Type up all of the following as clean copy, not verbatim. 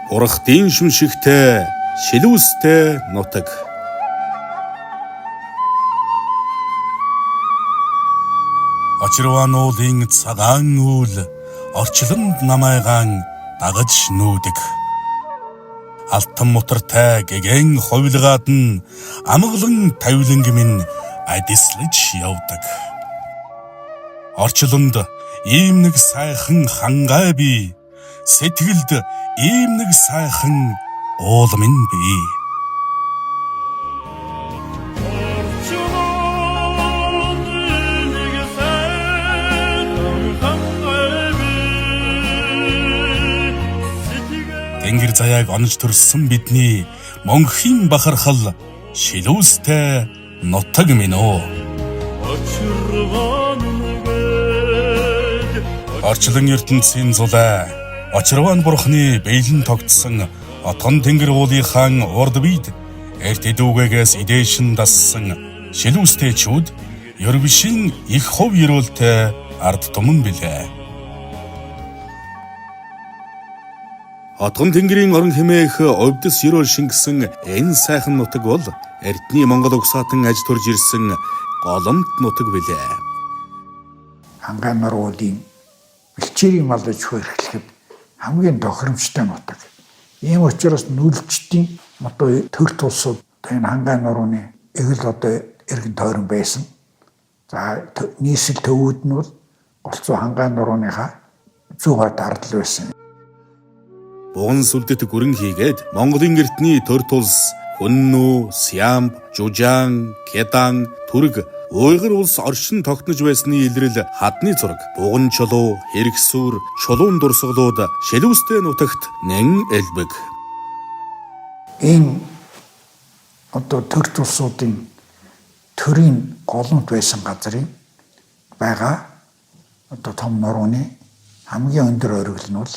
Урахтын шүншигтэй шилүүстэй нутаг. Очирван уулын цагаан үйл орчлонд намайгаан дагаж нүүдэг. Алтан мутартай гэгэн хувилгаад нь амгалан тавиланг минь адислаж явдаг. Орчлонд ийм нэг сайхан хангай бий. Сэтгэлд ийм нэг сайхан уул минь бий. Тэнгэр заяаг онож төрсөн бидний мөнхийн бахархал шилүүстэй нутаг минь оо. Орчлон ертөнцийн зулай Очирван бурхны бэлэн тогтсон Отгон тэнгэр уулынхаа урд бид эрт эдүүгээс идээшин дассан шилүүстэй чүүд ервшин их хов ерөөлтэй ард түмэн билээ. Отгон тэнгэрийн орон хэмээх овдос ерөөл шингэсэн энэ сайхан нутаг бол эртний Монгол угсаатан аж төрж ирсэн голомт нутаг билээ. Хангай нуруулын бэлчээрийн мал аж ахуй эрхлэхэд хамгийн тохиромжтой нутаг. Ийм учраас нүүлжтийн одоо төр тулсууд энэ Хангай нурууны эгэл одоо эргэн тойрон байсан. За нийслэл төвүүд нь бол голцоо Хангай нурууныхаа зүүн хойд ардл байсан. Буган сүлдэт гүрэн хийгээд Монголын эртний төр тулс Хүннү, Сиамб, Жужаан, Кедан, Түрэг, Уйгар улс оршин тогтнож байсны илрэл хадны зураг, буган чулуу, хэрэгсүр, чулуун дурсгалууд шилүүстэй нутагт нэн элбэг. Энэ одоо төр тулсуудын төрийн голомт байсан газрын байгаа одоо том нурууны хамгийн өндөр оргил нь бол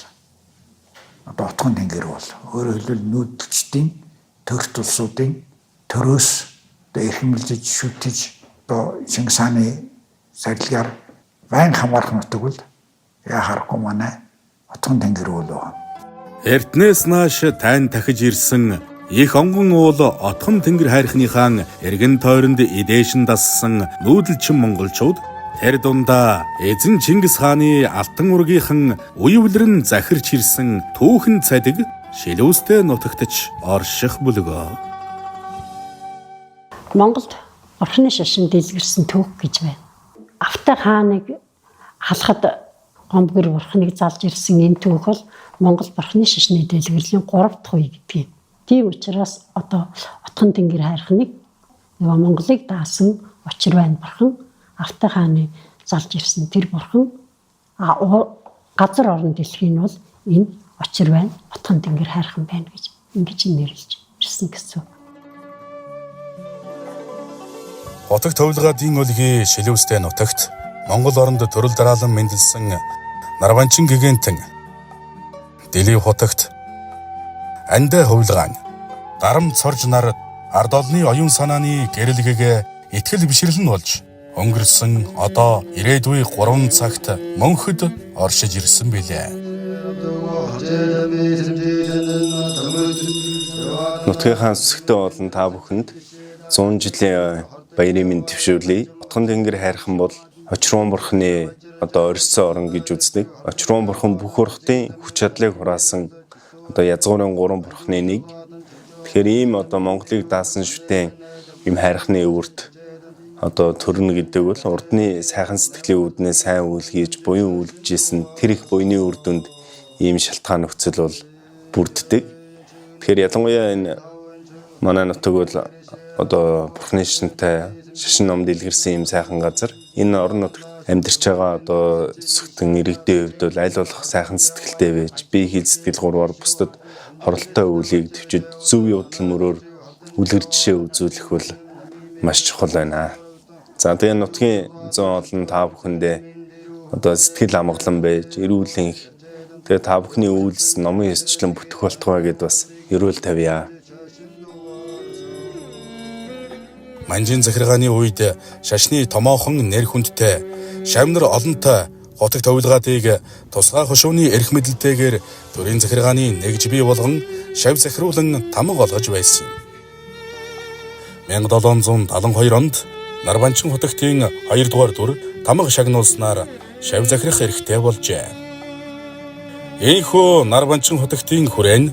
одоо Отгон тэнгэр бол өөрөөр хэлбэл нүүдэлчдийн төр тулсуудын төрөөс одоо эрхэмлэж шүтэж одоо Чингис хааны сарилгаар байн хамаарах нутаг бол яа харахгүй манай Отгон тэнгэр уул байна. Эртнээс нааш тайн дахиж ирсэн их онгон уул Отгон тэнгэр хайрхныхаа эргэн тойронд идээшин дассан нүүдэлчин монголчууд тэр дундаа эзэн Чингис хааны алтан ургийнхан уявлран захирч ирсэн түүхэн цадиг шилүүстэй нутагтч орших бүлгөө. Монголд бурхны шашин дэлгэрсэн түүх гэж байна. Автай хааныг халахад гомбгэр бурхныг залж ирсэн энэ түүх бол Монгол бурхны шашны дэлгэрлийн 3 дахь үе гэдгийг. Тийм учраас одоо Отгон тэнгэр хайрхныг нөгөө Монголыг даасан Очирвайн бурхан Автай хааны залж ирсэн тэр бурхан газар орон дэлхийн нь бол энэ Очирвайн Отгон тэнгэр хайрхан байна гэж ингэж нэрлэж ирсэн гэсэн. Хотог товлгаадын өлгий шилүүстэй нутагт Монгол оронд төрөл дараалан мэндэлсэн Нарванчин гэгэнтэн Дэлив хотогт Андаа хувилгаан дарам цорж нар ард олны оюун санааны гэрэлгэгээ итгэл бишрэл нь болж өнгөрсөн одоо ирээдүй 3 цагт мөнхөд оршиж ирсэн билээ. Нутгийнхаа сүсгтэй болон та бүхэнд 100 жилийн баярын мэнд дэвшүүлье. Отгон тэнгэр хайрхан бол Очирван бурхны одоо орьсон орон гэж үздэг. Очирван бурхан бүх урхтын хүч чадлыг хураасан одоо язгуурын 3 бурхны нэг. Тэгэхээр ийм одоо Монголыг даасан шүтэн ийм хайрхны өвөрт одоо төрнө гэдэг бол урдны сайхан сэтгэлийн үүднээ сайн үйл хийж буян үйлдэж исэн тэр их буяны үр дүнд ийм шалтгаан нөхцөл бол бүрддэг. Тэгэхээр ялангуяа энэ манай нутаг бол одоо бурхны шашинтай шашин ном дэлгэрсэн ийм сайхан газар. Энэ орон нутагт амьдарч байгаа одоо зүгтэн иргэдийн хувьд бол аль болох сайхан сэтгэлтэй байж бие хил сэтгэл гурваар бусдад хоролтой үйлийг төвчөд зөв явдал мөрөөр үлгэр жишээ үзүүлэх бол маш чухал байна. За тэгээ нутгийн зүүн олон та бүхэндээ одоо сэтгэл амгалан байж эрүүл энх тэгээ та бүхний үйлс номын ёсчлон бүтэх болтугай гэд бас ерөөл тавья. Манжин захиргааны үед шашны томоохон нэр хүндтэй шавнар олонтой Хотог товилгаадыг тусгай хошууны эрх мэдэлтэйгээр төрийн захиргааны нэгж бий болгон шав захируулан тамга олгож байсан юм. 1772 онд Нарванчин хотогтын 2 дугаар дүр тамга шагнуулснаар шав захирах эрхтэй болжээ. Ийхүү Нарванчин хотогтын хүрээ нь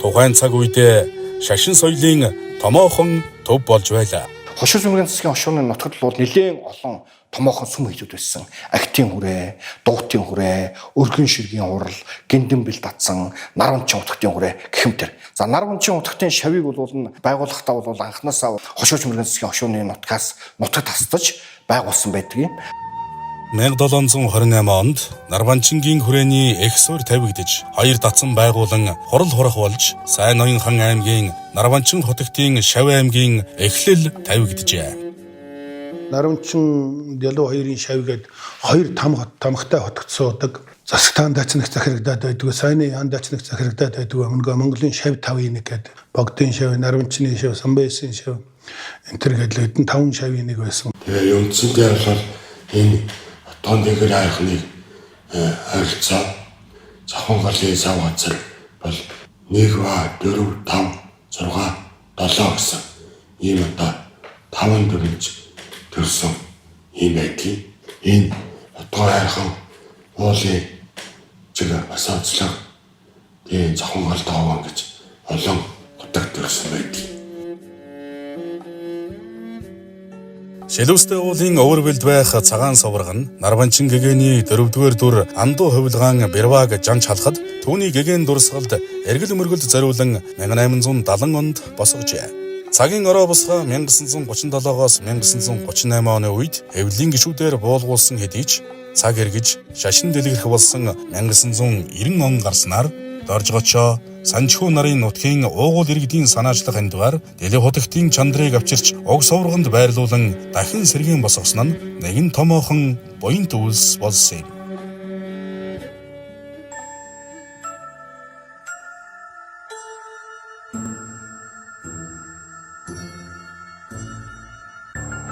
тухайн цаг үедээ шашин соёлын томоохон төв болж байлаа. Хошуу сүмгийн засгийн хошууны нутагт бол нэлээд олон томоохон сүм хийлүүд байсан. Агтын хүрээ, дуутын хүрээ, өргөн ширгийн хурал, гиндэн бэл татсан, Нарванчин утгатын хүрээ гэх мэтэр. За Нарванчин утгатын шавийг бол байгуулахдаа бол анханасаа хошуу сүмгийн засгийн хошууны нутгаас нутаг тастаж байгуулсан байдаг юм. 1728 онд Нарванчингийн хүрээний эх суурь тавигдаж, хоёр датсан байгуулан хурал хурах болж Сайн ноён хан аймгийн Нарванчин хотогтын Шав аймгийн эхлэл тавигджээ. Нарамчин Дэлүү хоёрын шав гээд хоёр там тамхтай хотогт суудаг. Засагтаан дачнах захирагдаад байдгүй, Сайны яан дачнах захирагдаад байдгүй. Мөнгө Монголын шав тавын нэг гээд Богдын шав, Нарамчны шав, Самбайсын шав энэ төр гээд л хэдэн таван шавын нэг байсан. Тэгээ үндсэндээ бол энэ тон дээгэр айхныг ойролцоо зохион голын сав газар бол 1 ба 4 5 6 7 гэсэн ийм одоо таван дөрвж төрсөн ийм байдгийг энэ отгоо хайрхан уулын чиг бас онцлог тийм зохион гол тоогон гэж олон утга төрсөн байдгийг. Шилүүстэй уулын өвөрбөлд байх цагаан соврог нь Нарванчин гэгээний 4-р дүр андуу хувилгаан Бэрваг жанж халахад түүний гэгээн дурсгалд эргэл мөргөлд зориулан 1870 онд босгожээ. Цагийн ороо босгоо 1937-оос 1938 оны үед эвлийн гишүүдээр буулгуулсан хэдий ч цаг эргэж шашин дэлгэрэх болсон 1990 он гарснаар Доржгочоо Санжхүү нарын нутгийн уугуул иргэдийн санаачлах андвар Дэлээ хотогтын чандрыг авчирч уг соврогонд байрлуулан дахин сэргээн босгосон нь нэгэн томоохон буянт үйлс болсон юм.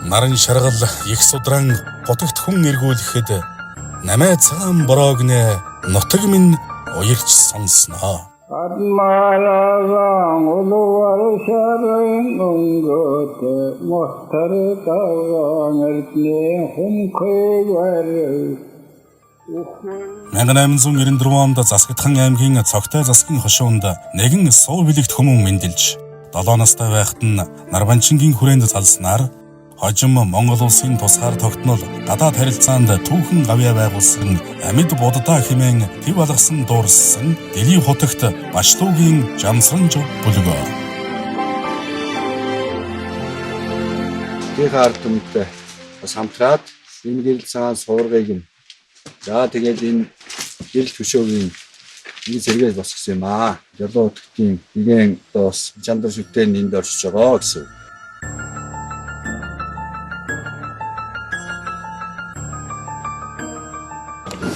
Наран шаргал их судран хотогт хүн эргүүлэхэд намай цагаан бороог нэ нутаг минь уярч сонсноо. Адмалаван улуар шарын өнгөт мохтар таван эрднэ хүмкэй вэр 1894 онд Засгадхан аймгийн Цогтой засгийн хошуунд нэгэн суу бэлэгт хүмүүн мэндэлж 7 настай байхад нь Нарванчингийн хүрээнд залснаар хожим Монгол улсын тусгаар тогтнол гадаад харилцаанд түүхэн гавьяа байгуулсан амьд буддаа хэмээн төв алгасан дуурсан Дэлийн хотогт Башлуугийн Жамсранж бүлгөө. Тийхээ ард түмэнтэй бас хамтраад энэ гэрэл цагаан суургыг нь за тэгээд энэ гэрэл төшөөгийн нэг сэргээж босгосон юм аа. Жолоо утгтын нэгэн одоо бас чандар шүтэн энд оршиж байгаа гэсэн.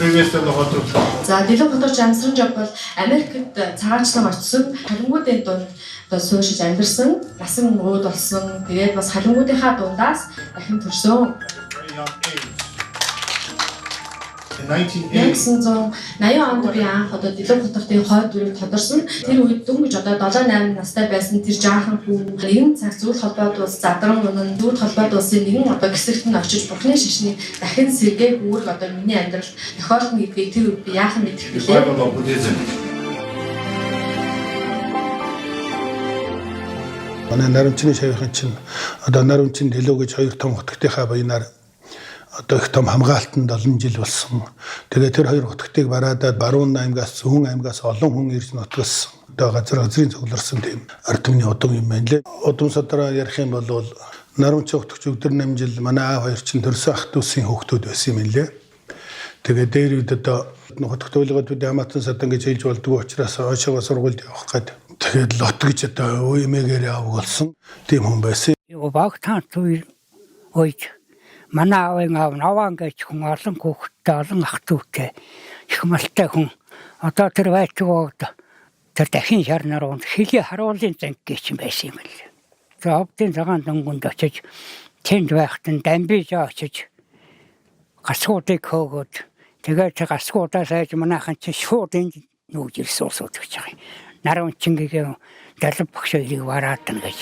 За Дэлүү хотоор Жамсран жав бол Америкт цагаанчлан очсон халингуудын дунд одоо сууршиж амьдарсан, насан ууд болсон. Тэгээд бас халингуудынхаа дундаас дахин төрсөн. 1980 онд би анх одоо Дэлүү хотын хойд дүрийг тодорсон. Тэр үед дөнгөж одоо 7 8 настай байсан тэр жаахан хүү нэгэн цаг зүйл холбоод улс задран унан зүйл холбоод улсын нэгэн одоо хэсэгт нь очиж бурхны шашны дахин сэргээх үүрэг одоо миний амьдралд тохиолдно гэдгийг тэр үед би яахан мэдэх билээ. Манай Нарамчны шавийнхын чинь одоо Нарамчин Дэлүү гэж хоёр том хотгтынхаа баянаар одоо их том хамгаалтанд олон жил болсон. Тэгээ тэр хоёр хотгтыг бараадаад Баруун аймгаас Зүүн аймгаас олон хүн ирж нутгалсан. Одоо газар газрын цугларсан тийм ард түмний удам юм байна лээ. Удам садраа ярих юм бол Нарамчин хотгч өдөр 8 жил манай аав хоёр чинь төрсөн ах дүүсийн хүүхдүүд байсан юм байна лээ. Тэгээ дээр үед одоо хотгт ойлгоод бид хамаатан садан гэж хэлж болдгоо учраас хойшоогоо сургуульд явах гээд тэгээд лот гэж одоо өөмэгээр яваг болсон тийм хүн байсан. Багтаан үе үед манай аавын аав Наваан гэж хүн олон хүүхэдтэй, олон ах дүүтэй их малтай хүн. Одоо тэр байтугад тэр дахин шар наруунд хилийн харуулын занг гэж байсан юм л. За овдын цагаан дөнгөнд очиж тэнд байхад нь дамбиж очиж гасгуудыг хөөгөөд Тэгээд гасгуудаа сайж манайхан чи шууд энд нүүж ирсэн усууд гэж байгаа юм. Нарванчин гэгээ далав багш хоёрыг вараадна гэж.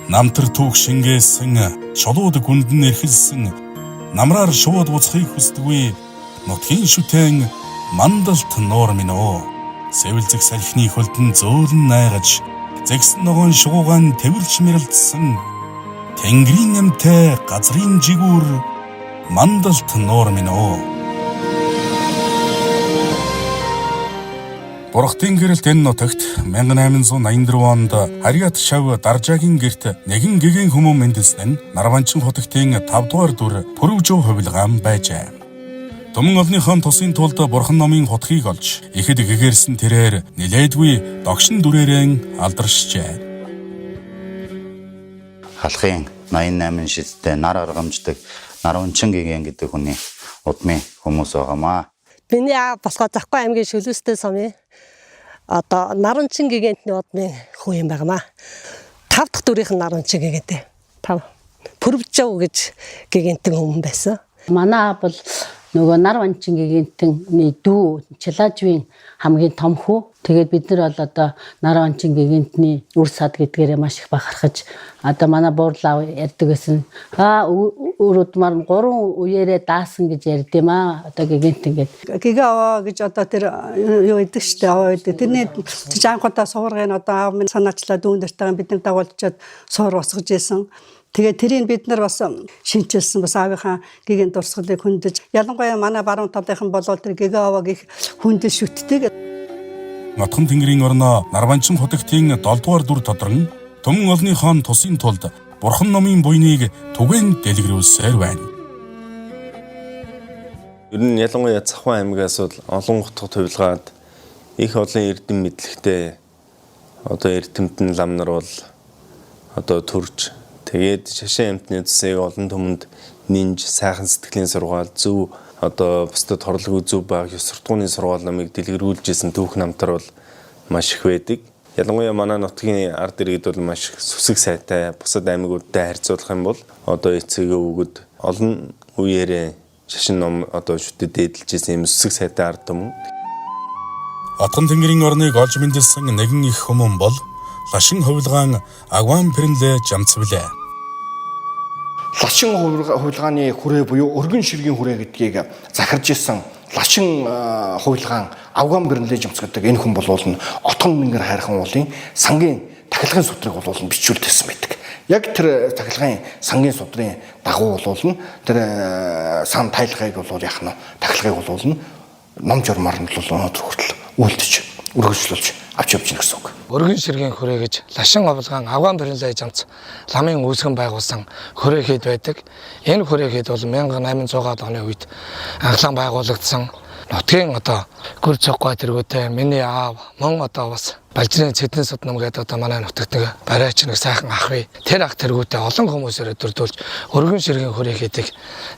Намтар түүх шингээсэн, шулууд гүндэн эрхэлсэн, намраар шууд буцахыг хүсдэггүй нутгийн шүтэн мандалт нуур минь оо. Сэвэлзэх салхины хөлдөн зөөлөн найгаж, зэгсэн ногоон шугуугаан тэвэрч мэрэлтсэн Тэнгэрийн амтай газрын жигүүр мандалт нуур минь оо. Бурхтын гэрэлт энэ нутагт 1884 онд Хариат шав Даржаагийн гэрт нэгэн гэгэн хүмүүн мэндэлсэн нь Нарванчин хотогтын 5 дугаар дүр Пүрвжөө хувилгаан байжээ. Түмэн олныхон тусын тулд бурхан номын хутгийг олж ихэд гэгэрсэн тэрээр нилээдгүй догшин дүрээрэн алдаршжээ. Халахын 88 шидтэй нар аргамждаг Нарванчин гэгэн гэдэг хүний удмын хүмүүс байгаамаа. Миний аав болохоор Завгүй аймгийн Шөлөөстэй сумын одоо Наранчин гэгэнтний удмын хүн юм байгаамаа. 5 дахь дүрийнх нь Наранчин гэгэнтэй. 5. Пүрвжав гэж гэгэнтэн хүмүүс байсан. Манай аав бол нөгөө Нарванчин гэгэнтэнний дүү Чилаажвийн хамгийн том хүү. Тэгээд бид нар бол одоо Нарванчин гэгэнтний үр сад гэдгээрээ маш их бахархаж одоо манай буурлаа ярьдаг гэсэн. Аа үр удмаар нь 3 үеэрээ даасан гэж ярьд юм аа. Одоо гэгэнтэн гээд. Гэгээ аваа гэж одоо тэр юу идэг штэ аваа идэг. Тэрний анхудаа суургыг одоо аав минь санаачлаа дүүн нартайгаа бид нар дагуулчаад суур босгож исэн. Тэгээ тэрийг бид нар бас шинчилсэн, бас аавынхаа гэгээн дурсгалыг хөндөж, ялангуяа манай баруун талынхан болвол тэр гэгээ аваа гих хүндэл шүтдэг. Нотхон тэнгэрийн орноо Нарванчин хотогтын 7 дугаар дүр тодрон түмэн олныхон тусын тулд бурхан номын буйныг түгээн дэлгэрүүлсээр байна. Ер нь ялангуяа Цахван аймагаас бол олон утга хувилгаад их олон эрдэм мэдлэгтэй одоо эрдэмтэн лам нар бол одоо төрж тэгээд шашин амьтны зүсийг олон түмэнд нинж сайхан сэтгэлийн сургаал зөв одоо бусдад хорлоггүй зөв баг ёс суртахууны сургаал намыг дэлгэрүүлж исэн түүх намтар бол маш их байдаг. Ялангуяа манай нутгийн ард иргэд бол маш их сүсэг сайтай бусад аймагуудтай харьцуулах юм бол одоо эцэг өвгөд олон үеэрээ шашин ном одоо шүтэд дээдэлж исэн юм сүсэг сайтай ард түмэн. Отгон тэнгэрийн орныг олж мэндэлсэн нэгэн их хүмүүн бол Лашин хувилгаан Агван Пэрнлэ жамцвлээ. Лашин хувилгааны хүрээ буюу өргөн ширгийн хүрээ гэдгийг захирж исэн Лашин хувилгаан Афган Бэрнлэ жамц гэдэг энэ хүн болвол нь Отгон тэнгэр хайрхан уулын сангийн тахилгын судрыг болвол нь бичүүлдсэн байдаг. Яг тэр тахилгын сангийн судрын дагуу болвол нь тэр сан тайлгыг болвол яах нь тахилгыг болвол нь ном журмаар нь бол өнөөдөр хүртэл үлдэж өргөжлүүлж авч явж гин гэсэн үг. Өргөн ширгийн хүрээ гэж Лашин хувилгаан Афган Бэрнлэ жамц ламын үүсгэн байгуулсан хүрээ хэд байдаг. Энэ хүрээ хэд бол 1800-аад оны үед анхлан байгуулагдсан. Нутгийн одоо гүр цоггой тэргүүтэй миний аав мөн одоо бас Балжирын Цэдэн суд ном гэдэг одоо манай нутагт нэг барайч нэг сайхан ах бий. Тэр ах тэргүүтэй олон хүмүүсээр өдөрдүүлж өргөн ширгийн хүрээ хэдийг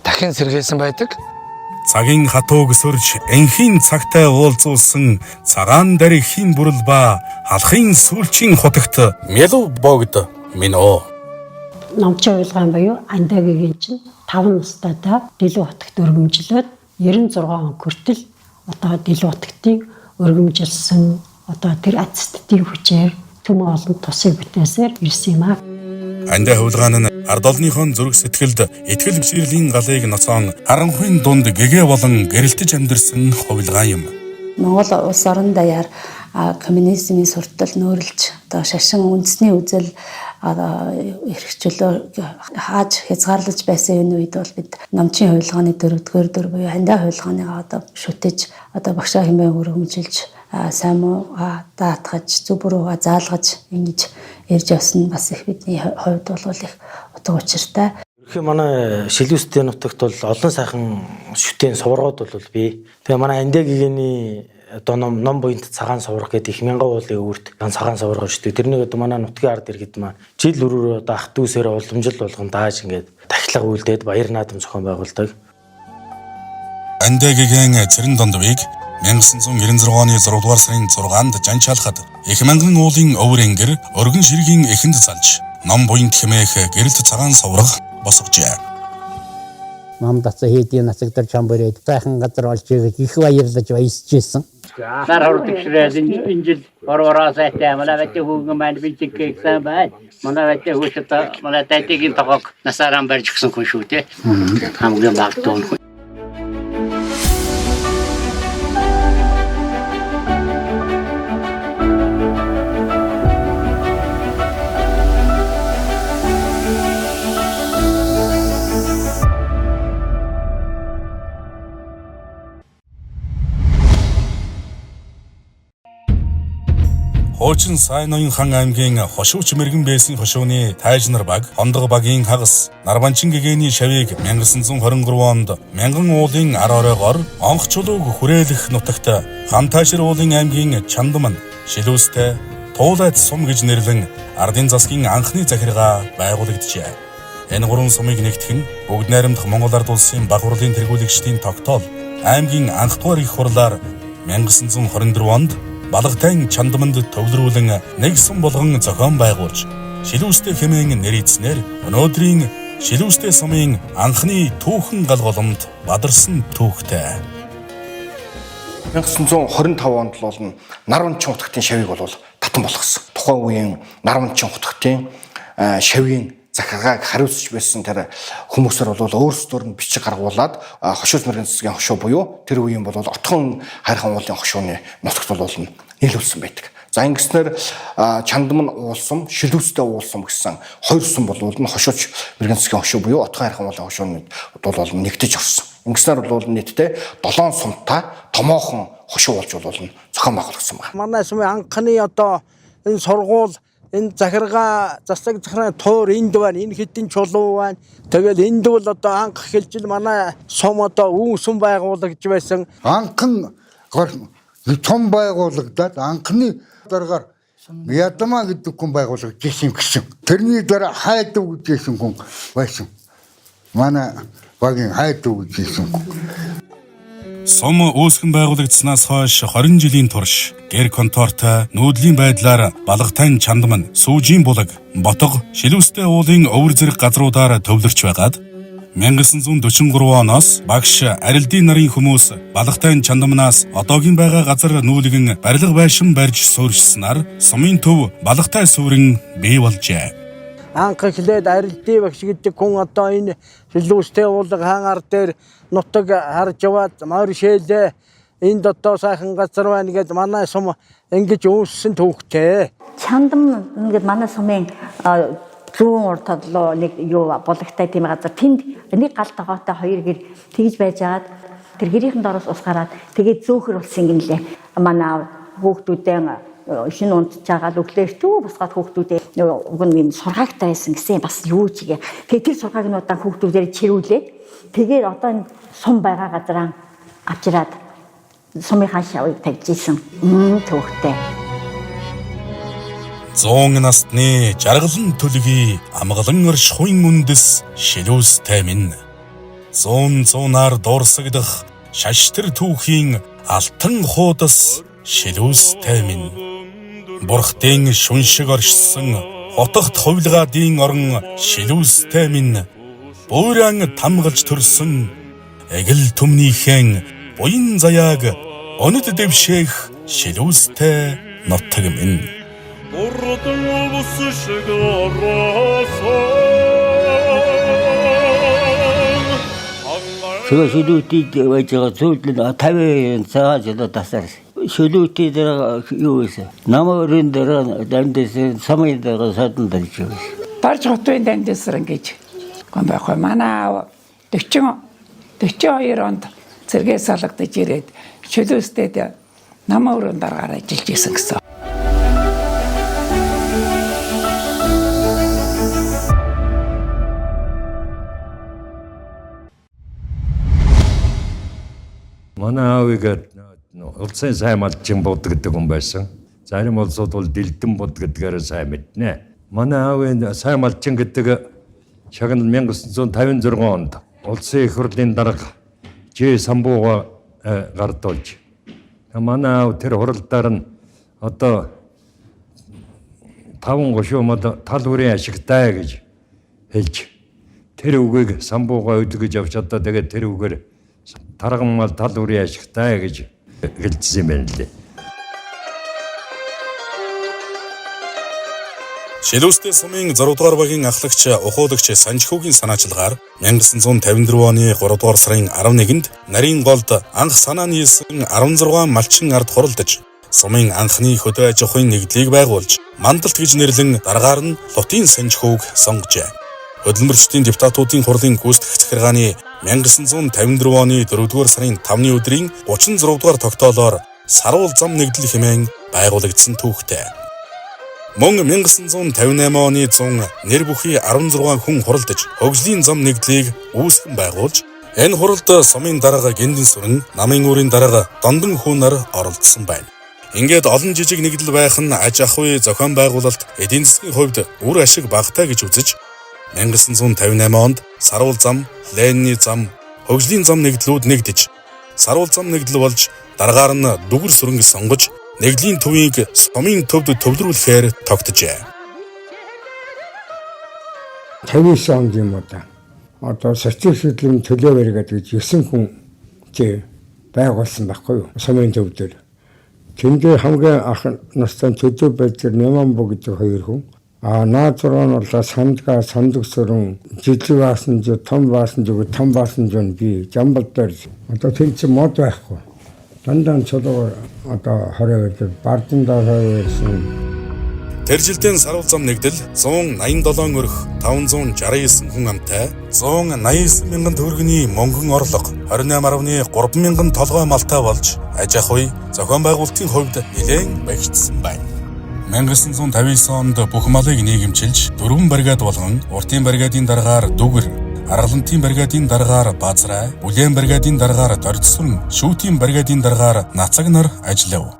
дахин сэргээсэн байдаг. Цагийн хатууг сөрж энхийн цагтай уулзуулсан цагаан дарихийн бүрэл ба халахын сүүлчийн хотогт мялуу богд минь оо. Номчин хувилгаан буюу Андаагийн чинь 5 настайдаа Дэлүү хотогт өргөмжлөөд 96 он хүртэл одоо Дэлүү хотогтыг өргөмжилсэн одоо тэр ацтдын хүчээр түмэн олон тусыг бүтээсээр ирсэн юм аа. Андаа хувилгаан нь ард олныхон зүрх сэтгэлд итгэл бишрэлийн галыг ноцоон харанхуйн дунд гэгээ болон гэрэлтэж амьдэрсэн хувилгаан юм. Монгол улс орон даяар коммунизмын суртал нөөрлж одоо шашин үндэсний үзэл эрх чөлөө хааж хязгаарлаж байсан энэ үед бол бид номчин хувилгааны 4-р дүр буюу Андаа хувилгааныгаа одоо шүтэж одоо багшаа хэмээн өргөмжилж сайн муу даатгаж зөв буруугаа заалгаж ингэж ирж явсан нь бас их бидний хувьд бол их утга учиртай. Ерөнхий манай Шилүүстэй нутагт бол олон сайхан шүтэн суврагууд бол бий. Тэгээ манай Андаа гэгэний одоо ном буянт цагаан сувраг гэдэг их мянган уулын өвөрт цагаан сувраг өршдөг. Тэрнийг одоо манай нутгийн ард иргэд маань жил өрөөрөө одоо ах дүүсээр уламжил болгон дааж ингээд тахилга үйлдээд баяр наадам зохион байгуулдаг. Андаа гэгэн Цэрэн дондвыг 1996 оны 6 дугаар сарын 6-нд жанчаалахад их мянган уулын өвөр энгэр өргөн ширгийн эхэнд залж ном буянт хэмээх гэрэлт цагаан сувраг босгожээ. Ном дацаа хийдийн нацагдар чамбарээд сайхан газар олж ирэх их баярлаж баясж исэн. Нар хордог ширээс энэ жил оророо сайтай манай бати хүүгэн маань бичиг гэсэн бай. Манай бати хүүч одоо манай дайтигийн тогоог насаараа барьж өгсөн хүн шүү дээ. Хамгийн багтуу. Хуучин Сайн ноён хан аймгийн хошууч мэрэгэн байсан хошууны тайж нар баг, Хондог багийн хагас, Нарванчин гэгээний шавийг 1923 онд Мянган уулын ар оройгоор онх чулууг хүрээлэх нутагт Хан таашир уулын аймгийн Чандман, Шилүүстэй, Туулайд сум гэж нэрлэн ардын засгийн анхны захиргаа байгуулагджээ. Энэ гурван сумыг нэгтгэн бүгд найрамдах Монгол Ард Улсын баг хурлын тэргүүлэгчдийн тогтоол аймгийн анхдугаар их хурлаар 1924 онд Балгатайн Чандманд төвлөрүүлэн нэг сум болгон зохион байгуулж Шилүүстэй хэмээн нэр эзнэр өнөөдрийн Шилүүстэй сумын анхны түүхэн гал голомт бадарсан түүхтэй. 1925 онд л бол Нарванчин утгатын шавийг бол татан болгосон. Тухайн үеийн Нарванчин утгатын шавийн захиргааг хариуцж байсан тэр хүмүүсээр бол өөрсдөр нь бичиг гаргуулад хошууц мэрэгэн засгийн хошуу буюу тэр үеийн бол отхон хайрхан уулын хошууны нутагт бол нийлүүлсэн байдаг. За ингэснээр Чандман уулсам, Шилүүстэй уулсам гэсэн хоёр сум бол нь хошууч мэрэгэн засгийн хошуу буюу отхон хайрхан уулын хошууны бол нэгтэж орсон. Ингэснээр бол нийтдээ 7 сумтай томоохон хошуу болж бол зохион байгуулагдсан байна. Манай сумын анхны одоо энэ сургууль энэ захиргаа засаг захиргааны туур энд байна. Энэ хэдэн чулуу байна. Тэгэл энд бол одоо анх эхэлж манай сум одоо үүн сум байгуулагдж байсан. Анхан том байгуулагдаад анхны дараагаар Ядмаа гэдэг хүн байгуулагдж исэн гэсэн. Тэрний дараа Хайдав гэж хүн байсан. Манай багийн Хайдав гэж хүн. Сум үүсгэн байгуулагдсанаас хойш 20 жилийн турш гэр контортой нүүдлийн байдлаар Балгатайн Чандман, Сүүжийн булаг, Ботго, Шилүүстэй уулын өвөр зэрэг газруудаар төвлөрч байгаад 1943 оноос багш Арилдын нарын хүмүүс Балгатайн Чандманаас одоогийн байгаа газар нүүлгэн барилга байшин барьж суурьшсанаар сумын төв Балгатай суурин бий болжээ. Анх эхлээд Арилдын багш гэдэг хүн одоо энэ Шилүүстэй уулга хаан ар дээр нутаг харж яваад морь шээлээ энд одоо сайхан газар байна гэд манай сум ингэж үүссэн түүхтэй. Чандам ингээд манай сумын зүүн урд талуу нэг юу булагтай тийм газар тэнд нэг гал тогоотой хоёр гэр тэгж байжгаад тэр гэрийнхэн доороос ус гараад тэгээд зөөхөр болсон гинлээ. Манай хүүхдүүдэн шинэ унтж байгаа л өглөөр түү босгоод хүүхдүүдээ уг нь юм сургаагтай байсан гэсэн бас юу ч гээ. Тэгээд тэр сургаагнуудаа хүүхдүүдээр чирүүлээд тэгээд одоо энэ сум байгаа газараа авчираад сумынхаа шавыг тавьж исэн. Түүхтэй. 100 насны жаргалан төлгий амгалан оршихуйн үндэс Шилүүстэй минь. Зуун зуунаар дурсагдах шаштар түүхийн алтан хуудас Шилүүстэй минь. Бурхтын шүн шиг оршсон хотогт хувилгаадын орон Шилүүстэй минь. Бууран тамгалж төрсөн эгэл түмнийхэн буян заяаг өнөд дэвшээх Шилүүстэй нутаг минь. Бурдан улс шиг ороосон. Тэгээ шилүүтийг байж байгаа зүйл нь 50 цагаан жилөө тасаар. Шилүүтийн дараа юу вэ? Намаа өрийн дараа дандас самын дараа садан дарж байсан. Барж хотын дандасар ингэж гон байхгүй. Манай аав 42 онд цэргээс салгадаж ирээд шилүүстэд намаа өрөөнд дараагаар ажиллаж исэн гэсэн. Манай аавыг улсын сайн малчин бод гэдэг хүн байсан. Зарим улсууд бол дэлдэн бод гэдгээр сайн мэднэ. Манай аавын сайн малчин гэдэг шагнал 1956 онд улсын их хурлын дарга Ж Самбууга гардуулж. Манай аав тэр хуралдаар нь одоо 5 гошуумад тал бүрийн ашигтай гэж хэлж Тэр үгийг самбууга өдгөж авч одоо тэгээд тэр үгээр тарган мал тал үрийн ашигтай гэж хэлжсэн юм байна лээ. Шилүүстэй сумын 6 дугаар багийн ахлагч ухуулагч Санжихүүгийн санаачилгаар 1954 оны 3 дугаар сарын 11-нд нарийн голд анх санаа нийлсэн 16 малчин ард хуралдаж сумын анхны хөдөө аж ахуйн нэгдлийг байгуулж мандалт гэж нэрлэн дараагаар нь Лутын Санжихүүг сонгожээ. Хөдөлмөрчдийн депутатуудын хурлын гүйцэтгэх захиргааны 1954 оны 4 дугаар сарын 5-ны өдрийн 36 дугаар тогтоолоор Саруул зам нэгдэл хэмээн байгуулагдсан түүхтэй. Мөн 1958 оны 100 нэр бүхий 16 хүн хуралдаж хөгжлийн зам нэгдлийг үүсгэн байгуулж энэ хуралд сумын дарга Гиндэн сүрэн, намын үүрийн дарга Дондон хүүнар оролцсон байна. Ингээд олон жижиг нэгдэл байх нь аж ахуй зохион байгуулалт эдийн засгийн хувьд үр ашиг багатай гэж үзэж 1958 онд Саруул зам, Ленины зам, хөгжлийн зам нэгдлүүд нэгдэж Саруул зам нэгдэл болж дараагаар нь дүгэр сүрэнг сонгож нэгдлийн төвийг сумын төвд төвлөрүүлэхээр тогтжээ. 59 онд юм уу да. Одоо социал хөдөлмөрийн төлөө бариад гэж 9 хүн тий байгуулсан байхгүй юу? Сумын төв дээр. Тэндээ хамгийн ах настай төлөө байж Няманбу гэдэг хоёр хүн. А наад зураг нь бол сандгаа сандаг сүрэн жижиг баасан жуу том баасан жуу том баасан жуу би жамбал дээр одоо тэр чинь мод байхгүй. Дандаа чулуугаар одоо хорой байдаг, бардын доор хорой байсан. Тэр жилдээ Саруул зам нэгдэл 187 өрх 569 хүн амтай 189 мянган төгрөгийн мөнгөн орлого 28.3 мянган толгой малтай болж аж ахуй зохион байгуулалтын хувьд нэлээн бэхжсэн байна. 1959 онд бүх малыг нийгэмчилж дөрвөн бригад болгон уртын бригадын даргаар Дүгэр, Аргалантын бригадын даргаар Базрай, Бүлээн бригадын даргаар Доржсүрэн, Шүүтийн бригадын даргаар Нацаг нар ажиллав.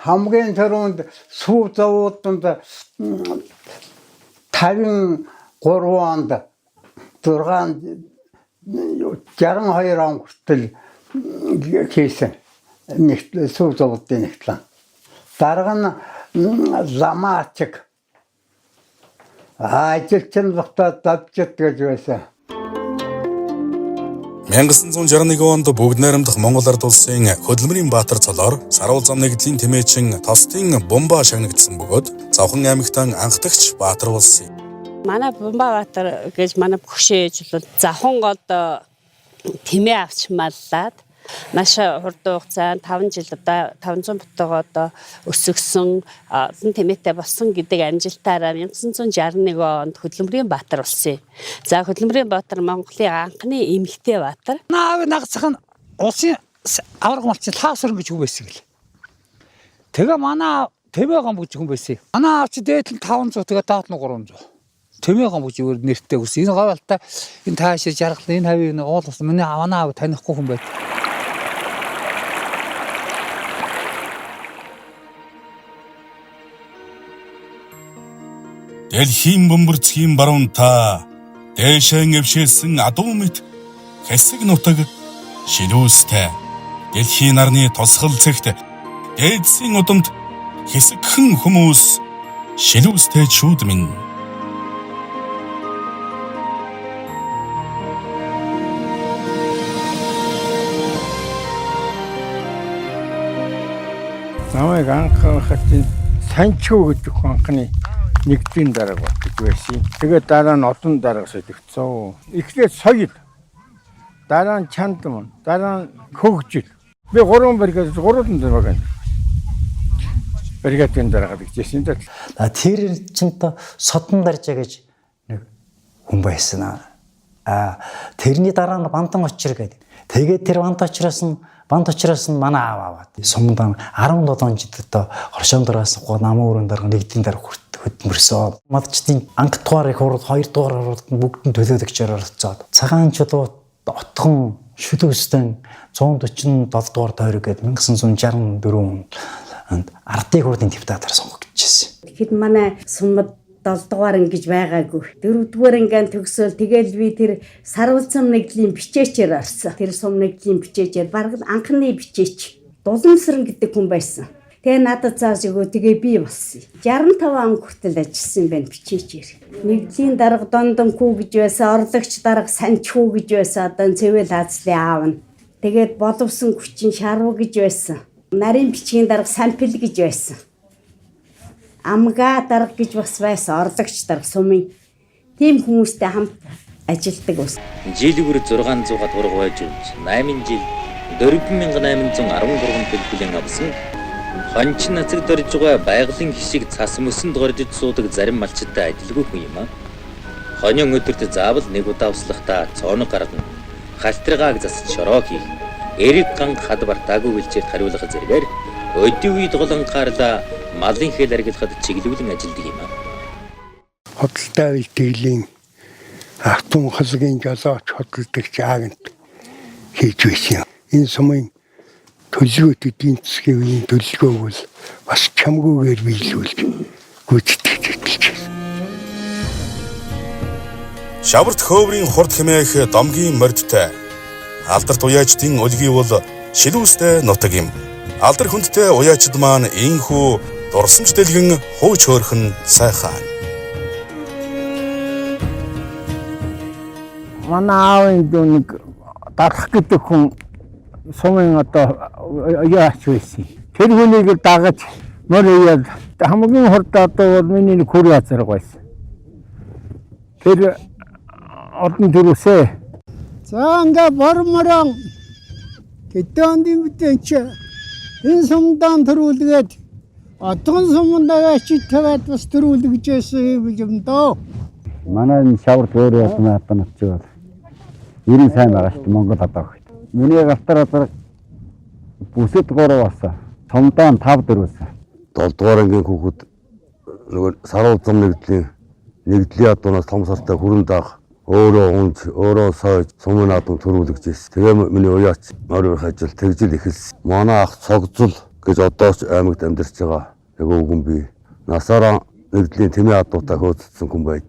Хамгийн түрүүнд сүү зовууданд 53 онд 6 62 он хүртэл хийсэн сүү зовуудын нэгтлэн. Дарга нь ламаачиг ажилчин багтаа давжид гэж байсан. 1961 онд бүгд найрамдах Монгол Ард Улсын хөдөлмөрийн баатар цолоор Саруул зам нэгдлийн тэмээчин Тостын Бумба шагнагдсан бөгөөд Зовхон аймагтан анхдагч баатар болсон юм. Манай Бумба баатар гэж манай бөхшөө ээж бол Завхан голд тэмээ авч маллаад маш хурдан хугацаанд 5 жил одоо 500 бутгаа одоо өсгсөн олон тэмээтэй болсон гэдэг амжилтаараа 1961 онд хөдөлмөрийн баатар болсон юм. За хөдөлмөрийн баатар Монголын анхны эмэгтэй баатар. Наав нагцах нь улсын аварга малчин лаасран гэж хүн байсан гэл. Тэгээ манай тэмээ гам гэж хүн байсан. Манай аав чи дээд нь 500 тэгээ доод нь 300. Тэмээ гам гэж өөр нэртэй үс. Энэ говьалтай энэ таашаа жаргал энэ хавийн уул ус миний манай аав танихгүй хүн байт. Дэлхийн бөмбөрцгийн баруун та дээшээ нэвшээсэн адуу мэт хэсэг нутаг шилүүстэй. Дэлхийн нарны тусгал цэгт дээдсийн удамд хэсэгхэн хүмүүс шилүүстэй чүүд минь. Намайг анх хатин Санчүү гэдэг хүн анхны нэгдлийн дарга болдог байсан. Тэгээд дараа нь олон дарга солигдсон. Эхлээд соёл, дараа нь чандман, дараа нь хөгжил. Би гурван бригад, гурван дарга. Бригадын дарга гэж байсан. Тэр чинь содон даржаа гэж нэг хүн байсан. А тэрний дараа нь Бандан очир гэдэг. Тэгээд тэр банд очираас нь манай аав аваад суманд 17 жил одоо хоршоон дараас намын өрөөнд дарга нэгдлийн дарга хөдөлмөрсөө. Мадчдын анх дугаар их хурал, хоёр дугаар хуралд нь бүгд нь төлөөлөгчөөр оролцоод цагаан чулуу отхон шүлүүстэн 147 дугаар тойрог гээд 1964 онд ардын хурлын депутатаар сонгогдчихсэн. Тэгэхэд манай сумад 7 дугаар ангиж байгаагүй. 4 дугаар ангиан төгсөөл тэгэл би тэр саруулсан нэгдлийн бичээчээр орсон. Тэр сум нэгдлийн бичээчээр бараг л анхны бичээч. Дуламсран гэдэг хүн байсан. Тэгээ надад зааж өгөө, тэгээ би болсон. 65 он хүртэл ажилласан юм байна бичээчээр. Нэгдлийн дарга Дондон хүү гэж байсан, орлогч дарга Санч хүү гэж байсан. Одоо Цэвэл Хаацлын аав нь. Тэгээд боловсон хүчин Шарв гэж байсан. Нарийн бичгийн дарга Сампил гэж байсан. Амгаа дарга гэж бас байсан, орлогч дарга сумын. Тийм хүмүүстэй хамт ажилладаг ус. Жил бүр 600 гадуурга байж 8 жил 4813 төлбөлийн авсан. Хончин нацаг дорж байгаа байгалийн хишиг цас мөсөнд горжиж суудаг зарим малчтай адилгүй хүн юм аа. Хонин өдөрт заавал нэг удаа услахдаа цооног гарган халтаргааг засаж шороо хийх. Эрэг ган хад бартаагүй бэлчээрт хариулах зэрэгээр өдний үед голонгаарлаа малын хэл аргилахад чиглүүлэн ажилдаг юм аа. Худалдаа бэлтгэлийн автун халгийн жолооч хөдөлгөгч агент хийж байсан. Энэ сумын төлөвлөгөөт эдийн засгийн үеийн төлөвлөгөөг бол бас чамгүйгээр биелүүлж гүйцэтгэж эхэлж байна. Шаварт хөөврийн хурд хэмээх домгийн мордтой алдарт уяачдын өлгий бол шилүүстэй нутаг юм. Алдар хүндтэй уяачд маань ийхүү дурсамж дэлгэн хууч хөөрхөн сайхан. Манай аавын дүү нэг дарах гэдэг хүн сумын одоо яач байсан. Тэр хүнийг дагаж морь яад хамгийн хурд одоо бол миний нэг хүр газар байсан. Тэр одон төрөөсөө. За ингээ борморон тэдэн мэдэн чи энэ сумдаан төрүүлгээд одгон сумдаа чи тавиад бас төрүүлгэжсэн юм дөө. Манай энэ шаварт өөр яасан одоо нутчиг бол ерэн сайн байгаа шүү дээ Монгол одоо хөт. Миний галтар газар бүсэд 3 болсон. Сумдаан 5 4-өөс. 7 дугаар ангийн хүүхэд нөгөө саруул зам нэгдлийн адуунаас том сартай хүрэн даах өөрөө унж өөрөө сойж сумын наадам төрүүлэгч байсан. Тэгээ миний уяач морь урах ажил тэгжил эхэлсэн. Манай ах цогцол гэж одоо ч аймагт амьдарч байгаа нэг өвгөн би. Насаараа нэгдлийн тэмээ адуутай хөөцөлдсөн хүн байд.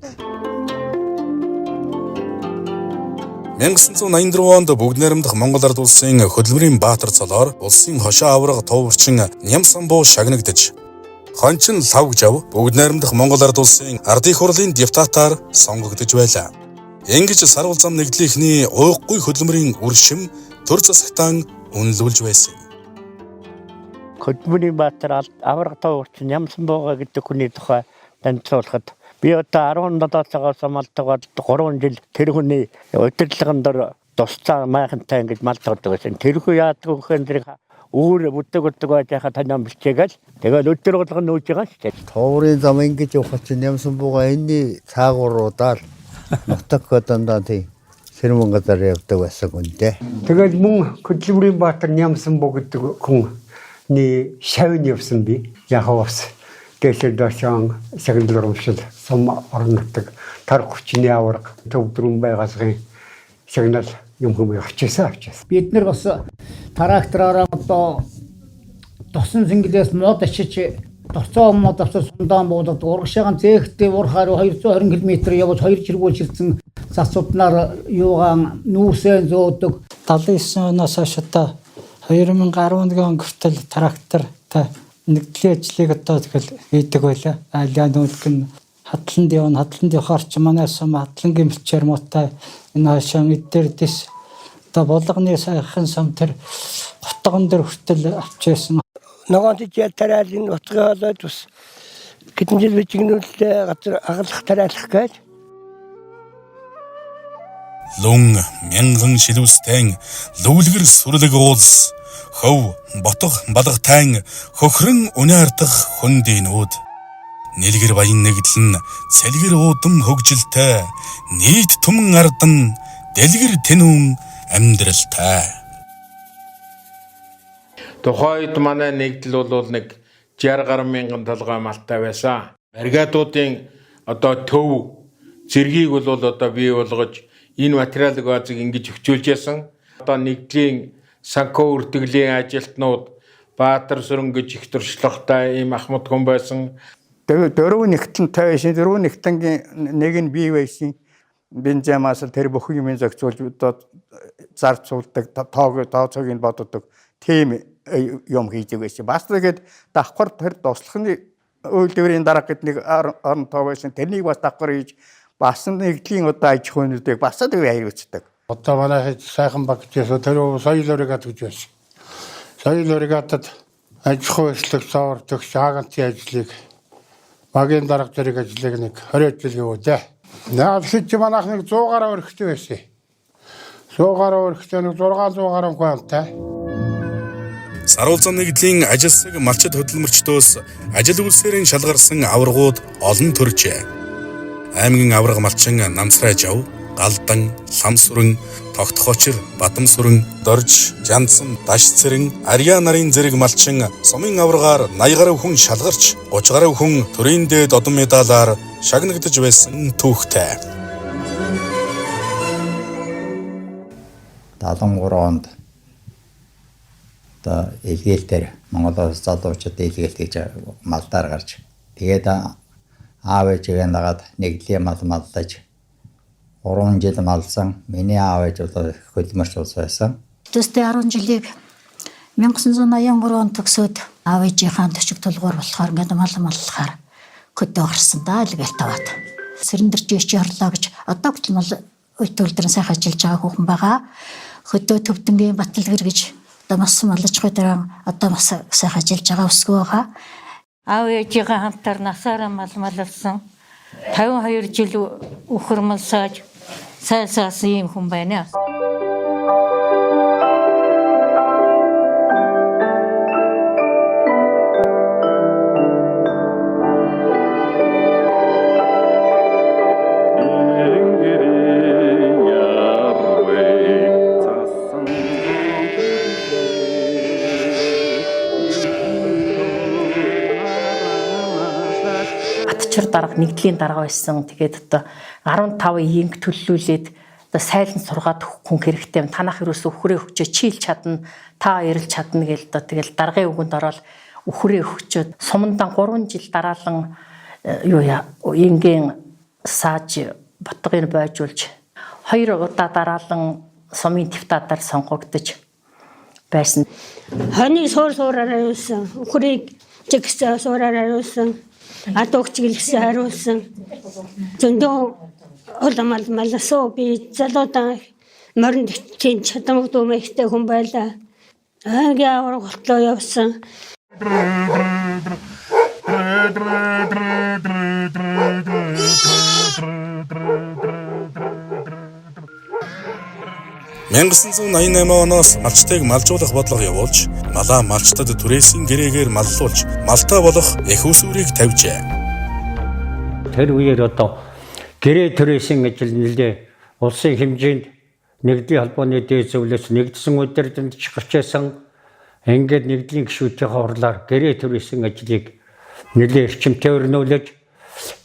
1984 онд бүгд найрамдах Монгол Ард Улсын хөдөлмөрийн баатар цолоор улсын хошоо авраг тууварчин Нямсанбуу шагнагдаж Хончин Лавгжав бүгд найрамдах Монгол Ард Улсын Ардын хурлын депутатаар сонгогдож байлаа. Ингэж саруул зам нэгдлийнхний уйггүй хөдөлмөрийн үр шим төр засагтаан үнэлүүлж байсан юм. Хөдөлмөрийн баатар авраг тууварчин Нямсанбууга гэдэг хүний тухай танилцуулахад би одоо 17 цагаас малтгаад 3 жил тэр хүний удирдлагын дор тусцаа майхантай ингэж малтгадаг байсан. Тэрхүү яадаг вэ гэхээр үүр бүдэг байж байхад таниа бэлчээгээл тэгэл өдөр болгон нүүж байгаа шүү дээ. Туурын зам ингэж явах чинь Нямсанбууга энэний цаагууруудаар нутаг дандаа тийм сэрмэн газар явдаг байсан хүн дээ. Тэгээд мөн хөдөлмөрийн баатар Нямсанбуу гэдэг хүний шавь явсан би. Яг бас дээшээ доошоо шагнал урамшил сум орон нутаг тар хүчний аварга төв дөрвөн байгаалгын шагнал юм хүмүүс авчирсан. Бид нар бас трактораараа одоо тосон зингэлээс мод ачиж тоцоо мод авсан сундаан буудаад урагшаагаан зээхтэй урахаар 220 км явж хоёр жиргүүл шилжсэн засууднаар юугаан нүүрсээ зөөдөг. 79 оноос хойш одоо 2011 он хүртэл трактортай нэгдлийн ажлыг одоо тэгэл хийдэг байлаа. Айлаа нүүлг нь хадланд явна, хадланд явахаар ч манай сум хадлангийн бэлчээр муутай энэ хашаа эдгээр дэс одоо булганы сайхан сум тэр готгон дээр хүртэл авч байсан. Ногоон тийч тараал энэ утгын хоолойд бас хэдэн жил бичигнүүлэлээ газар агалах тараалах гэж. Лүн мянган шилүүстэй лүглгэр сүрлэг уулс хөв ботго балгатайн хөхрөн униардах хөндийнүүд нэлгэр баян нэгдэл нь цэлгэр удам хөгжилтэй нийт түмэн ардан дэлгэр тэнүүн амьдралтай. Тухайн үед манай нэгдэл бол нэг 60 гаруй мянган толгой малтай байсан. Бригадуудын одоо төв зэргийг бол одоо бий болгож энэ материалын базыг ингэж хөгжүүлж ясан. Одоо нэгдлийн санхүү үртгэлийн ажилтнууд Баатар сүрэн гэж их туршлагатай ийм ахмад хүн байсан. Дөрөв нэгтэнтэй байсан. Дөрөв нэгтэнгийн нэг нь бий байсан. Бензамаас тэр бүх юм зохицуулж одоо зарцуулдаг, тооцоог нь боддог. Тийм юм хийдэг байсан. Бас тэгээд давхар тэр туслахны үйлдвэрийн дарга гэдэг нэг орон тоо байсан. Тэрнийг бас давхар хийж бас нэгдлийн одоо аж ахуйнуудыг бас л хариуцдаг. Одоо манай сайхан баг гэсэн тэр соёл бригад гэж байсан. Соёл бригадад аж ахуй эслэг цоордогч агентийн ажлыг багийн дарга зэрэг ажлыг нэг 20 жил гэвүү дээ. Наалхич манайх нэг 100 гаруй өрхтэй байсан. 100 гаруй өрхтэй нэг 600 гаруй хүн амтай. Саруул зам нэгдлийн ажилсаг малчид хөдөлмөрчдөөс ажил үйлсээрэн шалгарсан аваргууд олон төржээ. Аймгийн аварга малчин Намцрай жав, Галдан, Ламсүрэн, Тогтхочир, Бадамсүрэн, Дорж, Жанцсан, Даш цэрэн, Арья нарын зэрэг малчин сумын аваргаар 80 гаруй хүн шалгарч 30 гаруй хүн төрийн дээд одон медалаар шагнагдаж байсан түүхтэй. 73 онд одоо илгээл дээр Монгол улс залуучууд илгээл гэж малдаар гарч тэгээд аав ээжигээ дагаад нэгдлийн мал маллаж 3 жил малсан. Миний аав ээж бол хөдөлмөрч улс байсан. Төстэй 10 жилийг 1983 онд төгсөөд аав ээжийнхаа төчөг тулгуур болохоор ингээд мал маллахаар хөдөө гарсан да илгээл таваад. Сэрэндэрч чи орлоо гэж одоо хүртэл мал үйлдвэрлэлээр сайхан ажиллаж байгаа хүүхэн байгаа. Хөдөө төвдөнгийн Баталгэр гэж одоо бас малж хуйдран одоо бас сайхан ажиллаж байгаа өсгөө байгаа. Аав ээжийнхээ хамтаар насаараа мал маллсан. 52 жил үхэр малсааж сайн саасан юм хүн байна. Батчир дарга нэгдлийн дарга байсан. Тэгээд одоо 15 инг төллүүлээд одоо сайлан сургаад хүн хэрэгтэй юм. Танах ерөөсө үхрээ өгчөө чийлж чадна, та эрэлж чадна гээл одоо тэгэл даргын үгэнд ороод үхрээ өгчөөд сумандан 3 жил дараалан юу ингийн сааж ботгыг бойжуулж 2 удаа дараалан сумын депутатаар сонгогдож байсан. Хоног суур суураар хариулсан. Үхрийг чигсээ суураар хариулсан. Адууг чиглэсэн хариулсан. Зөндөө уламал маласуу би залуудаа моринд чинь чадамг дүүмэгтэй хүн байлаа. Аймгийн аварга болтлоо явсан. «1988 оноос малчдыг малжуулах бодлого явуулж, малаа малчдад түрээсийн гэрээгээр маллуулж, малтай болох эх үүсвэрийг тавьжээ. Тэр үеэр одоо гэрээ түрээсийн ажил нэлээ улсын хэмжээнд нэгдлийн холбооны дээд зөвлөөс нэгдсэн удирдамж гарч байсан. Ингээд нэгдлийн гишүүдийн хурлаар гэрээ түрээсийн ажлыг нэлээ эрчимтэй өрнүүлж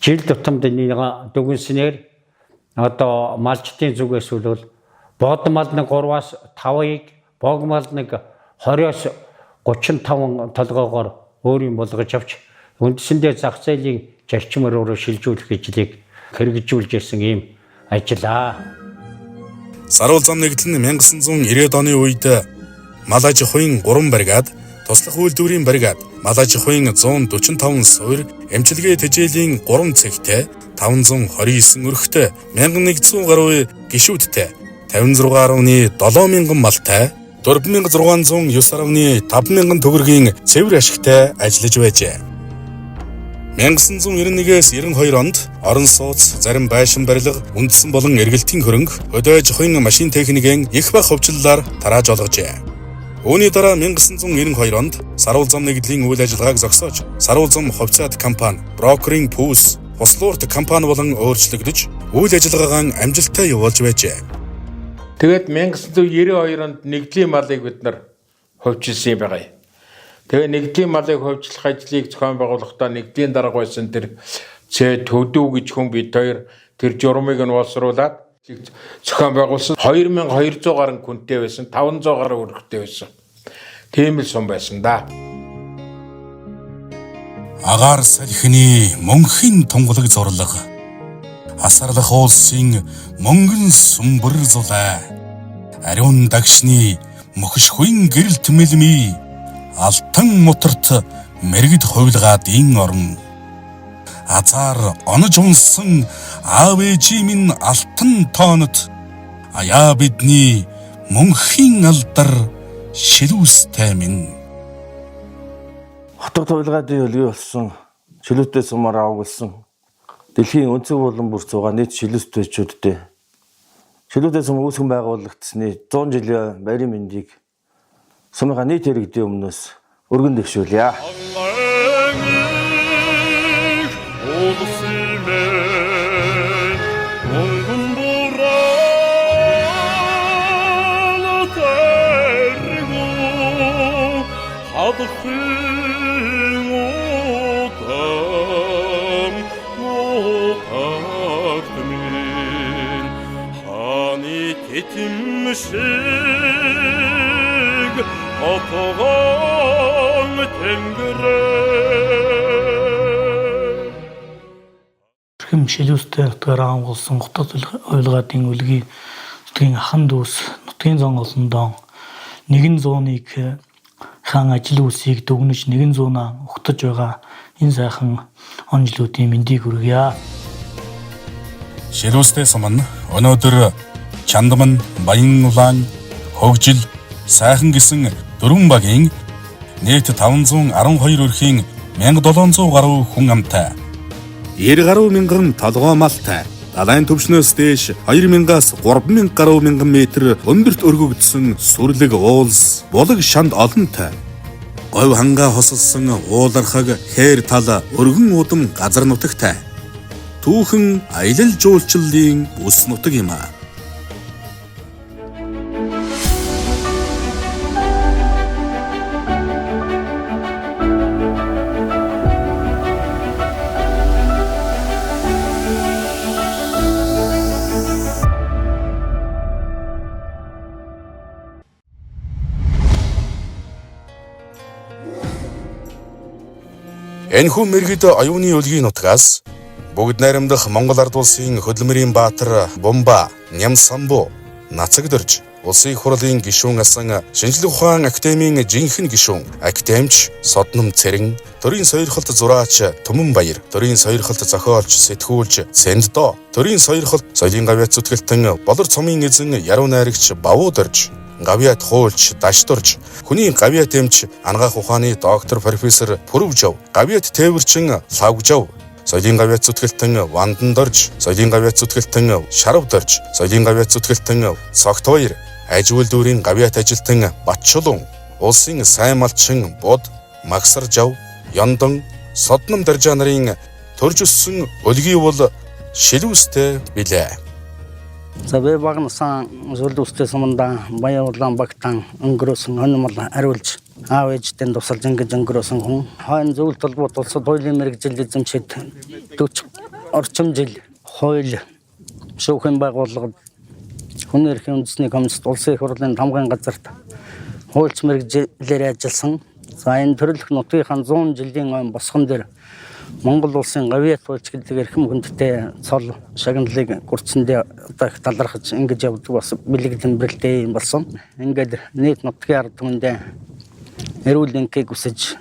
жил тутамд энийг дүгнснээр одоо малчдын зүгээс бол бод мал нэг 3-аас 5-ыг, бог мал нэг 20-оос 35 толгоогоор өөрийн болгож авч үндсэндээ зах зээлийн зарчим руу шилжүүлэх ажлыг хэрэгжүүлж ирсэн ийм ажил аа. Саруул зам нэгдэл нь 1990-ад оны үед мал аж ахуйн 3 бригад, туслах үйлдвэрийн бригад, мал аж ахуйн 145 суурь, эмчилгээ тэжээлийн 3 цэгтэй, 529 өрхтэй, 1100 гаруй гишүүдтэй, 56.7 мянган малтай, 4609.5 мянган төгрөгийн цэвэр ашигтай ажиллаж байжээ. 1991-ээс 92 онд орон сууц, зарим байшин барилга, үндсэн болон эргэлтийн хөрөнгө, хөдөө аж ахуйн машин техникийн их бага хувьчлалаар тарааж олгожээ. Үүний дараа 1992 онд Саруул зам нэгдлийн үйл ажиллагааг зогсоож, Саруул зам хувьцаат компани, брокерийн пүүс, Хуслуурт компани болон өөрчлөгдөж, үйл ажиллагаагаа амжилттай явуулж байжээ. Тэгээд 1992 онд нэгдлийн малыг бид нар хувьчилсан юм байгаа. Тэгээ нэгдлийн малыг хувьчлах ажлыг зохион байгуулахдаа нэгдлийн дарга байсан тэр Цэ Төдөө гэж хүн бид хоёр тэр журмыг нь боловсруулад зохион байгуулсан. 2200 гаруй хүнтэй байсан, 500 гаруй өрхтэй байсан. Тийм л сум байсан да. Агаар салхины мөнхийн тунгалаг зурлага. Асарлах уулсын мөнгөн сүмбэр зулай. Ариун дагшны мөхшхүйн гэрэлт мэлмий. алтан мутарт мэргэд хувилгаадын орон азаар онож унсан аав ээжийн минь алтан тоонот аяа бидний мөнхийн алдар шилүүстэй минь. Хотог хувилгаадын өлгий болсон шилүүтэй сумаар авгалсан дэлхийн өнцөг болон бүр цугаа нийт шилүүстэйчүүдтэй шилүүтэй сум үүсгэн байгуулагдсны 100 жилийн баярын мэндийг сумынхаа нийт иргэдийн өмнөөс өргөн дэвшүүлье. Тэтимшиг отгон тэнгэрээ. Эрхэм шилүүстэй нутгаар агуулсан хотод уйлгаадын үлгий нутгийн ахан дүүс нутгийн зон олондон 101 хаан ажил үйлсийг дүгнэж 100-аа угтаж байгаа энэ сайхан он жилүүдийн мэндийг хүргье. Шилүүстэй сум нь өнөөдөр Чандман, Баян улаан, Хөгжил, Сайхан гэсэн дөрвөн багийн нийт 512 өрхийн 1700 гаруй хүн амтай 90 гаруй мянган толгой малтай далайн түвшнөөс дээш 2000-аас 3000 гаруй мянган метр өндөрт өргөгдсөн сүрлэг уулс, булаг шанд олонтой. Говь хангаа хосолсон уулархаг хээр тал өргөн удам газар нутагтай. Түүхэн аялал жуулчлалын бүс нутаг юм аа. Энэхүү мэргэд оюуны өлгийн нутгаас бүгд найрамдах Монгол ард улсын хөдөлмөрийн баатар Бумба Нямсамбу нацагдэрж улсын их хурлын гишүүн асан шинжлэх ухаан академийн жинхэнэ гишүүн академич Содном Цэрэн, төрийн сойрхолт зураач Түмэн Баяр, төрийн сойрхолт зохиолч сэтгүүлч Сэнддо, төрийн сойрхолт соёлын гавьяат зүтгэлтэн Болор цомын эзэн яруу найрагч Бавуудэрж, гавьяат хуульч Дашдурж, хүний гавьяат эмч ангаах ухааны доктор профессор Пүрвжов, гавьяат тээвэрчин Лавгжов, соёлын гавьяат зүтгэлтэн Вандандорж, соёлын гавьяат зүтгэлтэн Шаравдорж, соёлын гавьяат зүтгэлтэн Цогтбаяр, аж үйлдвэрийн гавьяат ажилтан Батчулун, улсын сайн малчин Буд, Магсаржав, Яндон, Содном Даржаа нарын төрж өссөн өлгий бол шилүүстэй билээ. За би баг насан шилүүстэй сумандаа Баян улаан багтан өнгөрөөсөн хоньмол хариулж аав ээжтэй тусалж ингэж өнгөрөөсөн хүн. Хойно зөвлөлт холбоот улсад хуулийн мэргэжил эзэмшид 40 орчим жил хууль шүүхийн байгууллагад хүний эрхийн үндэсний комиссд улсын их хурлын тамгын газарт хуульч мэргэжлээр ажилласан. За энэ төрөлх нутгийнхаа 100 жилийн ойн босгон дээр Монгол улсын гавьяат хуульч гэдэг эрхэм хүндтэй цол шагналыг гүрцэндээ одоо их талархаж ингэж явдаг бас бэлэг тэмдэглэлтэй юм болсон. Ингээд нийт нутгийн ард түмэндээ эрүүл энхийг хүсэж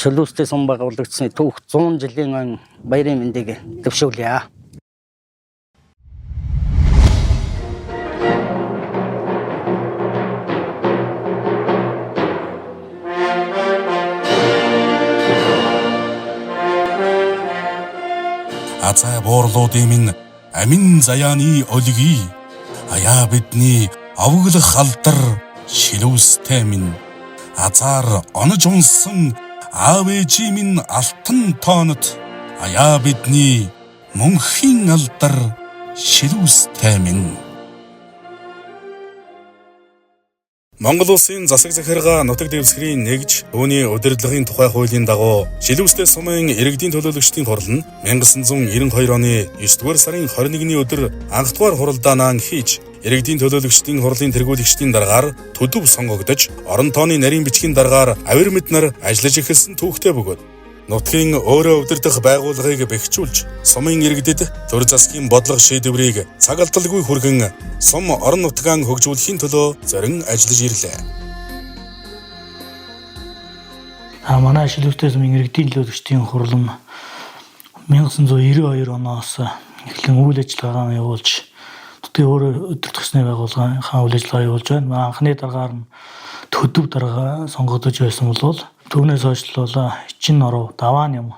шилүүстэй сум байгуулагдсны түүх 100 жилийн ойн баярын мэндийг дэвшүүлье. Азай буурлуудын минь амин заяаны өлгий аяа бидний овоглох алдар шилүүстэй минь азаар онож унсан аав ээжийн минь алтан тоонот аяа бидний мөнхийн алдар шилүүстэй минь. Монгол улсын засаг захиргаа нутаг дэвсгэрийн нэгж үүний удирдлагын тухай хуулийн дагуу Шилүүстэй сумын иргэдийн төлөөлөгчдийн хурал нь 1992 оны 9-р сарын 21-ний өдөр анхдугаар хуралдаанаа хийж иргэдийн төлөөлөгчдийн хурлын тэргүүлэгчдийн даргаар төдөв сонгогдож орон тооны нарийн бичгийн даргаар авир мэд нар ажиллаж эхэлсэн түүхтэй бөгөөд нутгийн өөрөө удирдах байгууллагыг бэхжүүлж сумын иргэдэд төр засгийн бодлого шийдвэрийг цаг алдалгүй хүргэн сум орон нутгаан хөгжүүлэхийн төлөө зорин ажиллаж ирлээ. Манай Шилүүстэй сумын иргэдийн төлөөлөгчдийн хурлын 1992 оноос эхлэн үйл ажиллагаа явуулж нутгийн өөрөө удирдах ёсны байгууллагын үйл ажиллагаа явуулж байна. Анхны даргаар нь төдөв дарга сонгогдож байсан бол түүнээс хойш л бол Ичин Норов, Даваан юм,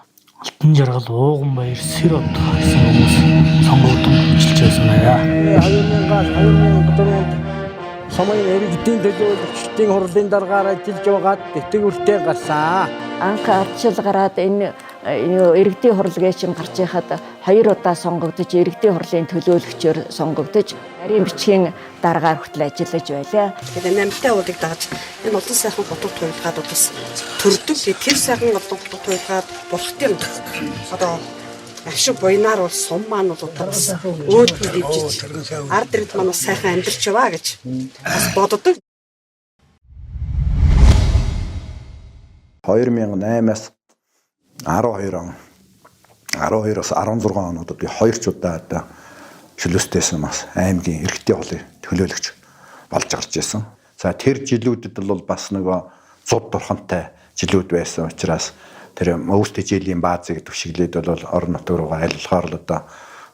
Алтан жаргал, Ууган баяр, Сэр од гэсэн хүмүүс сонгогдсон ажиллаж байсан байна. 2000-аас 2004 онд сумын иргэдийн төлөөлөгчдийн хурлын даргаар ажиллаж байгаад тэтгэвртэй гарсан. Анх ардчил гараад энэ иргэдийн хурл гэж юм гарч яхад хоёр удаа сонгогдож иргэдийн хурлын төлөөлөгчөөр сонгогдож нарийн бичгийн даргаар хүртэл ажиллаж байлаа. Тэгээд Намтай уулыг дагаж энэ олон сайхан хотод туйлгаад бас төрдөг. Тэр сайхан олон хотод туйлгаад бурхтын одоо авшиг буйнаар бол сум маань бол одоо бас өөдгөө дэвжиж ард иргэд маань бас сайхан амьдарч яваа гэж бас боддог. 2008-аас 12 он 12-оос 16 онуудад би хоёр ч удаа одоо Шилүүстэй сумаас аймгийн иргэдийн хурлын төлөөлөгч болж гарч ирсэн. За тэр жилүүдэд бол бас нөгөө зуд дурхантай жилүүд байсан учраас тэр өвс тэжээлийн баазыг түшиглээд бол орон нутг руугаа аль болохоор л одоо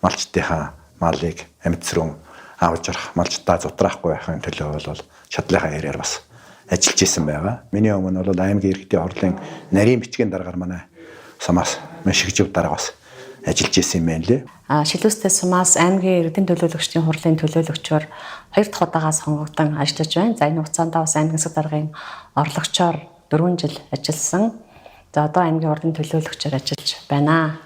малчдынхаа малыг амьд сөрөн авч ярах малчдаа зутраахгүй байхын төлөө бол чадлынхаа хэрээр бас ажиллаж исэн байгаа. Миний өмнө бол аймгийн иргэдийн хурлын нарийн бичгийн даргаар манай сумаас Шигжив дарга бас ажиллаж исэн юм байна лээ. Шилүүстэй сумаас аймгийн иргэдийн төлөөлөгчдийн хурлын төлөөлөгчөөр хоёр дахь удаага сонгогдсон ажиллаж байна. За энэ хугацаанд бас аймгийн засаг даргын орлогчоор 4 жил ажилласан. За одоо аймгийн хурлын төлөөлөгчөөр ажиллаж байна.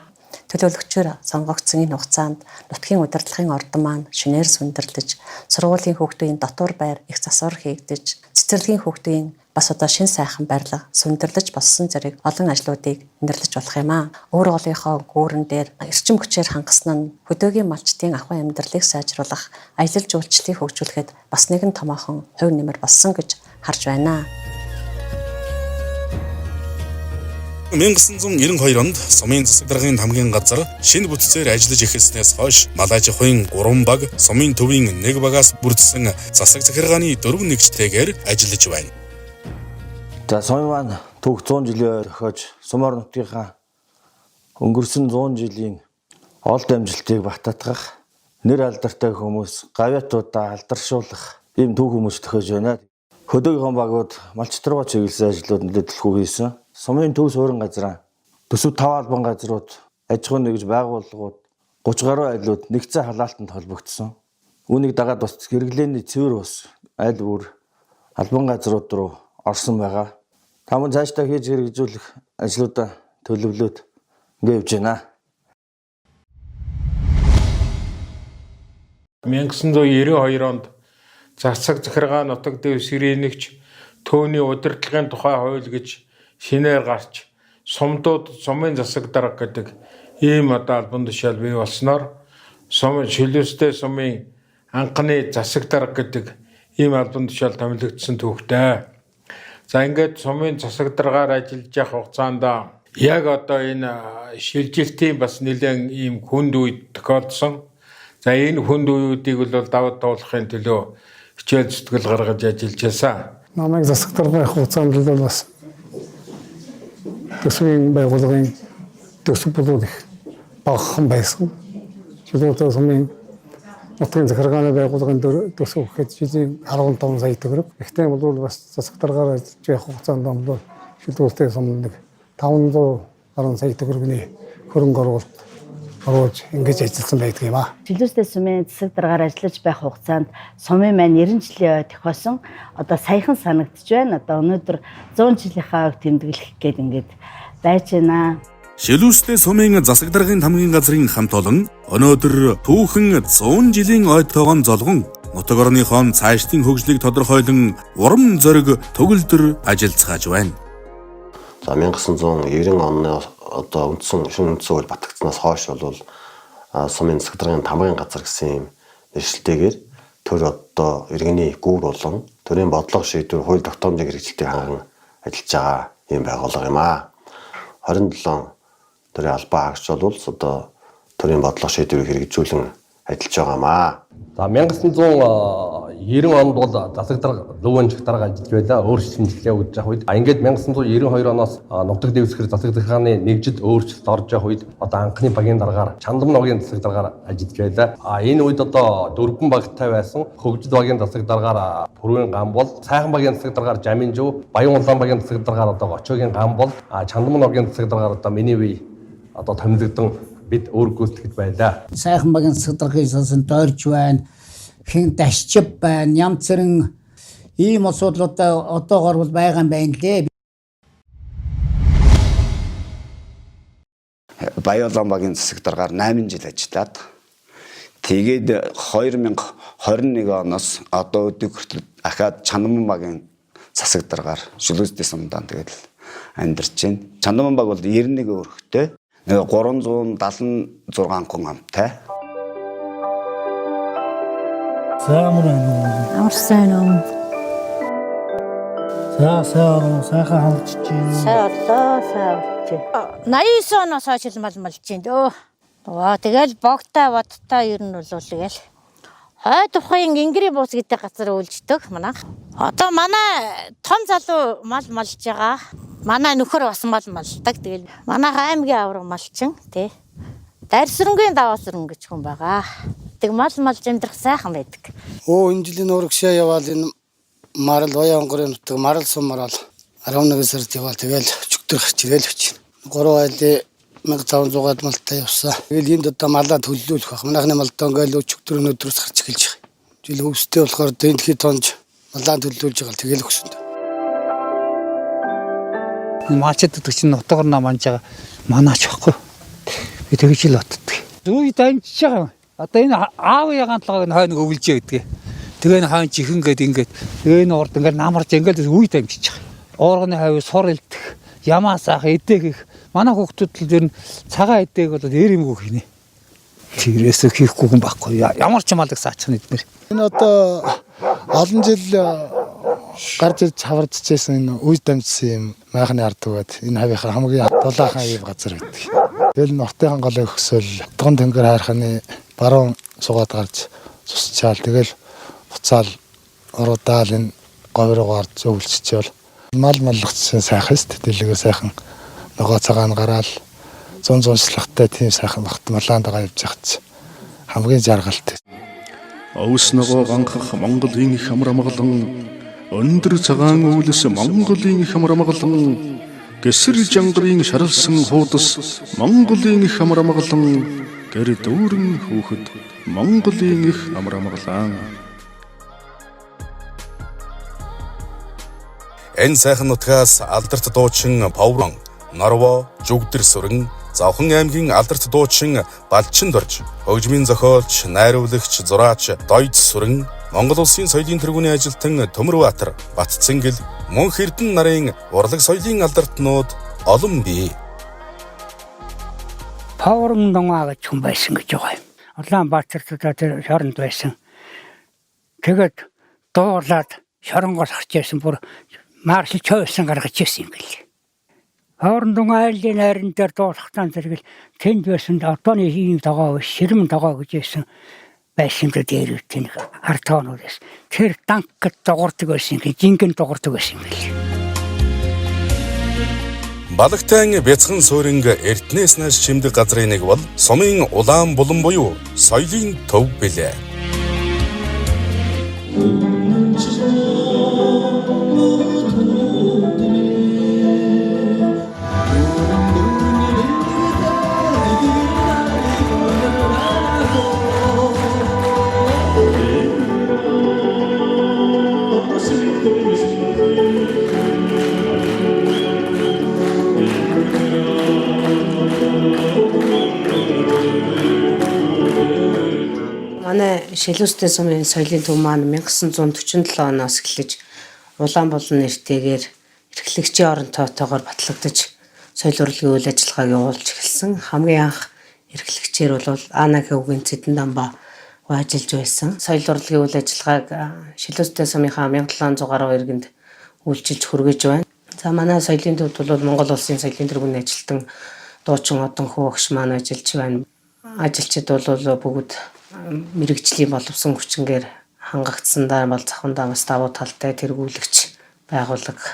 Төлөөлөгчөөр сонгогдсон энэ хугацаанд нутгийн удирдлагын ордон маань шинээр сүндэрлэж, сургуулийн хүүхдийн дотуур байр их засвар хийгдэж, цэцэрлэгийн хүүхдийн бас одоо шин сайхан барилга сүндэрлэж болсон зэрэг олон ажлуудыг нэрлэж болох юм аа. Өөр голынхоо гүүрэн дээр эрчим хүчээр хангасан нь хөдөөгийн малчдын ахуй амьдралыг сайжруулах, аялал жуулчлалыг хөгжүүлэхэд бас нэгэн томоохон хувь нэмэр болсон гэж харж байна. 1992 онд сумын засаг даргын тамгийн газар шинэ бүтцээр ажиллаж эхэлснээс хойш Малажихын 3 баг, сумын төвийн 1 багаас бүрдсэн засаг захиргааны 4 нэгжтэйгээр ажиллаж байна. За сумын маань түүх 100 жилийн ой тохиож сумаар нутгийнхаа өнгөрсөн 100 жилийн олд амжилтыг бататгах, нэр алдартай хүмүүс гавьяатуудаа алдаршуулах ийм түүх хүмүүс тохиож байна. Хөдөөгийнхэн багууд малчд руугаа чиглэсэн ажлууд нэлээд төлхөө хийсэн. Сумын төв суурин газраа төсөв 5 албан газрууд, аж ахуйн нэгж байгууллагууд 30 гаруй айлууд нэгдсэн халаалтанд холбогдсон. Үүнийг дагаад бас хэрэглээний цэвэр ус айл бүр албан газрууд руу орсон байгаа. Та мөн цаашдаа хийж хэрэгжүүлэх ажлуудаа төлөвлөөд ингэ явж байна. 1992 онд засаг захиргаа нутаг дэвсгэрийн нэгч төвний удирдлагын тухай хууль гэж шинээр гарч сумдууд сумын засаг дарга гэдэг ийм одоо албан тушаал бий болсноор сум Шилүүстэй сумын анхны засаг дарга гэдэг ийм албан тушаал томилогдсон түүхтэй. За ингээд сумын засаг даргаар ажиллаж явах хугацаанд яг одоо энэ шилжилтийн бас нэлээд ийм хүнд үед тохиолдсон. За энэ хүнд үеүүдийг бол даваад туулахын төлөө хичээл зүтгэл гаргаж ажиллаж байсан. Намайг засаг даргын хугацаанд бол бас төсвийн байгууллагын төсөв болов их багахан байсан. Шилүүтэй сумын нутгийн захиргааны байгууллагын төсөв гэхэд жилийн 15 сая төгрөг. Гэхдээ бол бас засаг даргаар ажиллаж явах хугацаанд бол шилүүтэй сум нэг 500 гаруй сая төгрөгийн хөрөнгө оруулалт оруулж ингэж ажилласан байдаг юм аа. Шилүүстэй сумын засаг даргаар ажиллаж байх хугацаанд сумын маань 90 жилийн ой тохиосон одоо саяхан санагдаж байна. Одоо өнөөдөр 100 жилийнхаа ойг тэмдэглэх гээд ингэж байж байна. Шилүүстэй сумын засаг даргын тамгийн газрын хамт олон өнөөдөр түүхэн 100 жилийн ойтойгон золгон нутаг орныхон цаашдын хөгжлийг тодорхойлон урам зориг төгөлдөр ажиллацгааж байна. За 1990 оны одоо үндсэн шинэ үндсэн хууль батлагдсанаас хойш бол сумын засаг даргын тамгын газар гэсэн юм нэршилтэйгээр төр одоо иргэний гүүр болон төрийн бодлого шийдвэр хууль тогтоомжийн хэрэгжилтийг ханган ажиллаж байгаа юм байгууллага юм аа. 27 төрийн албан хаагч бол одоо төрийн бодлого шийдвэрийг хэрэгжүүлэн ажиллаж байгаамаа. За 1990 онд бол засаг дарга Лүвэн дарга ажиллаж байлаа. Өөрчлөлт шинжилгээ өгж явах үед ингээд 1992 оноос нутаг дэвсгэр засаг даргааны нэгжид өөрчлөлт орж явах үед одоо анхны багийн даргаар Чандам ногийн засаг даргаар ажиллаж байлаа. А энэ үед одоо дөрвөн багтай байсан. Хөгжил багийн засаг даргаар Пүрвийн Гамбол, Сайхан багийн засаг даргаар Жаминжуу, Баян улаан багийн засаг даргаар одоо Гочоогийн Гамбол, Чандам ногийн засаг даргаар одоо миний бие одоо томилогдсон бид өөр гүйцэтгэж байлаа. Сайхан багийн засаг даргын сонсон дойрч байна, хэн дашчив байна, янз бүрийн ийм асуудлуудаа одоогор бол байгаа юм байна лээ. Баян багийн засаг даргаар 8 жил ажиллаад тэгээд 2021 оноос одоо өдөө хүртэл ахаад Чанаман багийн засаг даргаар Шүлүүстэй сумдаан тэгээд амьдарч байна. Чанаман баг бол 91 өрхтэй. 376 хүн амтай. За амар байна уу? Амар сайн уу? За сайн сайхан хавчж байна. Сайн боллоо, сайн болчих. 89 оноос хойш мал малж байна дөө. Ваа тэгэл богтой бодтой ер нь бол тэгэл хойд ухаан Ингрийн бус гэдэг газар үлждэг манайх. Одоо манай том залуу мал малж байгаа. Манай нөхөр бас мал малдаг. Тэгэл манайх аймгийн авраг малчин тий. Дарьсрэнгийн даваасрэн гэж хүн байгаа. Тэг мал малж амьдрах сайхан байдаг. Өө энэ жилийн урагшаа яваал энэ марал Баян онгорын нутаг марал сум марал 11 сард яваал тэгэл өчигдөр гарч ирээл очив. 3 айлын 1500-аад малтай явсан. Тэгэл энд одоо малаа төллүүлэх байх. Манайхны малдаа ингээл өчигдөр өнөөдрөөс гарч эхэлж байгаа. Жил хөвстэй болохоор дэлхийд тонж малаа төллүүлж байгаа л тэгэл өгсөн. Малчид гэдэг чинь нутгаар нам манж байгаа манаач байхгүй. Би тэгж л боддог. Үе дамжиж байгаа юм. Одоо энэ аав ягаан толгойг нь хойно өвлжээ гэдгээ. Тэгээ энэ хойно чихэн гээд ингээд тэгээ энэ урд ингээд намарч ингээд үе дамжиж байгаа. Уурганы хавь сур илдэх, ямаас ах эдэг их. Манай хүүхдүүд л ер нь цагаан эдэг бол эр юмгүй хийнэ. Тэрээсээ хийхгүй хүн байхгүй. Ямар ч малыг саачих нь эднэр. Энэ одоо олон жил гарч ирж хавардчихсэн энэ үе дамжсан юм майхны ард түгээд энэ хавийнхаа хамгийн дулаахан ийм газар байдаг. Тэгэл нутгийн голыг өксөл дуган тэнгэр хайрханы баруун сугаад гарч цусчаал тэгэл буцаал уруудаал энэ говь руу гарч өвлөччөөл мал маллахсан сайхан шүү дээ. Дэлгээ сайхан ногоо цагаан гараал зун зуншлагтай тийм сайхан багт малаан дагаа явж байхад хамгийн жаргалтай. Өвс ногоо ганхах Монголын их амар амгалан, өндөр цагаан өвлөс Монголын их амар амгалан, гэсэр жангарын шаралсан хуудас Монголын их амар амгалан, гэр дүүрэн хүүхэд Монголын их амар амгалан. Энэ сайхан нутгаас алдарт дуучин Паврон, Норво, Жүгдэр сүрэн, Завхан аймгийн алдарт дуучин Балчин дорж, хөгжмийн зохиолч, найруулагч, зураач Дойд сүрэн, Монгол улсын соёлын тэргүүний ажилтан Төмөрбаатар, Батцэнгэл, Мөнх Эрдэнэ нарын урлаг соёлын алдартнууд олон бий. Паврон донгаа гэж хүн байсан гэж байгаа юм. Улаанбаатартаа тэр шоронд байсан. Тэгээд дуурлаад шоронгоос гарч ирсэн бүр маршал чойсон гаргаж ирсэн юм гэлээ. Хоорондон айлын найран дээр дуулахтан зэрэгэл тэнд байсан одооны ийм тогоо биш ширмэн тогоо гэж байсан байсан дэ дээр үтэн хар тоонууд байсан. Тэр данк гэд дуурдаг байсан юм жингэн дуурдаг байсан юм гэлээ. Балагтайн бяцхан сууринг эртнээс нааш чимдэг газрын нэг бол сумын улаан булан буюу соёлын төв билээ. Манай Шилүүстэй сумын соёлын төв маань 1947 оноос эхлэж улаан булан нэртэйгээр эрхлэгчийн орон тоотойгоор батлагдаж соёл урлагийн үйл ажиллагааг явуулж эхэлсэн. Хамгийн анх эрхлэгчээр бол Ана Хөвгийн Цэдэн дамба ажиллаж байсан. Соёл урлагийн үйл ажиллагааг Шилүүстэй сумынхаа 1700 гаруй иргэнд үйлчилж хүргэж байна. За манай соёлын төвд бол Монгол улсын соёлын тэргүүний ажилтан дуучин Одон хүү багш маань ажиллаж байна. Ажилчид бол бүгд Мэргэжлийн боловсон хүчингээр хангагдсандаа бол завхандаа бас давуу талтай тэргүүлэгч байгууллага.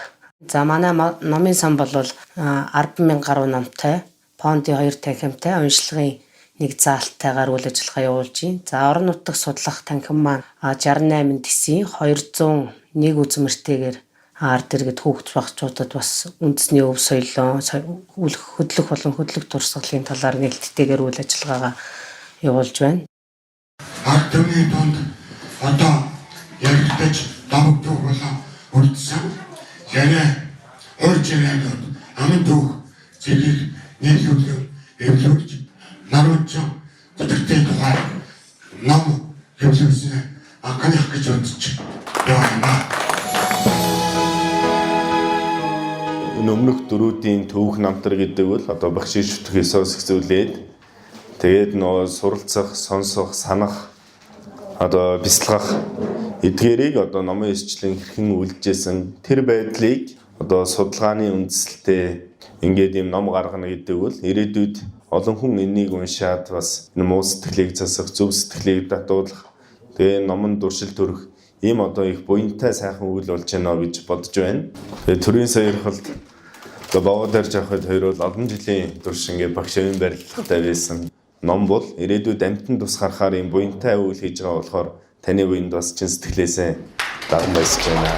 За манай номын сан бол 10,000 гаруй номтой, фондын 2 танхимтай, уншлагын нэг заалтайгаар үйл ажиллагаа явуулж байна. За орон нутаг судлах танхим маань 68 тэсийн 201 үзмэртэйгээр ард иргэд хүүхд багчуудад бас үндэсний өв соёлоо хөдлөх болон хөдлөх турсгалын талаар нээлттэйгээр үйл ажиллагаагаа явуулж байна. Ард түмний дунд одоо яригдаж давагдах болон үлдсэн яриа хурж ярианууд амын түүх зэргийг нийлүүлэн эвлүүлж наруучин зүтгэлийн тухай ном хэвлүүлсэн анхных гэж үзэж байна. Энэ өмнөх дөрүүдийн төвөх намтар гэдэг бол одоо багшийн шүтэх ёсоос хэзүүлээд тэгээд нөгөө суралцах, сонсох, санах, одоо бясалгах эдгээрийг одоо номын ёсчлон хэрхэн үйлжсэн тэр байдлыг одоо судалгааны үндсэлтэй ингээд ийм ном гаргана гэдэг бол ирээдүйд олон хүн энийг уншаад бас энэ муу сэтгэлийг засах, зөв сэтгэлийг датуулах, тэгээ номонд дуршил төрөх ийм одоо их буянтай сайхан үйл болж байна гэж бодож байна. Тэгээ төрийн саярхалд одоо бовоо дээр явахад хоёр бол олон жилийн турш ингээд багш авийн барилгатай байсан. Ном бол ирээдүйд амьтан тус харахаар ийм буянтай үйл хийж байгаа болохоор таны буянд бас чин сэтгэлээсээ даган баясж байна.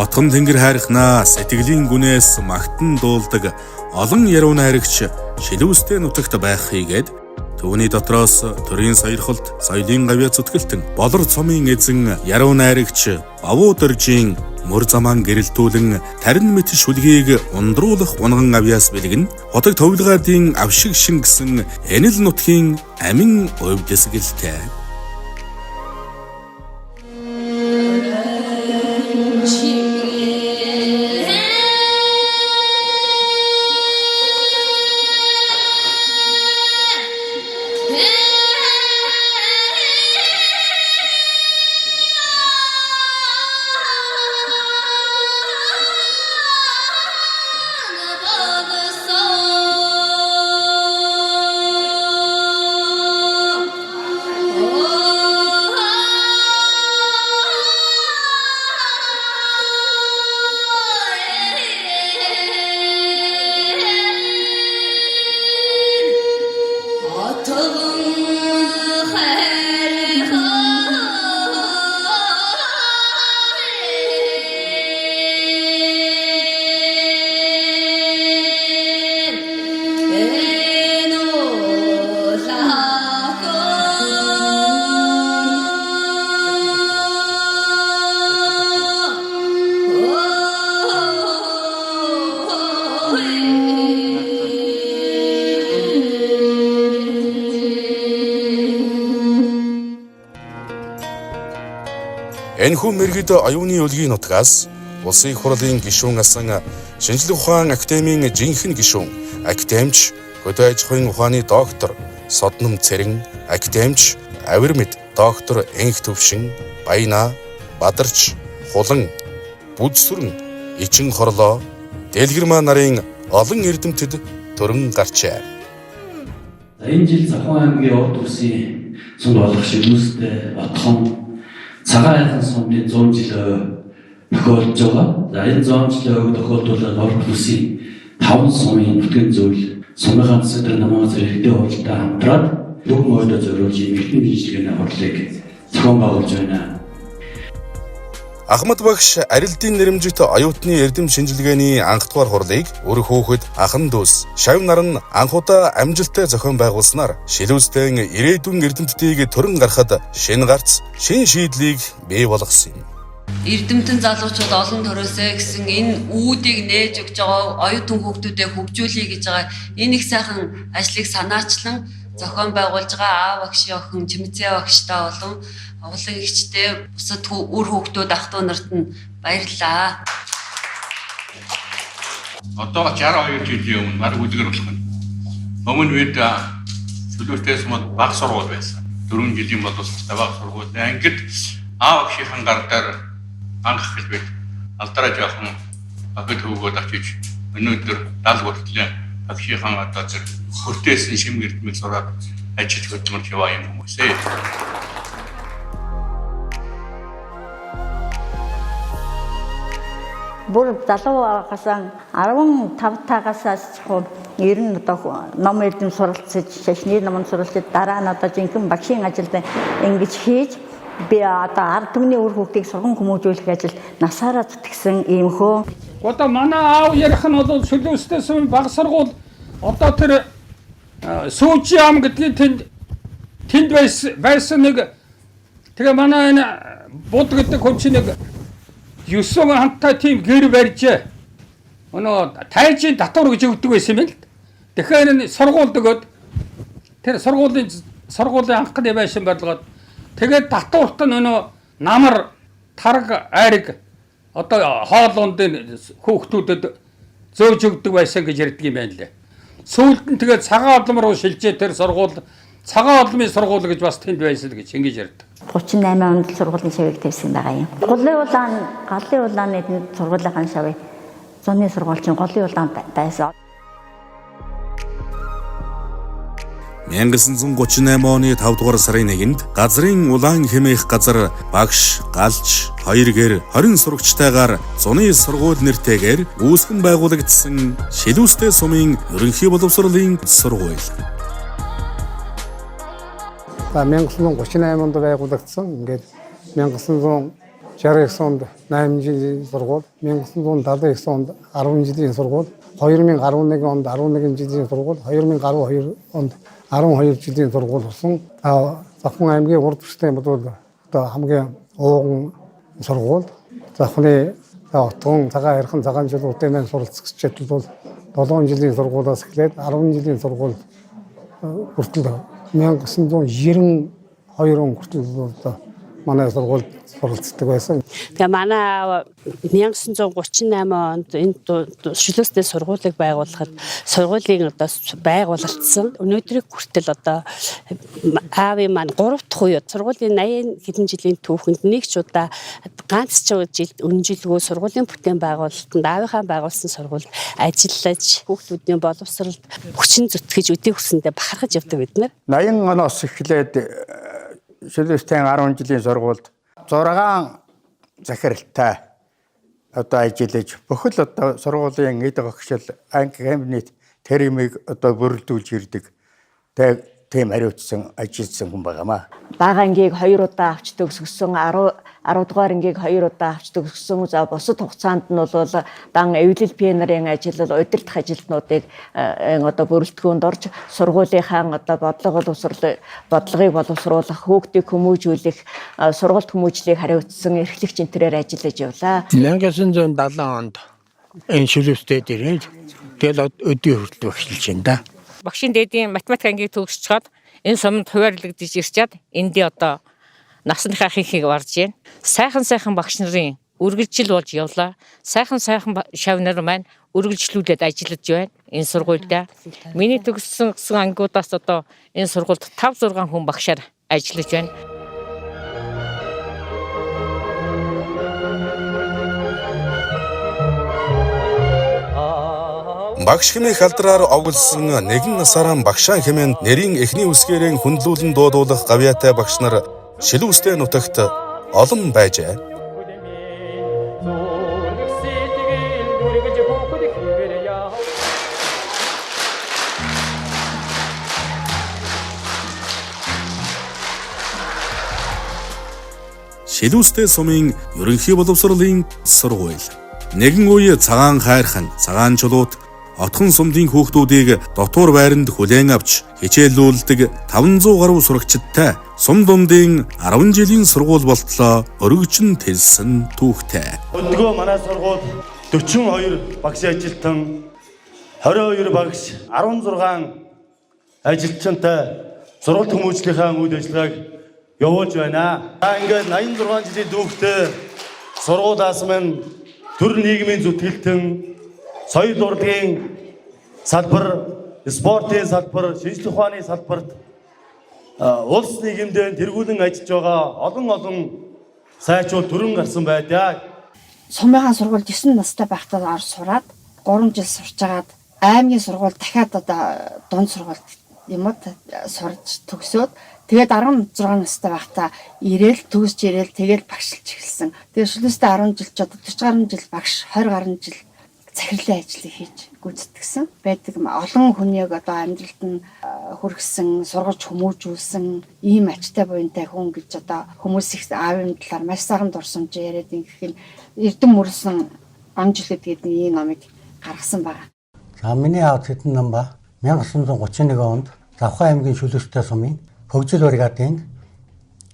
Отгон тэнгэр хайрхнаа сэтгэлийн гүнээс магтан дуулдаг олон яруу найрагч шилүүстэй нутагт байх хийгээд түүний дотроос төрийн саярхалд соёлын гавьяа зүтгэлтэн болор цомын эзэн яруу найрагч Бавуу дөржийн мөр замаан гэрэлтүүлэн тарин мэт шүлгийг ундруулах унган авьяас бэлгэн хотог товлгаадын авшиг шингэсэн энэл нутгийн амин өвдөсгэлтэй. Энэхүү мэргэд оюуны өлгийн нутгаас Улсын их хурлын гишүүн асан Шинжлэх ухаан академийн жинхэнэ гишүүн, академич, хөдөө аж ахуйн ухааны доктор Содном Цэрэн, академич, Авирмэд доктор Энх Төвшин, Баяна, Бадарч, Хулан, Бүдсүрэн, Ичин Хорлоо, Дэлгэрмаа нарын олон эрдэмтэд төрөн гарчээ. Энэ жил Завхан аймгийн урд үсийн сумд болох шилүүстэй отхон цагаан айхан сумын 100 жилийн тохиолдож байгаа. За энэ 100 жилийн ойг тохиолдуулаад урд үсийн 5 сумын нутгийн зүйл сумынхаа засаг даргын намын газар иргэдийн хуралтай хамтраад дөрвөн ойдоо зориулж ийм эрдэм шинжилгээний хурлыг зохион байгуулж байна. Ахмад багш арилдын нэрэмжит оюутны эрдэм шинжилгээний анхдугаар хурлыг үр хүүхэд ахан дүүс шав нар нь анхудаа амжилттай зохион байгуулснаар шилүүсдэн ирээдүйн эрдэмтдийг төрөн гарахад шинэ гарц, шинэ шийдлийг бий болгосон юм. Эрдэмтэн залуучууд олон төрөөсэй гэсэн энэ үүдийг нээж өгч байгаа оюутан хүүхдүүдэд хөгжүүлэе гэж байгаа энэ их сайхан ажлыг санаачлан зохион байгуулж байгаа аав багшийн охин Чимцээ багштай болон улан эгчтэй бусад үр хүүхдүүд ах トゥ нарт нь баярлалаа. Одоо 62 жилийн өмнө баг үлгэр болох нь. Өмнө үед чөлөөтэй сумад баг сургууль байсан. 4 жилийн боловсролтой баг сургууль. Ангид аав багшийн гар дээр анх гэж бид алдраа жоохон охид хөвгөөд очиж өнөөдөр дал хүртлээ багшийн одоо зэрэг хүртээсэн шим эрдмийг сураад Ажил хөдөлмөрлж яваа юм хүмүүсээ. Бүр залуу байгаас 15 тагаас ер нь одоо ном эрдэм суралцаж, шашны номонд суралцаж, дараа нь одоо жинхэнэ багшийн ажилд ингэж хийж би одоо ард түмний үр хүүхдийг сурган хүмүүжүүлэх ажил насаараа зүтгэсэн иймхөө. Одоо манай аав ярих нь бол Шилүүстэй сум баг сургууль одоо тэр сүүжи ам гэдгийг тэнд байсан нэг тэгээ манай энэ буд гэдэг хүн чинь нэг 9 хантай тийм гэр барьжээ. Өнөө тайжийн татвар гэж өгдөг байсан юм л. Тэгэхээр энэ сургуульд өгөөд тэр сургуулийн анхны байшин барилгаад тэгээд татварт нь өнөө намар тараг айраг одоо хоол ундын хүүхдүүдэд зөөж өгдөг байсан гэж ярьдаг юм байна лээ. Сүүлд нь тэгээд цагаан олом руу шилжээ тэр сургууль цагаан олмын сургууль гэж бас тэнд байсан гэж ингэж ярьдаг. 38 онд сургуулийн шавыг тавьсан байгаа юм. Голын улаан, галын улааны сургуулийн шавыг зуны сургууль чинь голын улаан байсан. 1938 оны 5 дугаар сарын 1-нд газрын улаан хэмээх газар багш, галж, хоёр гэр 20 сурагчтайгаар зуны сургууль нэртэйгээр үүсгэн байгуулагдсан Шилүүстэй сумын ерөнхий боловсролын сургууль. За 1938 онд байгуулагдсан. Ингээд 1969 онд 8 жилийн сургууль, 1979 онд 10 жилийн сургууль, 2011 онд 11 жилийн сургууль, 2012 онд 12 жилийн сургууль болсон. Завхан аймгийн урд төстэй бол одоо хамгийн ууган сургууль. Завхны отгон, цагаан хайрхан, цагаан жилүүдийн маань суралцагчид бол 7 жилийн сургуулиас эхлээд 10 жилийн сургууль хүртэл 1992 он хүртэл одоо манай сургуульд суралцдаг байсан. Тэгээ манай аав 1938 онд энэ Шилүүстэй сургуулийг байгуулахад сургуулийн одоо байгуулалтсан. Өнөөдрийг хүртэл одоо аавын маань 3 дахь үе сургуулийн 80 хэдэн жилийн түүхэнд нэг ч удаа ганц ч жилд өнжилгүй сургуулийн бүтээн байгуулалтанд аавынхаа байгуулсан сургуульд ажиллаж хүүхдүүдийн боловсролд хүчин зүтгэж өдий хүрсэндээ бахархаж явдаг бид нар. 80 оноос эхлээд Шилүүстэй 10 жилийн сургуульд 6 захиралтай одоо ажиллаж бүхэл одоо сургуулийн эд багшил анги кабинет тэр юмыг одоо бүрэлдүүлж ирдэг. Тийм хариуцсан ажилласан хүн байгаамаа. Бага ангийг 2 удаа авч төгсгсөн, 10 дугаар ангийг 2 удаа авч төгсгсөн. За бусад хугацаанд нь бол дан эвлэл пионерын ажил, удирдах ажилтнуудыг одоо бүрэлдэхүүнд орж сургуулийнхаа одоо бодлогыг боловсруулах, хүүхдийг хүмүүжүүлэх, сургалт хүмүүжлийг хариуцсан эрхлэгч энтерээр ажиллаж явлаа. 1970 онд энэ Шилүүстэй ирээд тэгэл өдий хүртэл багшилж байна да. Багшийн дээдийн математик ангийг төгсчөөд энэ суманд хуваарлагдж ирчээд эндээ одоо насныхаа хинхийг варж байна. Сайхан сайхан багш нарын үргэлжил болж явлаа. Сайхан сайхан шав нар маань үргэлжлүүлээд ажиллаж байна энэ сургуульдаа. Миний төгссөн гэсэн ангиудаас одоо энэ сургуульд 5 6 хүн багшаар ажиллаж байна. Багш хэмээх алдраар овоглосон нэгэн насаараа багшаа хэмээн нэрийн эхний үсгээрээ хүндлүүлэн дуудуулах гавьяатай багш нар Шилүүстэй нутагт олон байжээ. Шилүүстэй сумын ерөнхий боловсролын сургууль. Нэгэн үе цагаан хайрхан, цагаан чулуут отхон сумдын хүүхдүүдийг дотуур байранд хүлээн авч хичээллүүлдэг 500 гаруй сурагчидтай сум дундын 10 жилийн сургууль болтлоо өргөжин тэлсэн түүхтэй. Өдгөө манай сургууль 42 багш ажилтан, 22 багш, 16 ажилчинтай сургалт хүмүүжлийнхаа үйл ажиллагааг явуулж байна. За ингээд 86 жилийн түүхтэй сургуулиас минь төр нийгмийн зүтгэлтэн, соёл урлагийн салбар, спортын салбар, шинжлэх ухааны салбарт улс нийгэмдээ тэргүүлэн ажиллаж байгаа олон олон сайчууд төрөн гарсан байдаг. Сумынхаа сургуульд 9 настай байхдаа ор сураад 3 жил сурч агаад аймгийн сургууль дахиад одоо дунд сургуульд юмуд сурж төгсөөд тэгээд 16 настай байхдаа ирээл төгсөж ирээл тэгээд багшилж эхэлсэн. Тэгээд шилүүстэй 10 жил ч одоо 40 гаруй жил багш, 20 гаруй жил захирлын ажлыг хийж гүйцэтгэсэн байдаг. Олон хүнийг одоо амьдралд нь хүргэсэн, сургаж хүмүүжүүлсэн ийм ачтай буянтай хүн гэж одоо хүмүүс их аавын талаар маш сайхан дурсамж яриад ингэх нь Эрдэм мөрсөн он жилүүд гэдэг ийм номыг гаргасан байна. За миний аав Цэдэн Намба 1931 онд Завхан аймгийн Шүлэгтэй сумын Хөгжил бригадын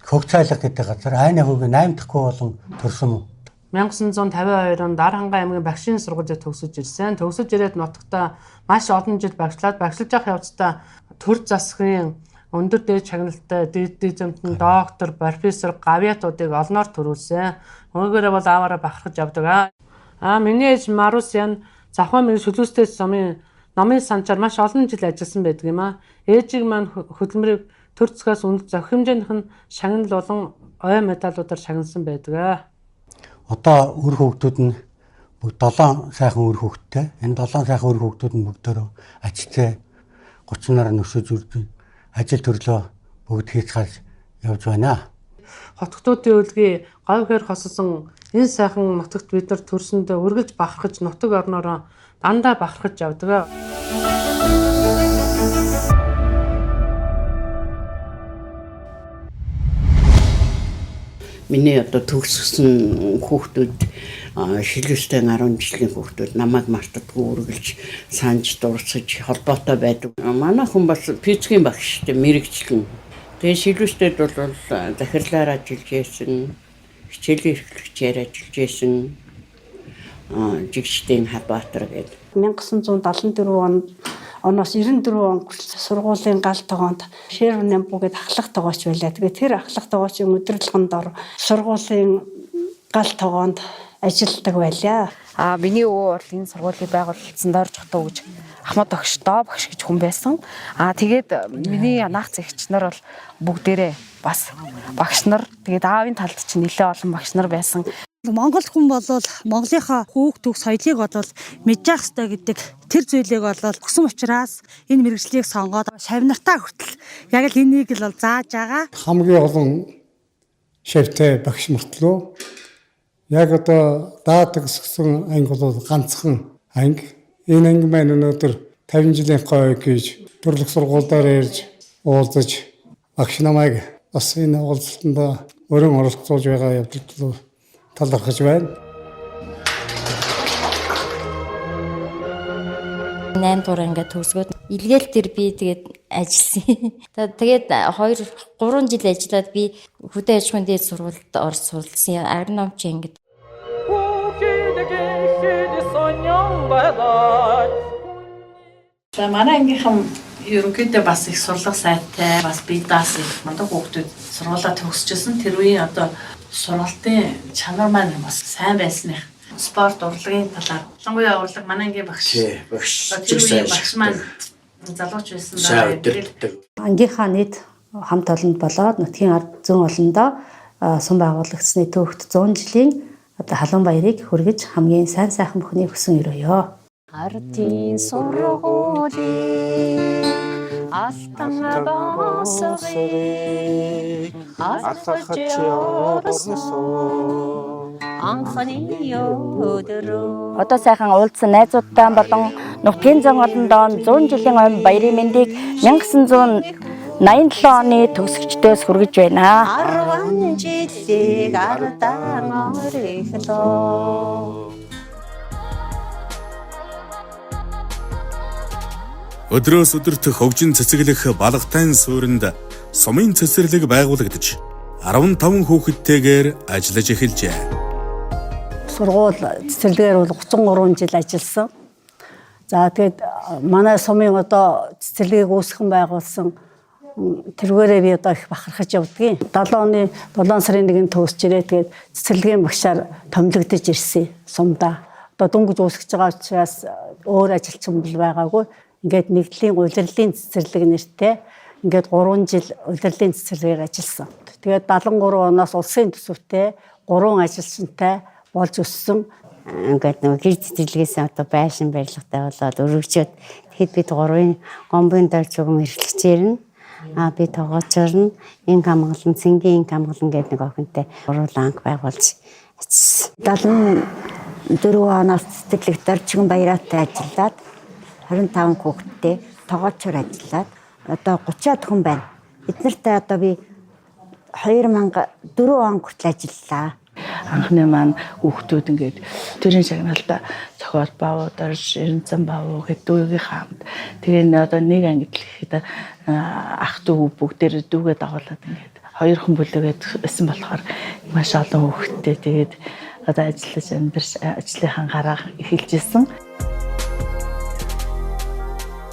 Хөгцайлга гэдэг газар Айна хүүгийн 8 дахь хүү болон төрсөн. 1952 онд Дарханга аймгийн багшийн сургуулийг төгсөж ирсэн. Төгсөж ирээд нутагта маш олон жил багшлаад багшилж явах явцдаа төр засгийн өндөр дээд шагналтай дээд зэмтэн доктор, профессор, гавьяатуудыг олноор төрүүлсэн. Нөгөөгөөрөө бол ааваараа бахархаж явдаг. Аа миний ээж Марусян Завхан аймгийн Шүлүүстэй сумын номын санчаар маш олон жил ажилласан байдаг юм аа. Ээжийг маань хөдөлмөрийг төр засгаас үнэлж зохих хэмжээнийх нь шагнал болон ой медалуудаар шагналсан байдаг. Одоо үр хүүхдүүд нь бүгд 7 сайхан үр хүүхэдтэй. Энэ 7 сайхан үр хүүхдүүд нь бүгдөө ачтай 30 нар нөсөж үрдэн ажил төрлөө бүгд хийцгааж явж байна. Хотготуудын үлгий говь хээр хосолсон энэ сайхан нутагт бид нар төрсөндөө үргэлж бахархаж нутаг орноороо дандаа бахархаж явдаг. Миний одоо төгссөн хүүхдүүд шилүүстэй 10 жилийн хүүхдүүд намайг мартадгүй үргэлж санаж дурсаж холбоотой байдаг. Манай хүн бас физикийн багш шүү дээ, мэрэгчлэн. Тэгээ шилүүстэд бол захирлаар ажиллаж байсан, хичээлийн эрхлэгчээр ажиллаж байсан жигчдийн Хабаатар гэдэг. 1974 онд оноос 94 он хүртэл сургуулийн гал тогоонд Шервнэмбу гэдэг ахлах тогооч байлаа. Тэгээд тэр ахлах тогоочийн удирдлаганд ор сургуулийн гал тогоонд ажилладаг байлаа. А миний өвөө бол энэ сургуулийг байгуулсан Дорж Хотоо гэж Ахмад багш, Доо багш гэж хүн байсан. А тэгээд миний наах зэгч нар бол бүгдээрээ бас багш нар. Тэгээд аавын талд чинь нэлээд олон багш нар байсан. Монгол хүн болвол Монголынхаа хүүхд төв соёлыг болвол мэдж явах ёстой гэдэг тэр зүйлийг болвол өгсөн учраас энэ мэргэжлийг сонгоод шавнартаа хүртэл яг л энийг л бол зааж байгаа. Хамгийн олон шавтай багш мөртлөө яг одоо даад төгссөн анги бол ганцхан анги. Энэ анги маань өнөөдөр 50 жилийн гой гэж төрлөх сургуулиар ирж уулзаж багш намайг бас энэ уулзалтанд өрөн оролцуулж байгаа явдалд талархаж байна. 8 дугаар ангиа төгсгөөд илгээл дээр би тэгээд ажилласан. Тэгээд 2 3 жил ажиллаад би хөдөө аж ахуйн дээд сургуульд орж суралцсан. Агрономч ангид. За манай ангийнхан ерөнхийдөө бас их сурлага сайтай, бас бие даасан их мундаг хүүхдүүд сургуулаа төгсөжсэн. Тэр үеийн одоо сургалтын чанар маань бас сайн байсан их. Спорт урлагийн талаар. Ялангуяа урлаг манай ангийн багш. Тий, багш. Тэр үеийн багш маань залууч байсан Сайн удирддаг. Ангийнхаа нийт хамт олонд болоод нутгийн ард зүүн олондоо сум байгуулагдсны төвхт 100 жилийн одоо халуун баярыг хүргэж хамгийн сайн сайхан бүхний хүсэн өрөөё. Ардын сургуулийн алтан босгыг алхаж явсан анхны өдрөө. Одоо сайхан уулзсан найзуудтай болон нутгийн зан олондоо 100 жилийн өмнө баярын мэндийг 1987 оны төгсөгчдөөс хүргэж байна. 10 жилийг ардан орхилоо. Өдрөөс өдөрт хөгжин цэцэглэх балгатайн суурьнд сумын цэцэрлэг байгуулагдаж 15 хүүхэдтэйгээр ажиллаж эхэлжээ. Сургууль цэцэрлэгээр бол 33 жил ажилласан. За тэгээд манай сумын одоо цэцэрлэгийг үүсгэн байгуулсан тэргээрээ би одоо их бахархаж явдгийн. 70 оны 7 сарын 1-нд төгсөж ирээ. Тэгээд цэцэрлэгийн багшаар томилогдож ирсэн сумдаа. Одоо дөнгөж үүсгэж байгаа учраас өөр ажилчин бол байгаагүй. Ингээд нэгдлийн улирлын цэцэрлэг нэртэй ингээд 3 жил улирлын цэцэрлэгээр ажилласан. Тэгээд 73 оноос улсын төсөвтэй 3 ажилчинтай болж өссөн. Ингээд нөгөө гэр цэцэрлэгээс одоо байшин барилгатай болоод өргөжөөд тэгэхэд бид гурвын гомбын дорж өгөн эрхлэгчээр нь би тогоочор нь инг амгалан цэнгийн инг амгалан гэдэг нэг охинтой гурван анги байгуулж очсон. 74 оноос цэцэрлэг Доржигэн Баяраатай ажиллаад 25 хүүхэдтэй тогоочор ажиллаад одоо 30-аад хүн байна. Бид нартай одоо би 2004 он хүртэл ажиллалаа. Анхны маань хүүхдүүд ингээд төрийн шагналтай зохиол баав, дорж, Эренцэн баав гэдэг дүүгийн хамт. Тэгээ одоо нэг ангид л гэхэд ах дүү бүгдээр дүүгээ дагуулад ингээд хоёр хүн бүлэгээд байсан болохоор маш олон хүүхэдтэй тэгээд одоо ажиллаж амьдарч ажлынхаа гараа эхэлж исэн.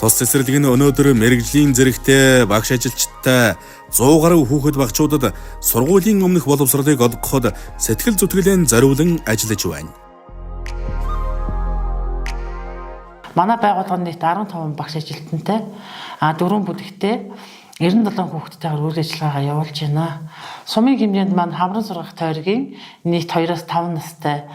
Тус цэцэрлэг нь өнөөдөр мэргэжлийн зэрэгтэй багш ажилчтай 100 гаруй хүүхэд багчуудад сургуулийн өмнөх боловсролыг олгоход сэтгэл зүтгэлэн зориулан ажиллаж байна. Манай байгууллага нийт 15 багш ажилтнтай, 4 бүлэгтэй 97 хүүхэдтэйгээр үйл ажиллагаагаа явуулж байна. Сумын хэмжээнд маань хамран сургах тойргийн нийт 2-5 настай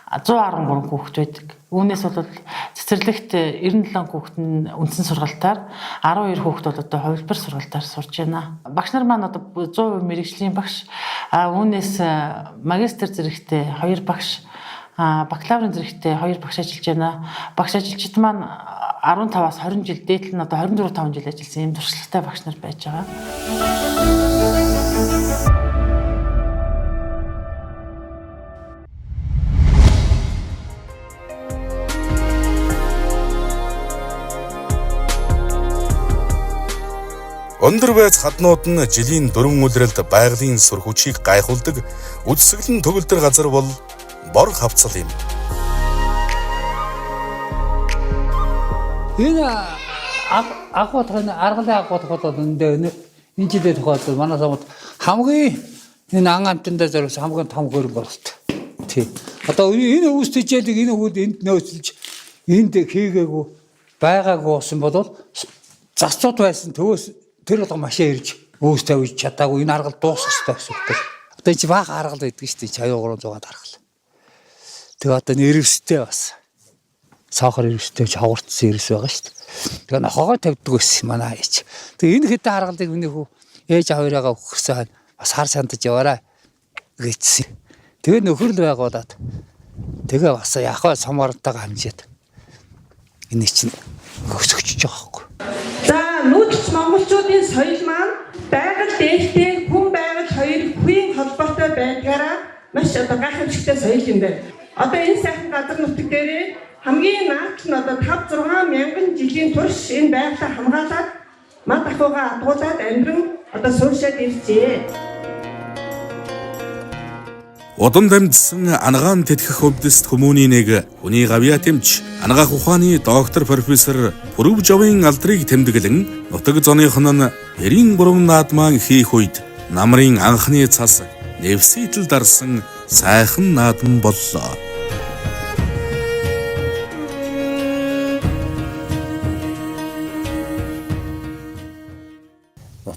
113 хүүхэд байдаг. Үүнээс бол цэцэрлэгт 97 хүүхэд нь үндсэн сургалтаар, 12 хүүхэд бол одоо хувилбар сургалтаар сурж байна. Багш нар маань одоо 100% мэрэгжлийн багш. Үүнээс магистр зэрэгтэй 2 багш, бакалаврын зэрэгтэй 2 багш ажиллаж байна. Багш ажилчид маань 15-аас 20 жил, дээдл нь одоо 24 5 жил ажилласан ийм туршлагатай багш нар байж байгаа. Өндөр байц хаднууд нь жилийн 4 улиралд байгалийн сүр хүчийг гайхуулдаг үзэсгэлэн төгөлдөр газар бол бор хавцал юм. Энэ аг бодох нь аргалын аг бодох бол энэ жилийн тохиолдолд манай сумд хамгийн энэ ан амтандаа зориулсан хамгийн том хөрөнгө оруулалт. Тий. Одоо энэ өвс тэжээлийг энэ өвд энд нөөцлөж энд хийгээгүй байгаагүй болсон бол зарцууд байсан төвөөс тэр болго машин ирж өвс тавьж чадаагүй энэ аргал дуусах хэрэгтэй гэсэн үг. Одоо энэ чи бага аргал байдаг шүү дээ. Чаяа 300 аргал. Тэгээ одоо нэрвстэй бас цаохор эрвстэй ховгорцсон эрвс байгаа шүү дээ. Тэгээ нохоогоо тавьдаг байсан манай ээж. Тэгээ энэ хэдэн аргалыг миний хүү ээж аваараа өгсөн бас хар сандаж яваарай гэжсэн. Тэгээ нөхөрл байгуулад тэгээ бас яг хаа соморонтойгоо хамжаад энэ чинь өсгөж байгаа байхгүй. За нүүдэлч монголчуудын соёл маань байгаль дээлтэй хүн байгаль хоёр хувийн холбоотой байдгаараа маш одоо гайхамшигтай соёл юм байна. Одоо энэ сайхан газар нутаг дээрээ хамгийн наадл нь одоо 5 6 мянган жилийн турш энэ байгалаа хамгаалаад мад ахуйгаа адгуулад амьдран одоо сууршаад иржээ. Удам дамжсан анагаан тэтгэх өвдөст хүмүүний нэг хүний гавьяа тэмч анагаах ухааны доктор профессор Пүрэв Жовын алдрыг тэмдэглэн нутаг зоных нь 93 наадмаан хийх үед намрын анхны цас нэвсийтэл дарсан сайхан наадам боллоо.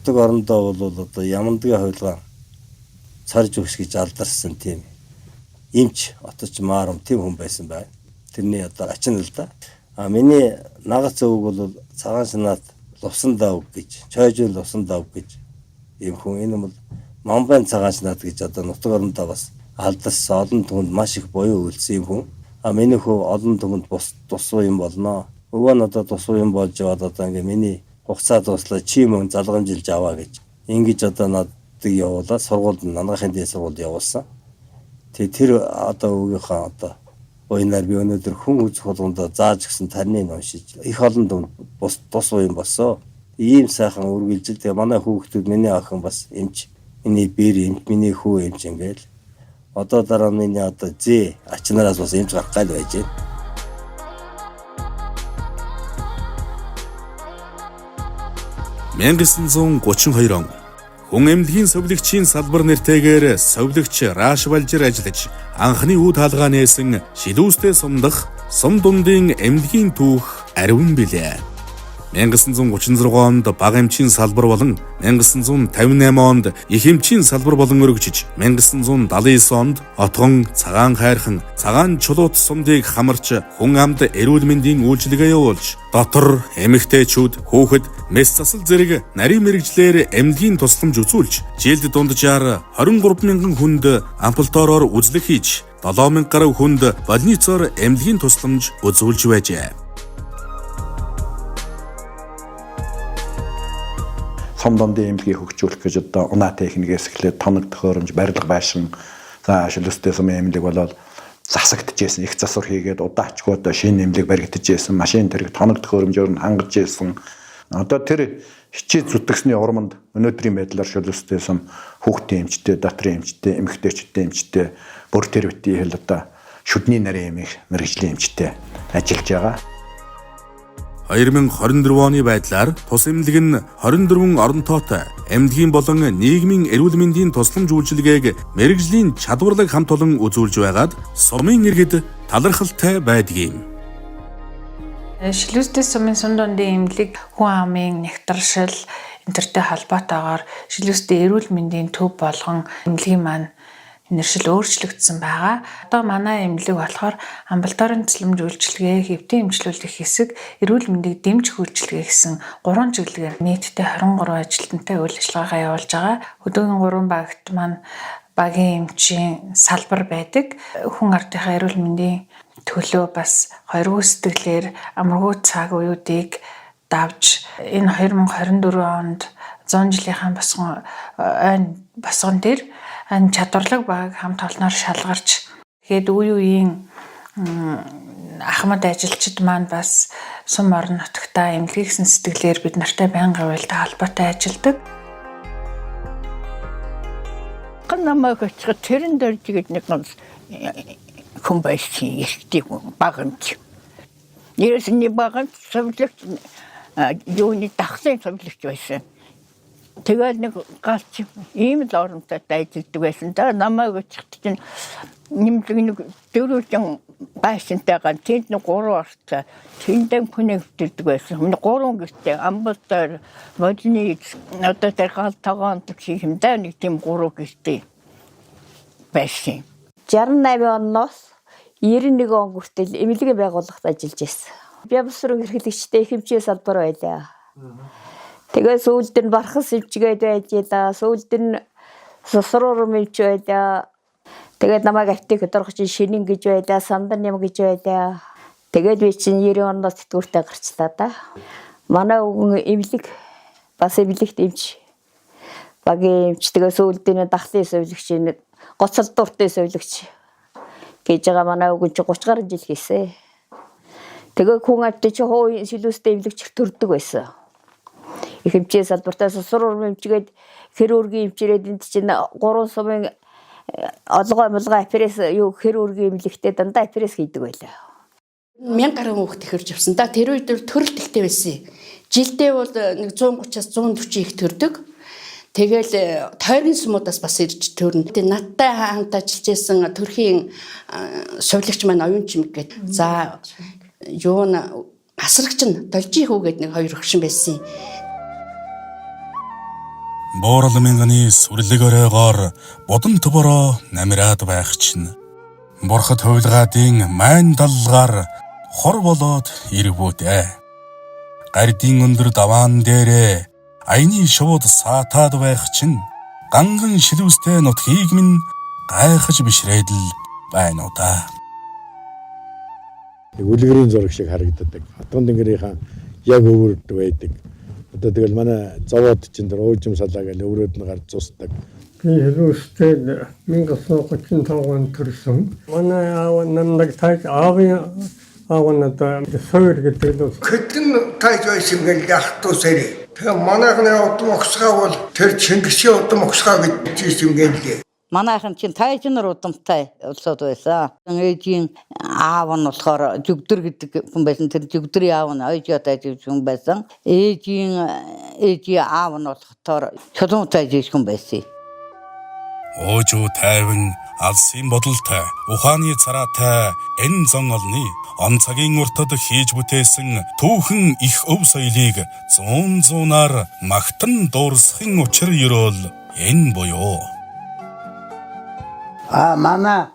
Нутаг орондоо бол одоо ямандгийн хувилгаан царж өгс гэж алдарсан тийм эмч отож маарам тийм хүн байсан байна. Тэрний одоо ачин л да. А миний нагац өвөг бол цагаан санаат лувсан давг гэж, чойжун лувсан давг гэж ийм хүн. Энэ бол Мамбайн цагаан санаат гэж одоо нутаг орондоо бас алдарсан олон түмэнд маш их буян үйлсэн юм хүн. А миний хүү олон түмэнд бус тусуу юм болно. Өвөө нь одоо тусуу юм болж яваад одоо ингээ миний хугацаа дуслаа чи мөн залгамжилж аваа гэж. Ингэж одоо надад явуулаад сургуульд анагаахын дээд сургуульд явуулсан. Тэгээ тэр одоо өвгийнхаа одоо буянаар би өнөөдөр хүн үзэх болгондоо зааж гисэн тарныг уншиж их олон дүнд бус тус уян болсон. Ийм сайхан үргэлжил. Тэгээ манай хүүхдүүд миний охин бас эмч, миний бэр эмч, миний хүү эмч ингээл. Одоо дараа нь миний одоо зээ ачнараас бас эмч гарах гал байж байна. Мянга 1932 он хүн эмнэлгийн совилогчийн салбар нэртэйгээр совилогч Раш Балжир ажиллаж анхны үе таалгаа нээсэн шилүүстэй сумдах сум дундын эмнэлгийн түүх ариван билээ. 1936 онд бага эмчийн салбар болон 1958 онд их эмчийн салбар болон өргөжиж, 1979 онд Отгон, Цагаан хайрхан, Цагаан чулуут сумдыг хамарч хүн амд эрүүл мэндийн үйлчилгээ явуулж, дотор эмэгтэйчүүд, хүүхэд, мэс засал зэрэг нарийн мэргэжлээр эмнэлгийн тусламж үзүүлж, жилд дунджаар 23 мянган хүнд амбулаториор үзлэг хийж, 7000 гаруй хүнд больницоор эмнэлгийн тусламж үзүүлж байжээ. Сум дундын эмнэлгийг хөгжүүлэх гэж одоо унаа техникээс эхлээд тоног төхөөрөмж, барилга байшин, за шилүүстэй сумын эмнэлэг болоод засагдчихсэн, их засвар хийгээд удаачгүй одоо шинэ эмнэлэг баригдчихсэн, машин тэрэг тоног төхөөрөмжөөр нь хангаж ирсэн. Одоо тэр хичээ зүтгэсний урманд өнөөдрийн байдлаар шилүүстэй сум хүүхдийн эмчтэй, дотрын эмчтэй, эмэгтэйчүүдийн эмчтэй, бүр тэр битгий хэл одоо шүдний нарийн эмийг мэргэжлийн эмчтэй ажиллаж байгаа. 2024 оны байдлаар тус эмнэлэг нь 24 оронтойтой эмнэлгийн болон нийгмийн эрүүл мэндийн тусламж үйлчилгээг мэргэжлийн чадварлаг хамт олон үзүүлж байгаад сумын иргэд талархалтай байдгийг. Шилүүстэй сумын сум дундын эмнэлэг хүн амын нягтаршил энтертэй холбоотойгоор шилүүстэй эрүүл мэндийн төв болгон эмнэлгийн маань нэршил өөрчлөгдсөн байгаа. Одоо манай эмнэлэг болохоор амбулаторийн тусламж үйлчилгээ, хэвтийн эмчлүүлэх хэсэг, эрүүл мэндийг дэмжих үйлчилгээ гэсэн 3 чиглэлээр нийтдээ 23 ажилтнтай үйл ажиллагаагаа явуулж байгаа. Хөдөөгийн 3 багт маань багийн эмчийн салбар байдаг. Хүн ардынхаа эрүүл мэндийн төлөө бас хоёргүй сэтгэлээр амаргүй цаг үеүүдийг давж энэ 2024 онд 100 жилийнхаа босгон ойн босгон дээр энэ чадварлаг баг хамт олноор шалгарч, тэгээд үе үеийн ахмад ажилчид маань бас сум орон нутагтаа эмнэлгийгсэн сэтгэлээр бид нартай байнгын уялдаа холбоотой ажилладаг. Намайг очиход тэрэн дөрж гээд нэг хүн байсан, эрэгтэй хүн, багамч. Нэрсний багамч совлогч юуны дахлын совлогч байсан. Тэгэл нэг галч ийм л оромтой ажилладаг байсан. Да намайг очиход чинь нэмлэг нэг дөрвөлжин байшинтайгаа тэнд нэг 3 ортой тэндэн хүнийг өвтөрдөг байсан. Нэг 3 гэртэй амбултаар модны одоо тэр гал тогоон хийх юм да нэг тийм 3 гэртэй байсан. 68 оноос 91 он хүртэл эмнэлгийн байгууллагт ажиллаж байсан. Би бусрын эрхлэгчтэй их эмчийн салбар байлаа. Тэгээ сүүлд нь бархас эмчгээд байж лаа. Сүүлд нь сусрурам эмч байлаа. Тэгээд намайг аптекд орох чинь шинэн гэж байлаа, сандан юм гэж байлаа. Тэгээд би чинь 90 оноос тэтгэвртэй гарчлаа да. Манай өвгөн эмнэлэг бас эмнэлэгт эмч. Багийн эмч тэгээ сүүлд нь дахлын сувилагч, гоцол дуртай сувилагч гэж байгаа манай өвгөн чи 30 гаруй жил хийсэн. Тэгээ хүн амт чи хуу шилүүстэй эмнэлэгч төрдөг байсан. Их эмчийн салбартаа сусрурам эмчгээд хирургийн эмчрээд энд чинь 3 сумын олгой молгой апресс юу хирургийн эмнэлэгтээ дандаа апресс хийдэг байлаа. 1000 гаруй хүүхэд ихэрч явсан. Да тэр үед төрөл дэлтэй байсан. Жилдээ бол нэг 130-аас 140 их төрдөг. Тэгэл тойргийн сумуудаас бас ирж төрнө. Тэгээ надтай хамт ажиллаж байсан төрхийн сувилагч маань оюун чимэг гээд. За юу н асрагч нь Должийн хүү гээд нэг хоёр өгшин байсан. Буурал мянганы сүрлэг оройгоор будан тбороо намираад байх чинь бурхад хувилгаадын майн даллгаар хор болоод ирвүүдээ. Гардын өндөр даваан дээрээ аяны шувууд саатаад байх чинь ганган шилүүстэй нутгийг минь гайхаж бишрээд л байна уу да. Үлгэрийн зураг шиг харагддаг. Хатган тэнгэрийнхаа яг өвөрд байдаг. Одоо тэгэл манай зовоод чинь тэр уужим салаа гэж өврөөд нь гарч зусдаг. Би хэлүүстэй 1935 онд төрсөн. Манай аав намайг тайж аавын аав надад суур гэдэг нь Хэдэн тайж байсан гэл ах トゥ сэрэ. Тэгээ манайхны удам огсгаа бол тэр Чингисийн удам огсгаа гэж юм гэлээ. Манайхан чинь тайж нар удамтай улсууд байсан. Ээжийн аав нь болохоор Зүгдэр гэдэг хүн байсан. Тэр Зүгдрийн аав нь Ойжоо тайж гэж хүн байсан. Ээжийн аав нь болохоор Чулуун тайж гэж хүн байсан. Уужуу тайван алсын бодолтой, ухааны цараатай энэ зон олны он цагийн уртад хийж бүтээсэн түүхэн их өв соёлыг зуун зуунаар магтан дуурсахын учир ёроол энэ буюу. А манай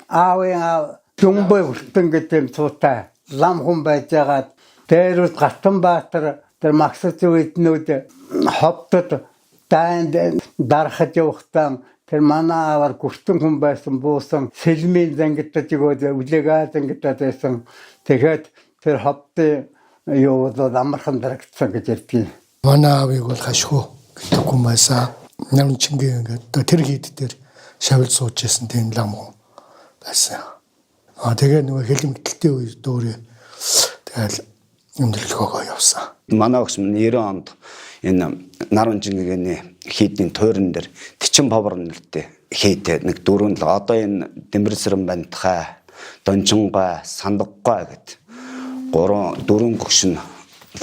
аавын аав Дүнбэ хүртэн гэдэг юм цуутай лам хүн байж байгаад дээрүүд Гатанбаатар тэр Максат эднүүд ховдод дайнд дарахж явахдаа тэр манай аавар гүртэн хүн байсан буусан сэлмийн зангидаж өгөөд үлээгээ зангидаад байсан. Тэгэхээр тэр ховдын юу бол амархан дарагдсан гэж ярьдгийг. Манай аавыг бол хашгүй гэдэг хүн байсан. Наран чингийн ингээд тэр хийд дээр шавил сууж байсан тийм лам хүн байсан. А тэгээ нөгөө хэлэмгэлтийн үе дөөрэ тэгэл өндөрлөгөөгөө явсан. Манай огс 90 онд энэ наран жингэний хийдний туйран дээр Тичин повор нэртэй хийд нэг дөрөв л одоо энэ Дэмбэрсэрэн бантхай, Дончингой, Сандаггой гэд 3 4 гөгшин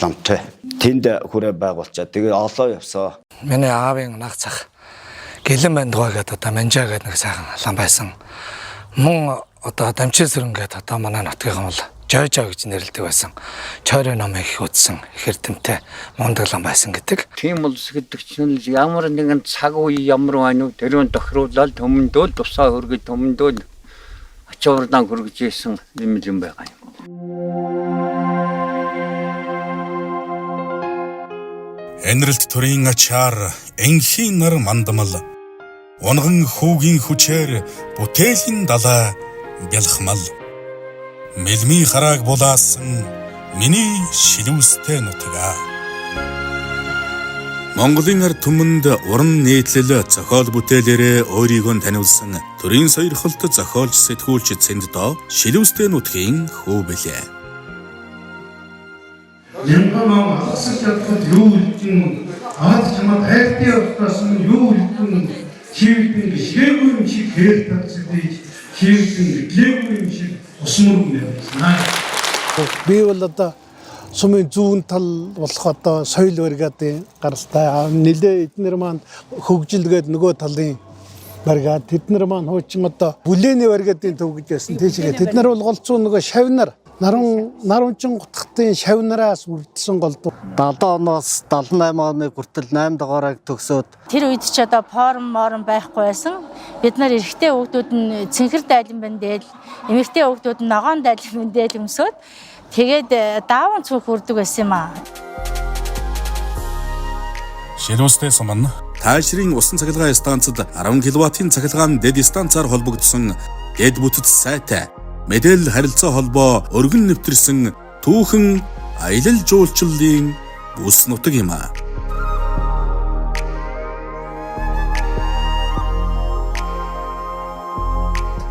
ламтай. Тэнд хүрээ байгуулчаа. Тэгээ олоо явсан. Миний аавын наг цах Гэлэн бандгой гэдэг одоо Манжаа гэдэг нэг сайхан лам байсан. Мөн одоо Дамчисэрэн гэдэг одоо манай нутгийн бол Жойжоо гэж нэрлэдэг байсан. Чойрын номыг их үзсэн, их эрдэмтэй мундаг лам байсан гэдэг. Тийм улс гэдэг чинь ямар нэгэн цаг үе ямар байна уу тэрүүн тохируулаад төмөндөө тусаа хөргөж төмөндөө ачуурдан хөргөж исэн юм юм байгаа юм. Энэрэлт төрийн ачаар энхийн нар мандамал унган хүүгийн хүчээр бүтээлийн далай бялхмал мэлмий харааг булаасан миний шилүүстэй нутгаа. Монголын ард түмэнд уран нийтлэл зохиол бүтээлээрээ өөрийгөө таниулсан төрийн сойрхолт зохиолч сэтгүүлч Цэнддоо шилүүстэй нутгийн хүү билээ. Мянган он алгасаж чадхад юу үлдэн, аваад чамаа хайртай явахтаас нь юу үлдэн, чивдэн гიშгээгүй юм шиг хээр татсадыг, чивдэн гэглээгүй юм шиг ус мөргөн явуулнаа. Би бол одоо сумын зүүн тал болох одоо соёл бригадын гаралтай. Нилээ эднэр маань хөгжилгээд нөгөө талын бригад, тэд нар маань хуучин одоо бүлээний бригадын төв гэж байсан. Тийшээ тэд нар бол голцоо нөгөө шавнар нарунчин гутгатын шавнараас үрдсэн голдуу. 70 оноос 78 оны хүртэл 8 дугаарыг төгсөөд тэр үед ч одоо форум мором байхгүй байсан. Бид нар эрэгтэй хүүхдүүд нь цэнхэр дайлан бэндээл, эмэгтэй хүүхдүүд нь ногоон дайлан бэндээл өмсөөд тэгээд дааван цүнх үрдэг байсан юм аа. Шилүүстэй сум нь Таашрын усан цахилгаан станцад 10 кВт-ийн цахилгаан дэд станцаар холбогдсон дэд бүтэц сайтай мэдээлэл харилцаа холбоо өргөн нэвтэрсэн түүхэн аялал жуулчлалын бүс нутаг юм а.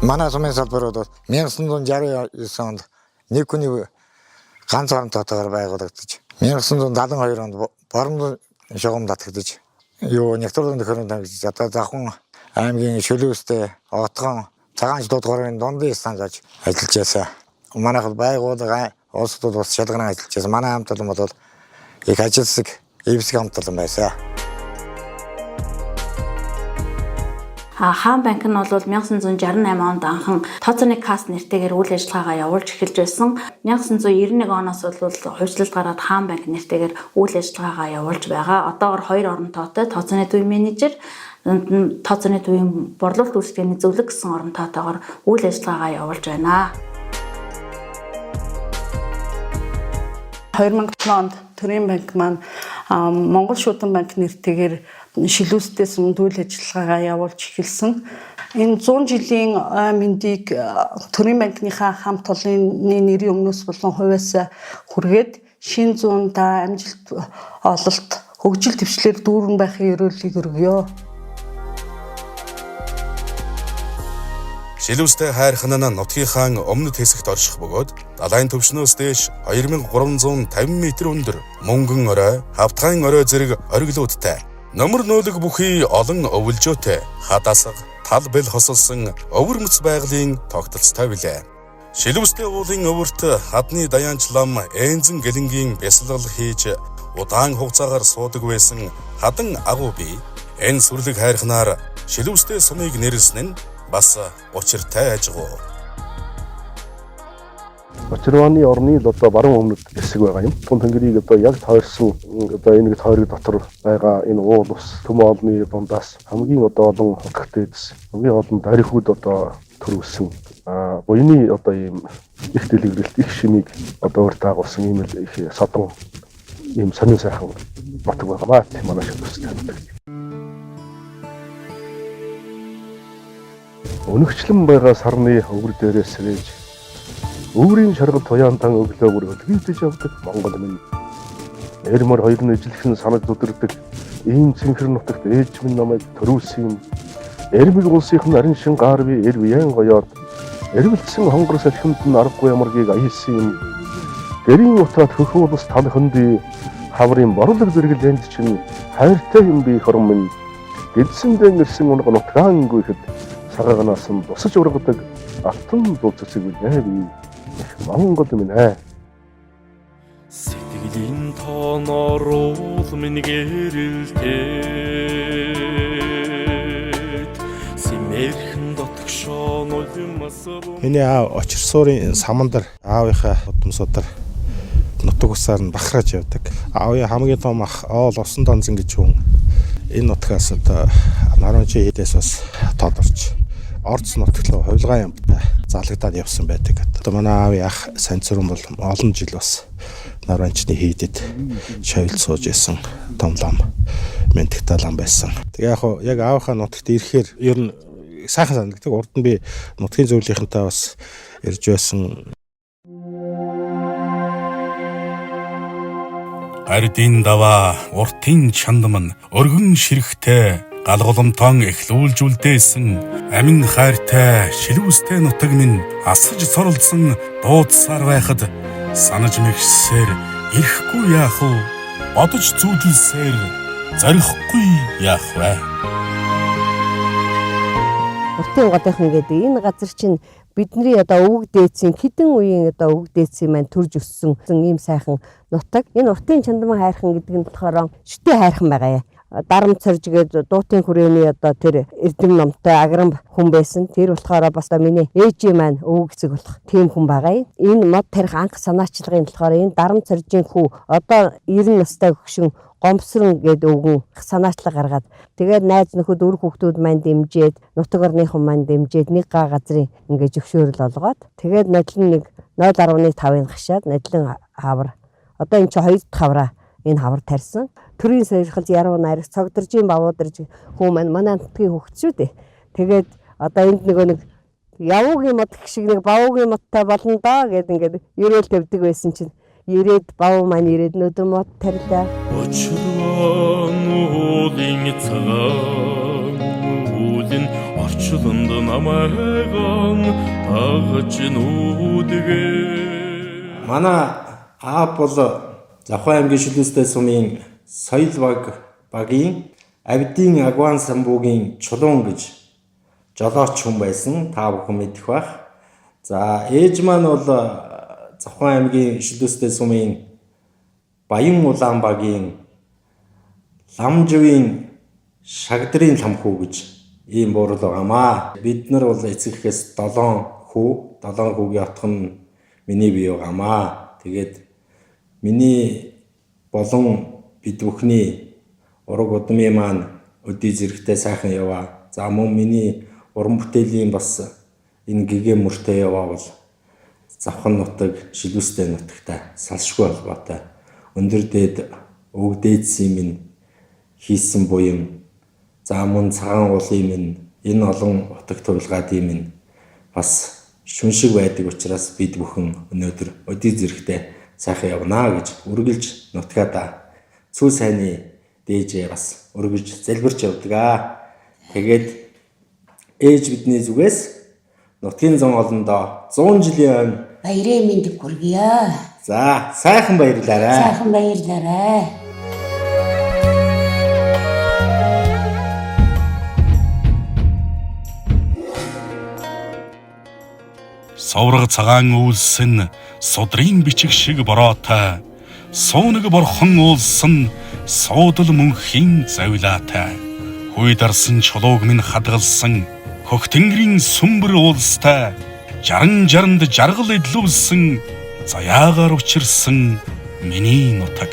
Манай сумын салбарууд бол 1969 онд нэг хүний ганц харамтайгаар байгуулагдаж 1972 онд Бором шугам татагдаж юу нэгтвэр төхөөрөмж тавигдаж одоо Завхан аймгийн Шөлөөстэй Отгон Цагаан дуудгарын дундын станц аж ажиллаж байсан. Манайх байгууллага улсууд бас шалгаран ажиллаж байсан. Манай хамт олон бол их ажилсаг, эвсэг хамт олон байсан. Хаан банк нь бол 1968 онд анхан тооцооны касс нэртэйгээр үйл ажиллагаагаа явуулж эхэлж байсан. 1991 оноос бол хувьчлалд гараад Хаан банк нэртэйгээр үйл ажиллагаагаа явуулж байгаа. Одоогор хоёр орон тоотой тооцооны төвийн менежер, тооцооны төвийн борлуулалт үйлчилгээний зөвлөг гэсэн орон тоотойгоор үйл ажиллагаагаа явуулж байна. 2007 онд Төрийн банк маань Монгол шуудан банк нэртэйгээр шилүүстэй сумд үйл ажиллагаагаа явуулж эхэлсэн. Энэ 100 жилийн ой мэндийг Төрийн банкныхаа хамт олонны нэрийн өмнөөс болон хувиас хүргээд шин зуунда амжилт ололт хөгжил дэвшлэр дүүрэн байхын ерөөллийг өргөё. Шилүүстэй хайрхан нь нутгийнхаа өмнөд хэсэгт орших бөгөөд далайн түвшнөөс дээш 2350 м өндөр мөнгөн орой, хавтгайн орой зэрэг ориглуудтай нөмөр нөөлөг бүхий олон өвөлжөөтэй хадасга, тал бэл хосолсон өвөр мэц байгалийн тогтолцтой билээ. Шилүүстэй уулын өвөрт хадны даяанч лам Энзэн гэлэнгийн бясалгал хийж удаан хугацаагаар суудаг байсан хадан агуу бие Энэ сүрлэг хайрханаар шилүүстэй сумыг нэрлсэн нь бас учиртай ажгуу. Очирваны орны л одоо баруун өмнөд хэсэг байгаа юм. Тун тэнгэрийг одоо яг тойрсон одоо энэ нэг тойрог дотор байгаа энэ уул ус төм олны дундаас хамгийн одоо олон хутагт эдс, хамгийн олон дарихуд одоо төрүүлсэн буяны одоо ийм их дэлгэрэлт, их шимийг одоо өөр дагуулсан ийм л их содон ийм сонин сайхан нутаг байгаамаа. Манай шилүүстэй нутаг. Өнөгчлөн байгаа сарны өвөр дээрээс сэрэж өврийн шаргал туяантан өглөө бүр өлгийдэж явдаг Монгол минь. Эрмөр хоёр нь ижилхэн санаж зүдэрдэг ийм цэнхэр нутагт ээж минь намайг төрүүлсэн юм. Эрмэг улсынх нь арин шин гар би эр үеэн гоёод эргэлдсэн хонгор салхинд нь аргагүй ямаргийг аялсан юм. Гэрийн утаад хөхөн улс тал хөндөй хаврын борлог зэрэгэл энд чинь хайртай юм би хорон минь. Гэдсэндээ ирсэн унга нутгаан гүйхэд сагаганаас нь бусаж ургадаг алтан зул цэцэг билээ би. Монгол минь ээ. Сэтгэлийн тоноруул минь гэрэлтээд симэрхэн дотгошоо нулимас. Миний аав Очирсуурын самандар аавынхаа удамсуудар нутаг усаар нь бахархаж явдаг. Аавын хамгийн том ах Оол Усан Донзон гэж хүн энэ нутгаас одоо Наранчи хийдээс бас тодорч Орц нутаг руу хувилгаан ямтай залгадаад явсан байдаг. Одоо манай аавын ах Санцүрэн бол олон жил бас Наранчны хийдэд шавилд сууж исэн том лам мэнтгтаа лам байсан. Тэгээ яг яг аавынхаа нутагт ирэхээр ер нь сайхан санагддаг. Урд нь би нутгийн зөвлийнхэнтэй бас ирж байсан. Ардын даваа, уртын чандман, өргөн ширхтэй галгуламтон эхлүүлж үлдээсэн амин хайртай шилүүстэй нутаг минь асаж цоролдсон дуудсаар байхад санаж мэгсээр ирэхгүй яах вэ? Бодож зүүдэлсээр зорихгүй яах вэ? Уртын голынхан гэдэг энэ газар чинь бидний одоо өвөг дээдсийн хэдэн үеийн одоо өвөг дээдсийн маань төрж өссөн ийм сайхан нутаг. Энэ уртын чандман хайрхан гэдэг нь болохоор шүтээ хайрхан байгаа юм. Дарам цорж гээд дуутын хүрээний одоо тэр эрдэм номтой аграм хүн байсан. Тэр болохоор бас миний ээжийн маань өвөг эцэг болох тийм хүн байгаа юм. Энэ мод тарих анх санаачлагын болохоор энэ дарам цоржийн хүү одоо 90 настай хөгшин гомсрон гээд өвгөн санаачлаг гаргаад тэгээд найз нөхөд үр хүүхдүүд маань дэмжиж нутаг орныхон маань дэмжиж нэг га газрын ингээ зөвшөөрөл олгоод тэгээд нодлон нэг 0.5-ыг хашаад нодлон хавар одоо энэ чи 2 дахь хавраа энэ хавар тарьсан. Төрийн сойрхол яруу найраг цогдоржийн бавуударж хүн маань манай нутгийн хүүхд шүү дээ. Тэгээд одоо энд нөгөө нэг явуугийн мод гэх шиг нэг бавуугийн модтой болно доо гэд ингээд ерөөл тавьдаг байсан чинь ирээд бав маань ирээд өнөөдөр мод тарилаа. Очирван уулын цагаан уулын орчлонд намайган тагч нүдгээ. Манай аав бол Завхан аймгийн Шилүүстэй сумын соёл багийн Авдын Агван самбуугийн чулуун гэж жолооч хүн байсан. Та бүхэн мэдэх байх. За ээж маань бол Завхан аймгийн Шилүүстэй сумын Баян улаан багийн Ламживын шагдрын ламхүү гэж ийм буурал байгаамаа. Бид нар бол эцэг эхээс 7 хүү, 7 хүүгийн отхон нь миний бие байгаамаа. Тэгээд миний болон бид бүхний ураг удмын маань өдий зэрэгтэй сайхан яваа. За мөн миний уран бүтээлийн бас энэ гэгээ мөртэй яваа бол Завхан нутаг, Шилүүстэй нутагтай салшгүй холбоотой. Өндөр дээд өвөг дээдсийн минь хийсэн буян, за мөн цагаан уулын минь энэ олон утга тувилгаадын минь бас шүншиг байдаг учраас бид бүхэн өнөөдөр өдий зэрэгтэй сайхан явнаа гэж үргэлж нутгаадаа цүү сайнны дээжээ бас өргөж залбирч явдаг аа. Тэгээд ээж бидний зүгээс нутгийн зон олондоо 100 жилийн өмнө баярын мэнд хүргье. За сайхан баярлаарай. Сайхан баярлаарай. Соврог цагаан үйлсэн судрын бичиг шиг бороотой, суунаг борхон уулсан суудал мөнхийн завилаатай. Хүй дарсан чулууг минь хадгалсан хөх тэнгэрийн сүмбэр уулстай жаран жаранд жаргал эдлүүлсэн заяагаар учирсан миний нутаг.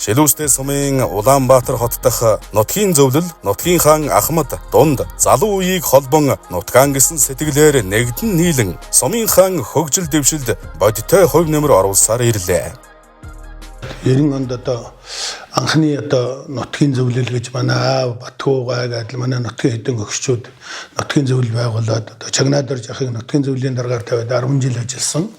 Шилүүстэй сумын Улаанбаатар хот дахь нутгийн зөвлөл, нутгийн хаан Ахмад дунд залуу үеийг холбон нутгаан гэсэн сэтгэлээр нэгдэн нийлэн сумын хаан хөгжил дэвшилд бодиттой хувь нэмэр оруулсаар ирлээ. 90 онд одоо анхны одоо нутгийн зөвлөл гэж манай аав Батхуугай гэдэл манай нутгийн хэдэн өгчүүд нутгийн зөвлөл байгуулад одоо Чагнаадор жахыг нутгийн зөвлөлийн даргаар тавиад 10 жил ажилласан.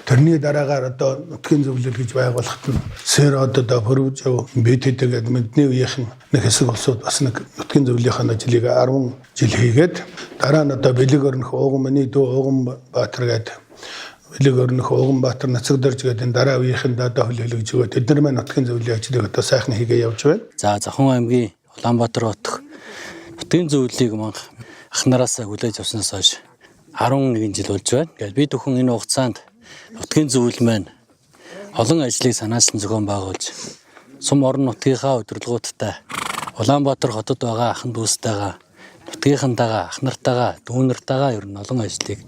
Тэрний дараагаар одоо нутгийн зөвлөл гэж байгуулахад нь Сэрод одоо Пүрвжав БТТ гэдэг мэдний үеийнхэн нэг хэсэг улсууд бас нэг нутгийн зөвлөлийн ажлыг 10 жил хийгээд дараа нь одоо бэлэг өрнөх ууган миний дүү Ууган Баатар гэдэг бэлэг өрнөх Ууган Баатар Нацагдорж гэдэг энэ дараа үеийнхэн дадаа хөл хэлэгж өгөө тэд нар маань нутгийн зөвлөлийн ажлыг одоо сайхан хийгээ явж байна. За Завхан аймгийн Улаанбаатар хот нутгийн зөвлөлийг манх ах нараас хүлээж авснаас хойш 11 жил болж байна. Ингээд бид бүхэн энэ хугацаанд нутгийн зөвлөл маань олон ажлыг санаачлан зохион байгуулж сум орон нутгийнхаа удирдлагуудтай Улаанбаатар хотод байгаа ахан дүүстэйгээ нутгийнхантайгаа ах нартайгаа дүү нартайгаа ер нь олон ажлыг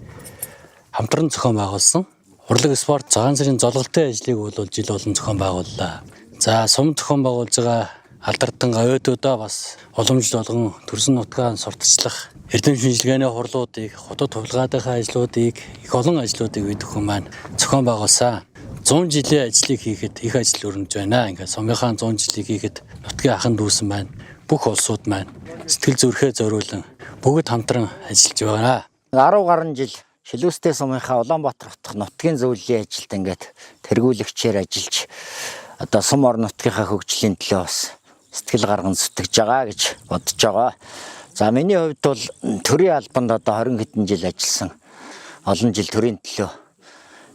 хамтран зохион байгуулсан. Урлаг спорт цагаан сарын золголтын ажлыг бол жил болон зохион байгууллаа. За сум зохион байгуулж байгаа алдардан говьдуудаа бас уламжлал болгон төрсөн нутгаа сурталчлах эрдэм шинжилгээний хурлуудыг, хотод тувалгаадынхаа ажлуудыг, их олон ажлуудыг бид бүхэн маань зохион байгуулсан. 100 жилийн ажлыг хийхэд их ажил өрнөж байна. Ингээд сумынхаа 100 жилийг хийхэд нутгийн ахан дүүсэн маань бүх улсууд маань сэтгэл зүрхээ зориулан бүгд хамтран ажиллаж байгаа. 10 гаруй жил Шилүүстэй сумынхаа Улаанбаатар хотох нутгийн зөвлөлийн ажилд ингээд тэргүүлэгчээр ажиллаж одоо сум орон нутгийнхаа хөгжлийн төлөө бас сэтгэл гарган зүтгэж байгаа гэж бодож байгаа. За миний хувьд бол төрийн албанд одоо 20 хэдэн жил ажилласан. Олон жил төрийн төлөө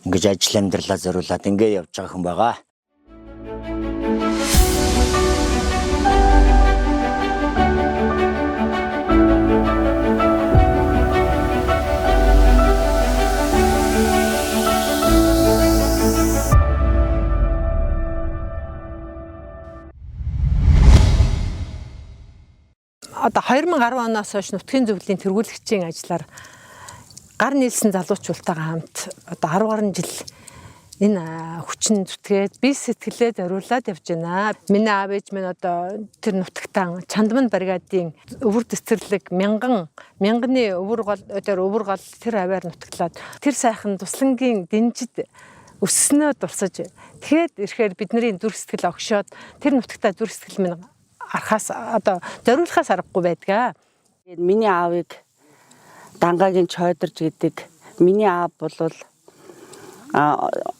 ингэж ажил амьдралаа зориулаад ингэ явж байгаа хүн байгаа. Одоо 2010 оноос хойш нутгийн зөвлөлийн тэргүүлэгчийн ажиллаар гар нийлсэн залуучуудтайгаа хамт одоо 10 гаруй жил энэ хүчин зүтгээд би сэтгэлээ зориулаад явж байна. Миний аав ээж минь одоо тэр нутагтаа Чандман бригадын өвөр цэцэрлэг мянган мянганы өвөр гол тэр өвөр гол тэр аваар нутаглаад тэр сайхан туслангийн дэнжид өсснөө дурсаж тэгэхэд ирэхээр бидний зүрх сэтгэл огшоод тэр нутагтаа зүрх сэтгэл минь архаас одоо зориулахаас аргагүй байдгаа. Миний аавыг Дангагийн Чойдорж гэдэг миний аав бол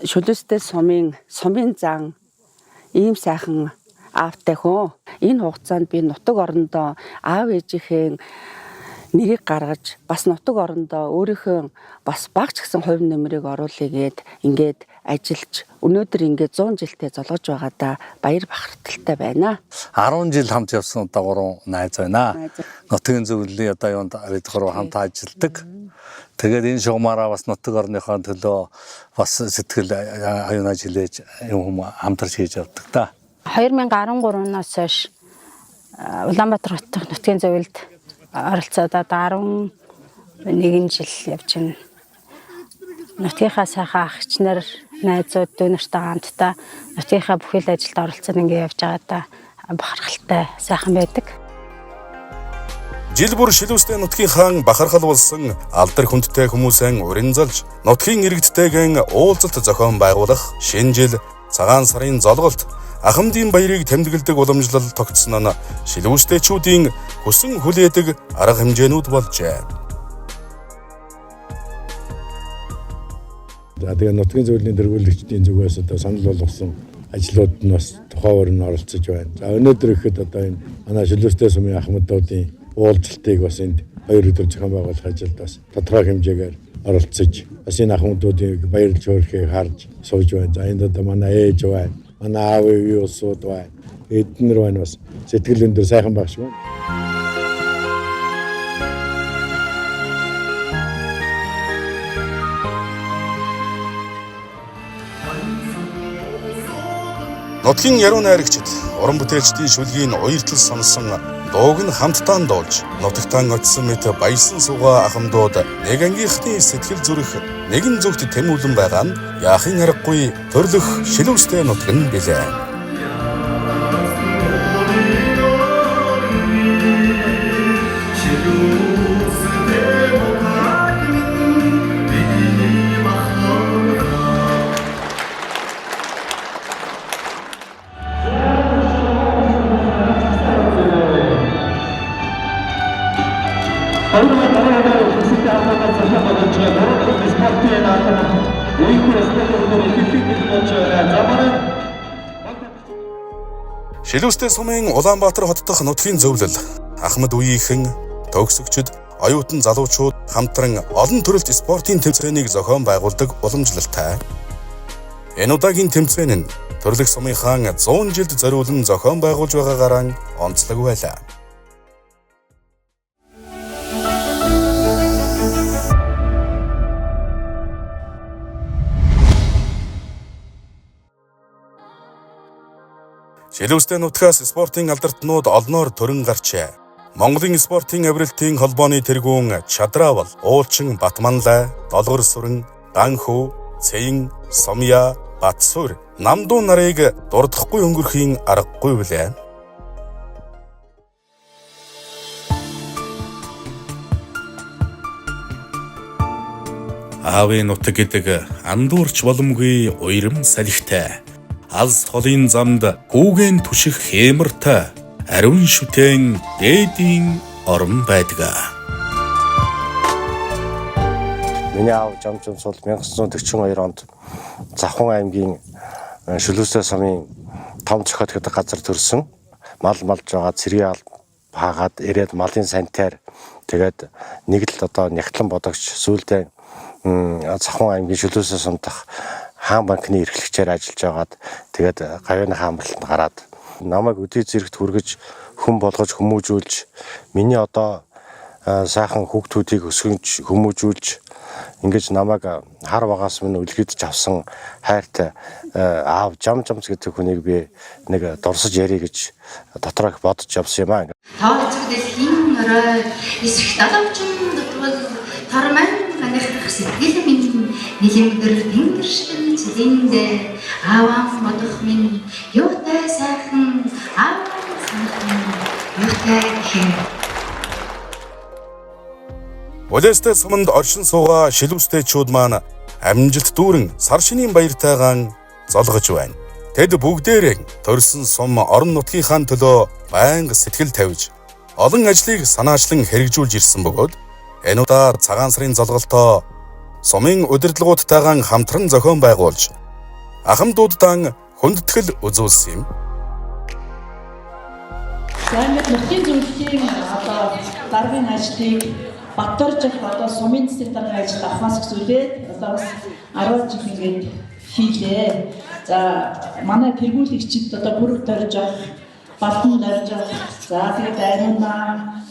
шүлүүстэй сумын зан ийм сайхан аавтай хөө. Энэ хугацаанд би нутаг орондоо аав ээжийнхээ нэрийг гаргаж бас нутаг орондоо өөрийнхөө бас багч гэсэн хувь нэмрийг оруулъя гээд ингээд ажиллаж өнөөдөр ингээд 100 жилтэй золгож байгаадаа баяр бахархалтай байна. 10 жил хамт явсан одоо гурван найз байна. Нутгийн зөвлөлийн одоо юунд бид гурав хамт ажилладаг. Тэгээд энэ шугамаараа бас нутаг орныхоо төлөө бас сэтгэл аюунаа жилээж юм хамтарч хийж явдаг та. 2013 оноос хойш Улаанбаатар хотын нутгийн зөвлөлд оролцоод одоо 11 жил явж байна. Нутгийнхаа сайхан ах нар, найзууд, дүү нартайгаа хамтдаа нутгийнхаа бүхэл ажилд оролцоод ингэ явж байгаадаа бахархалтай сайхан байдаг. Жил бүр шилүүстэй нутгийн хаан бахархал болсон алдар хүндтэй хүмүүсэн уринзалж нутгийн иргэдтэйгэн уулзалт зохион байгуулах шинэ жил цагаан сарын золголт ахмадын баярыг тэмдэглэдэг уламжлал тогтсон нь шилүүстэйчүүдийн хүсэн хүлээдэг арга хэмжээнүүд болжээ. За тэгээ нутгийн зөвлөлийн тэргүүлэгчдийн зүгээс одоо санал болгосон ажлууд нь бас тухайн өрн оролцож байна. За өнөөдөр ихэд одоо энэ манай шилүүстэй сумын ахмадуудын уулзалтыг бас энд хоёр өдөр зохион байгуулах ажилд бас тодорхой хэмжээгээр оролцож бас энэ ахмадуудыг баярлж хөөрхийг харж сууж байна. За энд одоо манай ээж байна, манай аав үеийн улсууд байна. Эднэр байна бас сэтгэл өндөр сайхан байх шиг байна. Нутгийн яруу найрагчид уран бүтээлчдийн шүлгийг уяртал сонсон дууг нь хамтдаа дуулж нутагтаа очсон мэт баясан суугаа ахмадууд нэг ангийнхны сэтгэл зүрх нэгэн зүгт тэмүүлэн байгаа нь яахын аргагүй төрлөх шилүүстэй нутаг нь билээ. Шилүүстэй сумын Улаанбаатар хот дахь нутгийн зөвлөл, Ахмад үеийнхэн, төгсөгчд, оюутан залуучууд хамтран олон төрөлт спортын тэмцээнийг зохион байгуулдаг уламжлалтай. Энэ удаагийн тэмцээн нь төрлөх сумынхаа 100 жилд зориулан зохион байгуулж байгаагаараа онцлог байлаа. Шилүүстэй нутгаас спортын алдартнууд олноор төрөн гарчээ. Монголын спортын авиралтын холбооны тэргүүн Чадраавал, Уулчин Батманлай, Долгор сүрэн, Ганхүү, Цэйн, Сумья, Батсүр, Намдуу нарыг дурдахгүй өнгөрөхийн аргагүй билээ. Аавын нутаг гэдэг андуурч боломгүй уйрам салхитай. Алс холын замд гүүгэн түших хэмэртэй ариун шүтэн дээдийн орон байдаг. Миний аав Жамжамс бол 1942 онд Завхан аймгийн Шүлүүсээ сумын том цохиот гэдэг газар төрсөн. Мал малж байгаа цэргийн аль хаагаад ирээд малын санитар тэгээд нэг л одоо нягтлан бодогч сүүлдээ Завхан аймгийн Шүлүүсээ сум дахь хаан банкны эрхлэгчээр ажиллаж байгаад тэгээд гавьяаны хаамралтанд гараад намайг өдий зэрэгт хүргэж хүн болгож хүмүүжүүлж миний одоо сайхан хүүхдүүдийг өсгөнж хүмүүжүүлж ингэж намайг хар багаас минь үлгэдэж авсан хайртай аав Жамжамс гэдэг хүнийг би нэг дурсаж ярий гэж дотроо их бодож явсан юм аа. Тооцог дэлхийн орой эсэх далавчин дутвал торман манайх сэтгэл минь нэлэмгэр тэнгэр шиг цэлэндэ ааван бодох минь юутай сайхан ааван санах минь юутай гэх. Улээстэй суманд оршин суугаа шилүүстэйчүүд маань амжилт дүүрэн сар шинийн баяртайгаан золгож байна. Тэд бүгдээрээ төрсөн сум орон нутгийнхаа төлөө байнга сэтгэл тавьж олон ажлыг санаачлан хэрэгжүүлж ирсэн бөгөөд энэ удаа цагаан сарын золголтоо сумын удирдлагуудтайгаан хамтран зохион байгуулж ахмадуудаан хүндэтгэл үзүүлсэн юм. За ингээд нутгийн зөвлөлийн одоо даргын ажлыг Батдоржих одоо сумын засгийн даргын ажил авахаас өсвөлээд одоо бас 10 жил ингээд хийлээ. За манай тэргүүлэгчид одоо бүрэг доржих, Балдан доржих, за тэгээд Ариунаа,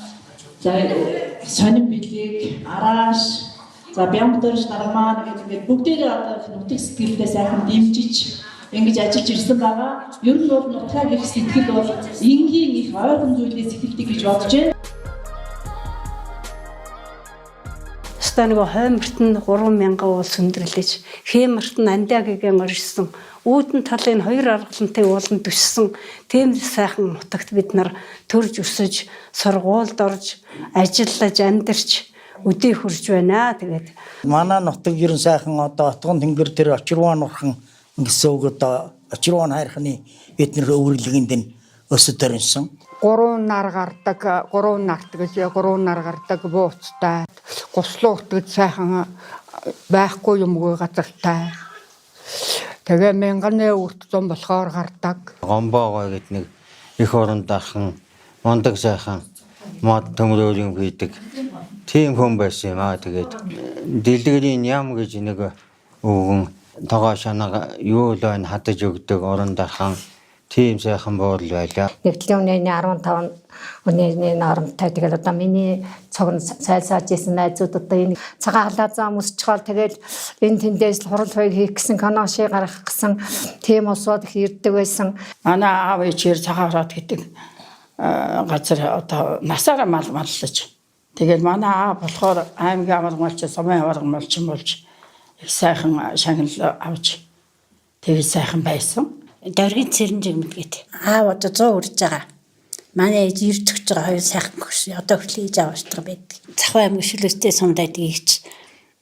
за Сонин бэлэг, Арааш, за Бямбдорж дармаа гэж ингээд бүгдээрээ одоо нутаг сэтгэлдээ сайхан дэмжиж ингэж ажиллаж ирсэн байгаа. Ер нь бол нутгаа гэх сэтгэл бол энгийн их ойрхон зүйлээс эхэлдэг гэж бодож байна. Өстой нөгөө хойморт нь 3000 уул сүндэрлэж, хэмэрт нь андаа гэгэн оршсон, үүдэн талын хоёр аргалантай ууланд төссөн тийм сайхан нутагт бид нар төрж өсөж, сургуульд орж, ажиллаж, амьдарч өдий хурж байна. Тэгээд манай нутаг ер нь сайхан одоо отгон тэнгэр тэр очирван нурхан гэсэн үг одоо очирван хайрхны бид нар өвөрлөгэнд нь өсөд орнсон. 3 нар гардаг, 3 нарт гэж 3 нар гардаг бууцтай. Гуслуу утгад сайхан байхгүй юмгүй газартай. Тэгээ мянганы үрт зам болохоор гардаг. Гомбоогой гэд нэг их оронд дархан мундаг сайхан мод төмрөөр юм хийдэг. Тийм хүн байсан юм аа. Тэгээд дэлгэрийн ям гэж нэг өвгөн тогоо шанага юу л байна хадаж өгдөг орон дархан. Тийм сайхан буурал байлаа. Нэгдлийн үнэний 15 үнэний норомтой. Тэгэл одоо миний цог нь сайлсааж исэн найзууд одоо энэ цагаан халаа зам өсчгоол тэгэл энэ тэндээс хурал хоёг хийх гэсэн кино шиг гаргах гэсэн тийм улсууд их ирдэг байсан. Манай аав ээжээр цагаан хороод гэдэг газар одоо насаараа мал маллаж. Тэгэл манай аав болохоор аймгийн аварга малчин, сумын аварга малчин болж их сайхан шагнал авч тэгэл сайхан байсан. Дөргийн цэрэн жигмэд гээд. Аав одоо 100 хүрж байгаа. Манай ээж 90 төгсөж байгаа хоёр сайхан хөгш. Одоо хүртэл ээж аав уншдаг байдаг. Завхаа аймаг шилүүстэй сумд байдаг игч.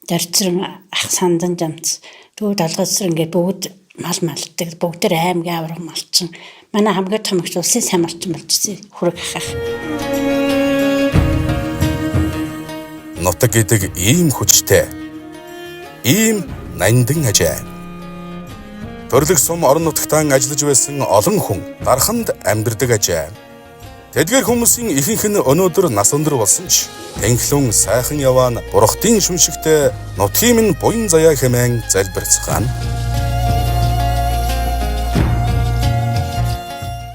Дорцрон ах сандан жамц. Түү долгоцрон ингээд бүгд мал малдаг. Бүгд тэр аймгийн аварга малчин. Манай хамгийн том эгч улсын сайн малчин болж ирсэн. Хүрэг ахах. Нутаг гэдэг ийм хүчтэй, ийм нандин ажээ. Төрлөх сум орон нутагтаа ажиллаж байсан олон хүн дарханд амьдардаг ажээ. Тэдгээр хүмүүсийн ихэнх нь өнөөдөр нас өндөр болсон ч тэнхлэн сайхан яваан бурхтын шүншигтэй нутгийн минь буян заяа хэмээн залбирцгаана.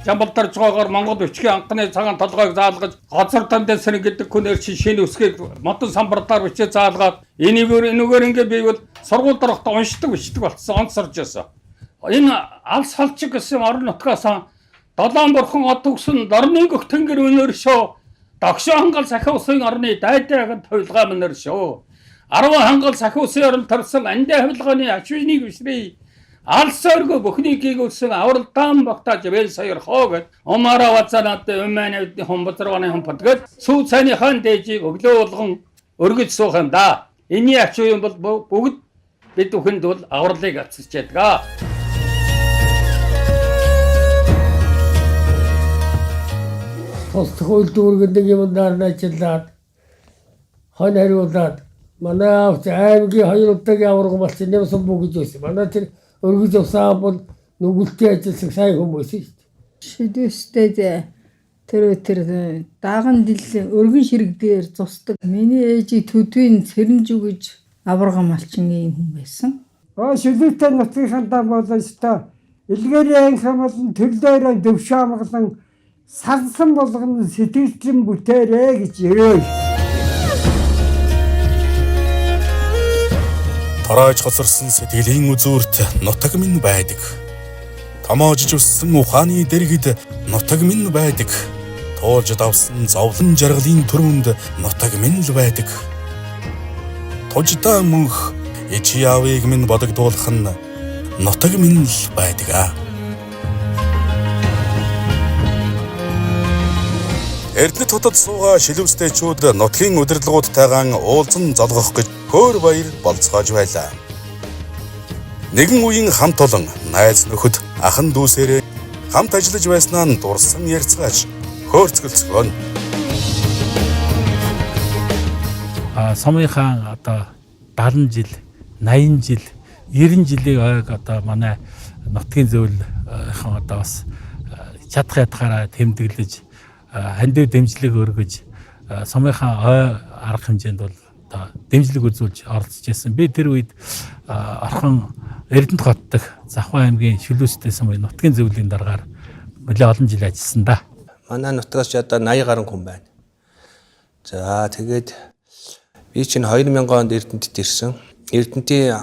Жамбалдаржгаагаар Монгол өчгийн анхны цагаан толгойг заалгаж газар тандсан гэдэг хүнээр чи шинэ өсгийг модон самбарлаар бичээ заалгаад энэгээр ингээ би бол сургууль дорохтой уншдаг бичдэг болцсон онцорж байсан. Энэ алс халчиг гэсэн орон нутгаас долоон бурхан од төгсөн дорны гөх тэнгэр өнөр шөө догшоо хангал сахи усын орны дайдайхан хувилгаа мөнөр шөө 10 хангал сахи усын орон төрсөн андаа хувилгааны ачвиныг бишрээ алс өргө бүхнийг гүйгүүлсэн авралдаан багтааж вэл саяр хоо гэд умаараа вазанаад умааны хомбозрооны хомпод гэд сүү цайныхаа дээжийг өглөө болгон өргөж суух юм да. Энийний ач юм бол бүгд бид бүхэнд бол авралыг авчирч яадаг. Тус хууль дүүргэн нэг юмдаар ажиллаад хон хариулаад манай аавч аймгийн хоёр удаагийн аварга малчин нэмсэн бүү гэж байсан. Манай тэр өргөж явсан бол нүгэлтийн ажилласан сайн хүмүүс шүү дээ. Шилүүстэй тэр дааган дил өргөн ширэг дээр зусдаг. Миний ээжийг төдвийн цэрэнжүү гэж аварга малчингийн хүн байсан. Шилүүстэй нутгийнхаа дам болон өстой илгээрийн анхам болон төрлөөрөө төвшөө амгалан сансан болгоно сэтгэлчин бүтээрээ гэж өрөөе. Тороож хоцорсон сэтгэлийн үзүүрт нутаг минь байдаг. Томоожж өссөн ухааны дэргэд нутаг минь байдаг. Туулж давсан зовлон жаргалын төрөнд нутаг минь л байдаг. Туждаа мөнх ичи аавыг минь бодогдуулах нь нутаг минь л байдаг аа. Эрдэнэт хотод суугаа шилүүстэйчүүд нутгийн удирдлагуудтайгаан уулзан золгох гэж хөөр баяр болцоож байлаа. Нэгэн үеийн хамт олон найз нөхөд ахан дүүсээрээ хамт ажиллаж байснаа нь дурсан ярьцгааж хөөрцгөлцгөөн. Сумынхаа одоо 70 жил, 80 жил, 90 жилийн ойг одоо манай нутгийн зөвлөлийн одоо бас чадах ятгаараа тэмдэглэж хандив дэмжлэг өргөж сумынхаа ой арга хэмжээнд бол одоо дэмжлэг үзүүлж оролцож байсан. Би тэр үед орхон Эрдэнэт хот дахь Завхаа аймгийн Шилүүстэй сумын нутгийн зөвлөлийн даргаар нэлээд олон жил ажилласан да. Манай нутгаас ч одоо 80 гаруй хүн байна. За тэгээд би чинь 2000 онд Эрдэнэтэд ирсэн. Эрдэнэтийн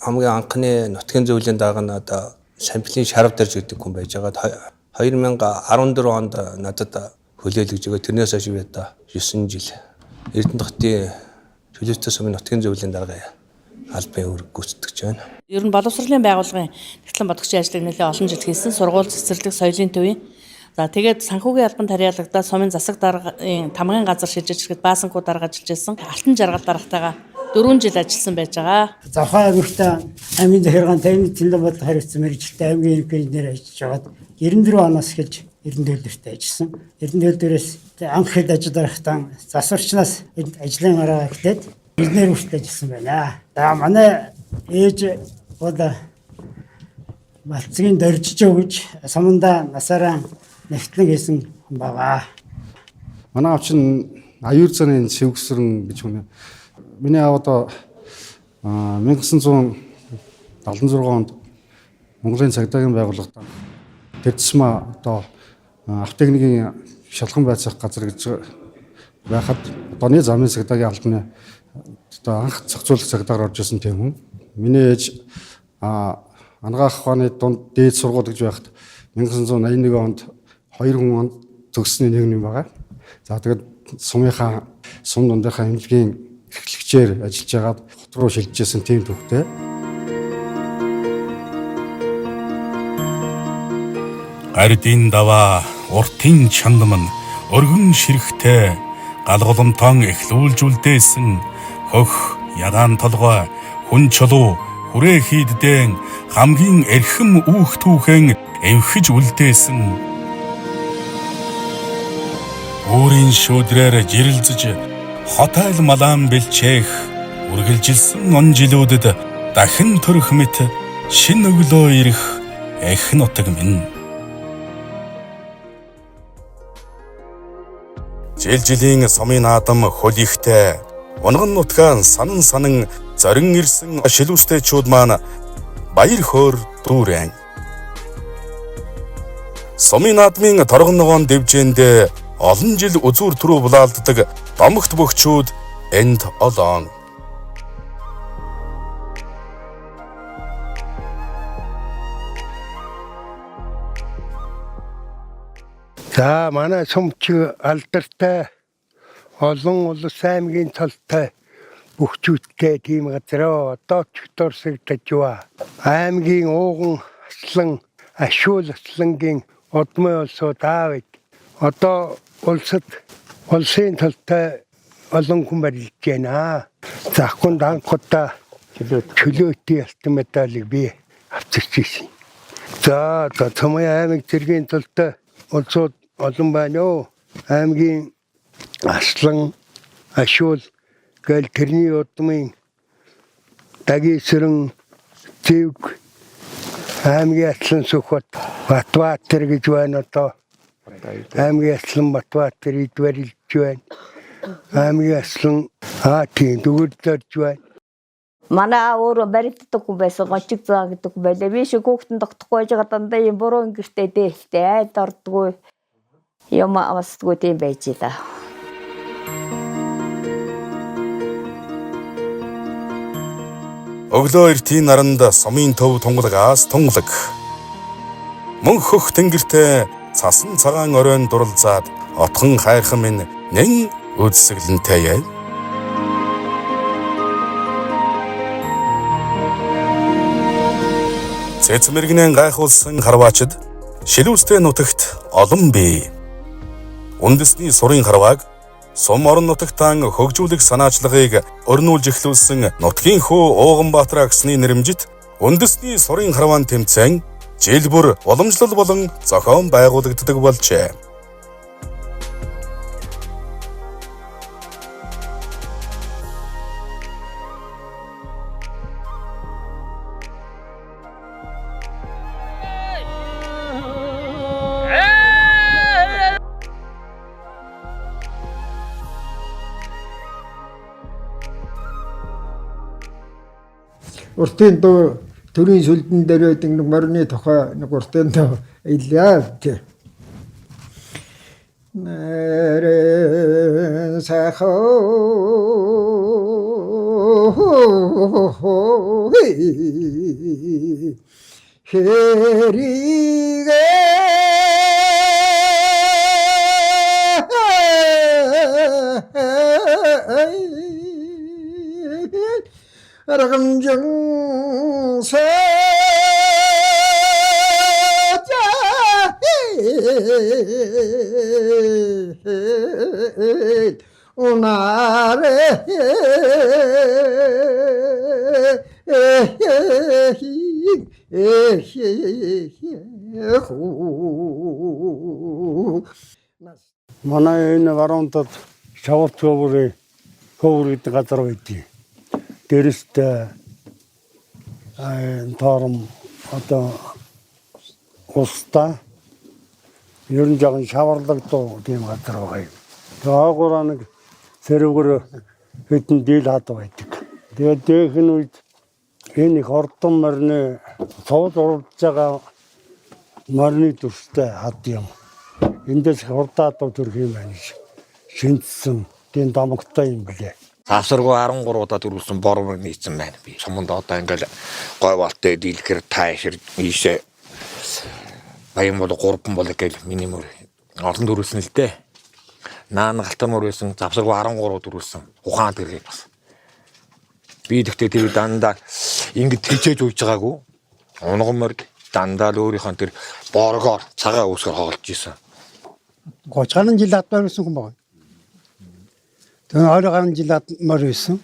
хамгийн анхны нутгийн зөвлөлийн дарга нь одоо Самплын Шарав дэрж гэдэг хүн байж байгаад 2014 онд надад хүлээлгэж өгөө. Тэрнээс хойш би одоо 9 жил Эрдэнэт хотын Шилүүстэй сумын нутгийн зөвлөлийн дарга албан үүрэг гүйцэтгэж байна. Ер нь боловсролын байгууллагын нэгтлэн бодогчийн ажлыг нэлээд олон жил хийсэн. Сургууль цэцэрлэг соёлын төвийн. За тэгээд санхүүгийн албанд харьяалагдаад сумын засаг даргын тамгын газар шилжиж ирэхэд баасанхүү дарга ажиллаж байсан. Алтан жаргал даргатайгаа 4 жил ажилласан байж байгаа. Завхаа аймагт аймгийн захиргааны техник зэнлэн бодлого хариуцсан мэргэжилтэй аймгийн ерөнхий инженер ажиллаж байгаад 94 оноос эхэлж 90 дээрт ажилласан. 90 дээрээс анх хэд ажил дарахтаа засварчнаас ажлын гараа эхлээд инженер хүртэл ажилласан байна. За манай ээж бол Балцгийн доржиж өгч сумандаа насаараа нэгтлэн хийсэн хүн байгаа. Манай аав чинь аюул заны сэвгсрэн гэж хүн. Миний аав одоо 1976 онд Монголын цагдаагийн байгууллагад Тэр тусмаа одоо автотехникийн шалган байцаах газар гэж байхад одооны замын цагдаагийн албаны одоо анх зохицуулах цагдаагаар орж исэн тийм хүн. Миний ээж анагаах ухааны дунд дээд сургууль гэж байхад 1981 онд 2 хүн төгссөний нэг юм байгаа. За тэгээд сумынхаа сум дундынхаа эмнэлгийн эрхлэгчээр ажиллаж байгаад хот руу шилжижсэн тийм түүхтэй. Ардын даваа, уртын чандман, өргөн ширхтэй гал голомтон эхлүүлж үлдээсэн хөх, ягаан толгой, хүн чулуу, хүрээ хийддэн хамгийн эрхэм үүх түүхэн эвхэж үлдээсэн. Өөрийн шүүдрээр жирэлзэж хот айл малаан бэлчээх үргэлжилсэн он жилүүдэд дахин төрөх мэт шин өглөө ирэх эх нутаг минь. Жил жилийн сумын наадам хөл ихтэй унган нутгаан санан санан зорин ирсэн шилүүстэйчүүд маань баяр хөөр дүүрэн. Сумын наадмын торгон ногоон дэвжээнд олон жил үзүүр түрүү булаалддаг домогт бөхчүүд энд олон. За манай сумч алдартай олон улс аймгийн талтай бөхчүүдтэй тийм газар одоо ч дурсагдаж ба. Аймгийн ууган аслан ашуул аслангийн одмой улсууд аав. Одоо улсад улсын талтай олон хүн барилж байна. Захгүнд анхудаа чөлөөтийн алтан медалийг би авчирч ирсэн. За Цомын аймаг цэргийн талтай улсууд олон байна оо. Аймгийн аслан ашуул гээл тэрний удмын дагисрэн зэвг аймгийн аслан Сүхбат Батбаатар гэж байна одоо. Аймгийн аслан Батбаатар ид барилж байна. Аймгийн аслан тийм дүгэрдэрж байна. Манай аав өөрөө баригддаг хүн байсан, гочиг заа гэдэг хүн байлаа. Би шиг хүүхдэн тогтохгүй байж байгаа дандаа юм буруу өнгөртэй дээлтэй айлд ордгоо юм авасдгүй тийм байж илаа. Өглөө эртийн наранд сумын төв тунгалагаас тунгалаг. Мөн хөх тэнгэртэй цасан цагаан оройн дуралзаад отхон хайрхан минь нэн үзэсгэлэнтэй. Цэц мэрэгнэн гайхуулсан харваачд шилүүстэй нутагт олон бий. Үндэсний сурын харвааг сум орон нутагтаан хөгжүүлэх санаачлагыг өрнүүлж эхлүүлсэн нутгийн хүү Ууганбаатар агсны нэрэмжит үндэсний сурын харваан тэмцээн жил бүр уламжлал болон зохион байгуулагддаг болжээ. Уртын дуу төрийн сүлдэн дээр байдаг нэг морины тохой нэг уртын дуу илээ тий. Нэрэн сайхан хэригэ аргамжин сажа унаре Манай энэ баруун талд шаварт хөвөр хөвөр гэдэг газар байдгийг. Дээрээс тоором одоо устаа ер нь жоохон шаварлаг дуу тийм газар байгаа юм. Тэгээ ойгоороо нэг сэрүүгэр хэдэн дийл хад байдаг. Тэгээд дээхэн үед энэ их ордон морины цовд урвж байгаа Морины дүрстэй хад юм. Эндээс хурдаа дуу төрх юм байна гэж шинжсэн. Тийм домогтой юм билээ. Завсаргүй 13 удаа дөрүүлсэн бор мөр нийцсэн байна би. Суманд одоо ингээл гой болтой дийлхэр таашир ийшээ баян бол 3 бол гэл миний мөр олон дөрүүлсэн л дээ. Наан галтар мөр байсан завсаргүй 13 дөрүүлсэн. Ухаан тэргийг бас. Би тэгтээ тэр дандаа ингэж хичээж үйж байгаагүй. Унган морь дандаа л өөрийнхөө тэр боргоор цагаан үүсгэр хоолж исэн. 30 гаруй жил адмаар байсан хүн байна. Тэгээ 20 гаруй жил адмаар байсан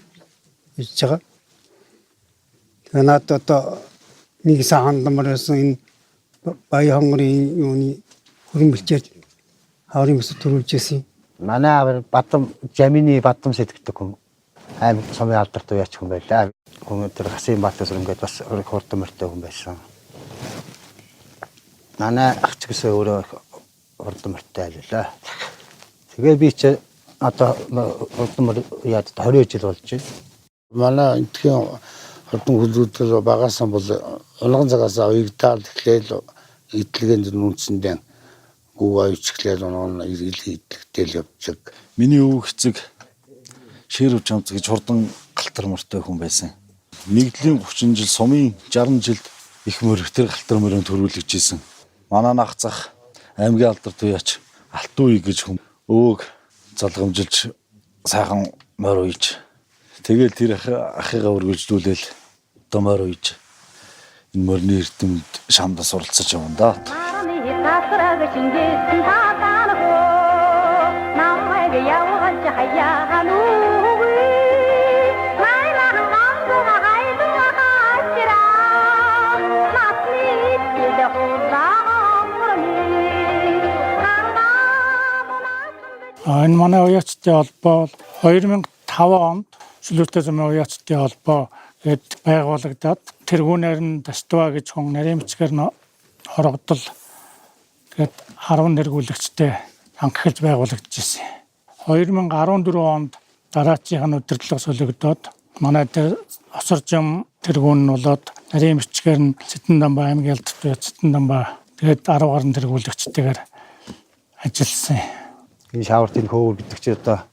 гэж байгаа. Тэгээ надад одоо нэг сайн хандмаар байсан энэ баян хонгорын юуны хөрөн бэлчээр хаврын бүс төрүүлж байсан. Манай аав Бадам Жамины Бадам сэтгэдэг хүн. Аймаг сумын алдарт уяач хүн байлаа. Хүн тэр Хасын Баатас ингээд бас хурдан морьтой хүн байсан. Манай ах ч гэсэн өөрөө хурдан морьтой айлаа. Тэгээ би чи одоо хурдан морь яад 20 жил болж байна. Манай энтхийн хурдан хүлүүдэл багаасан бол унган цагаас уягдаал эхлээл идэлгээнд нүнцэндээ гүү оюуч эхлээл унган идэлгтэл явчих. Миний өвөг эцэг Шэрв Чамц гэж хурдан галтар морьтой хүн байсан. Нэгдлийн 30 жил, сумын 60 жилд их морь тэр галтар морийг төрүүлж исэн. Манай нах зах аймгийн алдарт уяач Алтан үе гэж хүн өвөг залгамжилж сайхан морь уйж. Тэгэл тэр ахыгаа үргэлжлүүлээл одоо морь уйж энэ морины эрдэмт шамдаа суралцаж явна да. Энэ манай уяачдын холбоо бол 2005 онд Шүлүүтэй замын уяачдын холбоо гээд байгуулагдаад тэргүүнээр нь Даства гэж хүн нарийн бичгээр нь хорогдол тэгээд 10 тэргүүлэгчтэй анх эхэлж байгуулагдчихсэн. 2014 онд дараачийн нь удирдлага солигдоод манай тэр Осоржим тэргүүн нь болоод нарийн бичгээр нь Цэцэн Дамбаа аймгийн алдарт уяач Цэцэн Дамбаа тэгээд 10 гаруй тэргүүлэгчтэйгээр ажилласан. Энэ шаврт энэ хөөвөр гэдэг чи одоо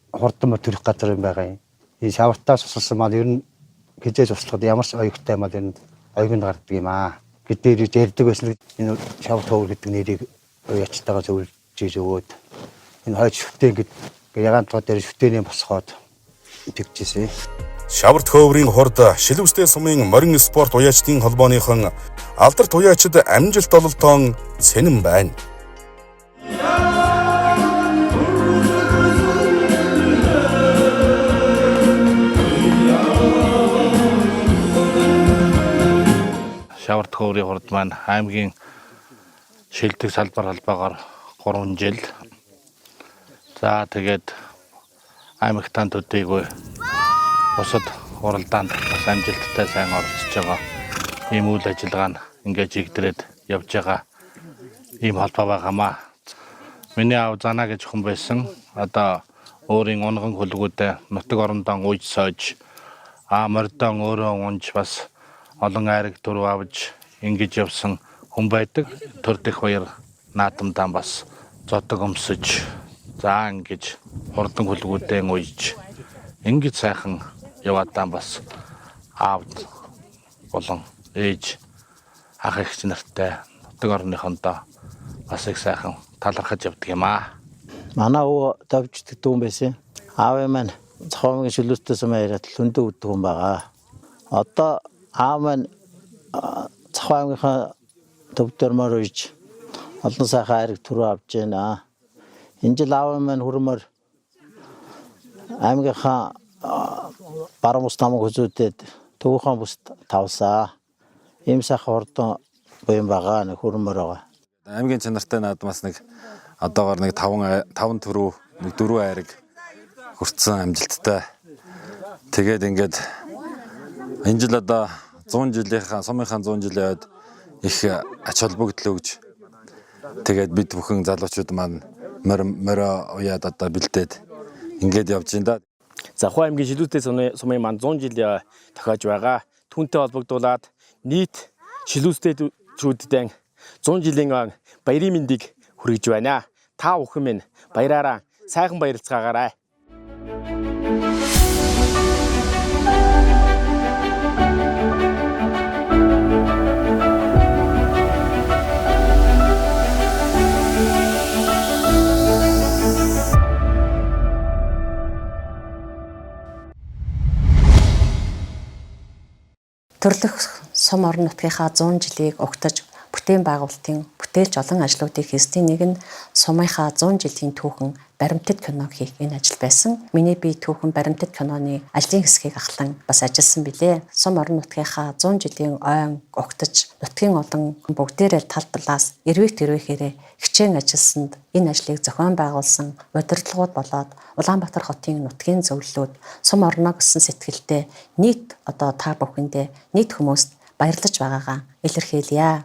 хурдан морь төрөх газар юм байгаа юм. Энэ шавртаас тусалсан мал ер нь хизээж услахад ямар ч оёгтой мал ер нь оёгонд гардаг юм аа. Гэдээр ярьдаг байсан. Энэ шаврт хөөвөр гэдэг нэрийг уяачтайгаа зөвлөж ийж өгөөд энэ хойч шүтэн гэд ягаан тоо дээр шүтэнээ босгоод тэгжсэн. Шаварт хөөврийн хурд Шилүүстэй сумын морин спорт уяачдын холбооныхон алдарт уяачид амжилт ололтоон цэнэн байна. Шаварт хөөрийн хурд маань аймгийн шилдэг салбар холбоогоор 3 жил. За тэгээд аймагтаан төдийгүй бусад уралдаанд бас амжилттай сайн оролцож байгаа ийм үйл ажиллагаа нь ингээд жигдрээд явж байгаа ийм холбоо байгаамаа. Миний аав Занаа гэж хүн байсан. Одоо өөрийн унган хөлгүүдээ нутаг орондоо уйж сойж мордон өөрөө унж бас олон айраг төрөв авч ингэж явсан хүн байдаг. Төр дэх баяр наадамдаа бас зодог өмсөж за ингэж хурдан хөлгүүдээ уйж ингэж сайхан яваадаа бас аав болон ээж ах эгч нартай нутаг орныхондоо бас их сайхан талархаж явдаг юм аа. Манай өвөө давждаг дүүн байсан. Аав маань цохомгийн шүлүүтээс юм яриад лөндөө өгдөг хүн байгаа. Одоо аав маань цохоо аймгийнхаа төв дөрмөр уйж олон сайхан айраг төрөө авч байна. Энэ жил аав маань хүрмөр аймгийнхаа баруун бус намаг хүзүүдэд төвийнхөө бүст тавсаа. Ийм сайхан хурдан буян байгаа нэг хүрмөр байгаа. Аймгийн чанартай наадмаас нэг одоогоор нэг 5 төрөв нэг 4 айраг хүртсэн амжилттай. Тэгээд ингээд энэ жил одоо 100 жилийнхаа сумынхаа 100 жилийн ойд их ач холбогдол өгж тэгээд бид бүхэн залуучууд маань морио уяад одоо бэлдээд ингээд явж байна да. За Хуа аймгийн Шилүүтэй сумын маань 100 жил тохиож байгаа. Түүнтэй холбогдуулаад нийт шилүүстэйчүүддэн 100 жилийн ойн баярын мэндийг хүргэж байна. Та бүхэн минь баяраараа сайхан баярлцгаагаарай. Төрлөх сум орон нутгийнхаа 100 жилийг угтаж бүтээн байгуулалтын бүтээлч олон ажлуудыг хийсний нэг нь сумынхаа 100 жилийн түүхэн баримтат кино хийх энэ ажил байсан. Миний бие түүхэн баримтат киноны ажлын хэсгийг ахлан бас ажилласан билээ. Сум орон нутгийнхаа 100 жилийн ойн угтаж нутгийн олон бүгдээрээ тал талаас эрвэх тэрвэхээрээ хичээн ажилласанд энэ ажлыг зохион байгуулсан удирдлагууд болоод Улаанбаатар хотын нутгийн зөвлөлүүд сум орно гэсэн сэтгэлтэй нийт одоо та бүхэндээ нийт хүмүүст баярлаж байгаагаа илэрхийлье.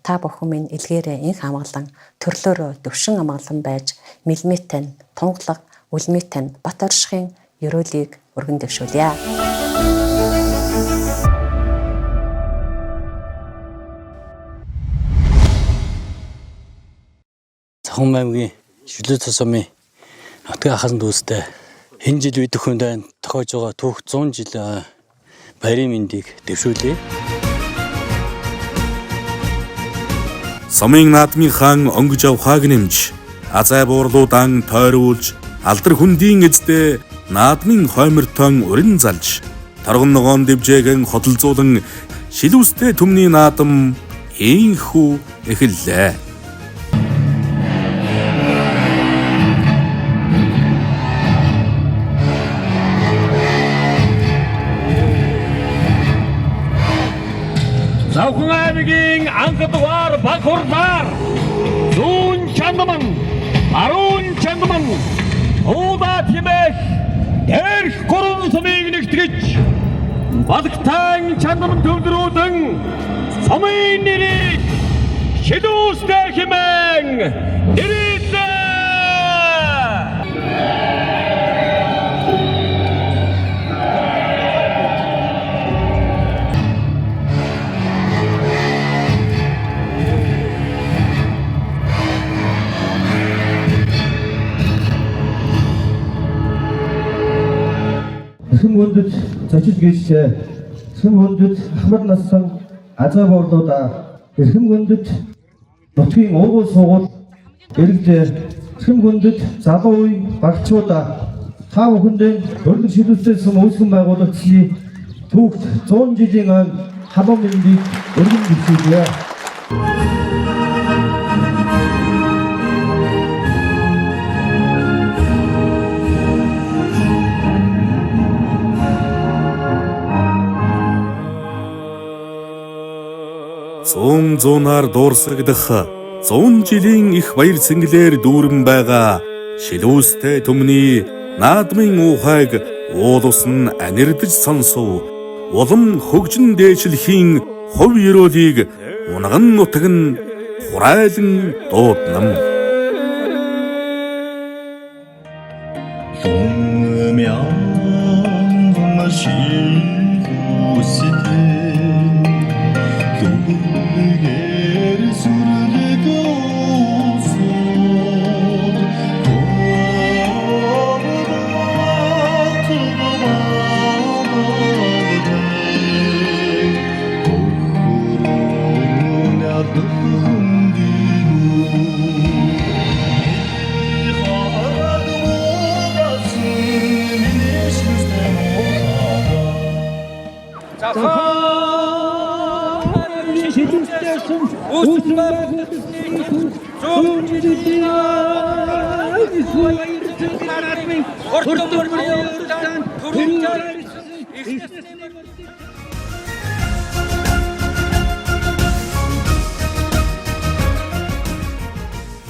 Та бүхэн минь элгээрээ инх амгалан төрлөөрөө төвшин амгалан байж мэлмээ тань тунгалаг үлмээ тань бат оршихын ерөөлийг өргөн дэвшүүлье. Цохон аймгийн Шүлэг сумын нутгийн ахалсан дүүстэй энэ жил бид бүхэндээ тохиож байгаа түүх 100 жил баярын мэндийг дэвшүүлье. Сумын наадмын хаан онгож авхааг нэмж, азай буурлуудаан тойруулж, алдар хүндийн эздээ наадмын хоймортон урин залж, торгон ногоон дэвжээгэн хотолзуулан шилүүстэй түмний наадам ийхүү эхэллээ. Завхан аймгийн анхадвар Бакурдаар зүүн чандман, баруун чандман, туудаа тимэх дээрх гурван сумыг нэгтгэж Бадагтайн чандман төвлөрүүдэн сумын нэрийг шилүүстэй хэмээн нэрэлээ. Эрхэм хүндэт зочид гишээ, эрхэм хүндэт ахмад нассан азаа буурлуудаа, эрхэм хүндэт нутгийн уугуул суугуул иргэдээ, эрхэм хүндэт залуу үе багчуудаа, та бүхэндээ өрлөг шилүүстэй сум үүсгэн байгуулагдсны түүхт 100 жилийн ойн халуун мэндийг өргөн дэвшүүлье. Зуун зуунаар дуурсагдах 100 жилийн их баяр цэнгэлээр дүүрэн байгаа шилүүстэй түмний наадмын уухайг уул ус нь анирдаж сонсов. Улам хөгжин дээшлэхийн хувь ерөөлийг унган нутаг нь хурайлан дууднам.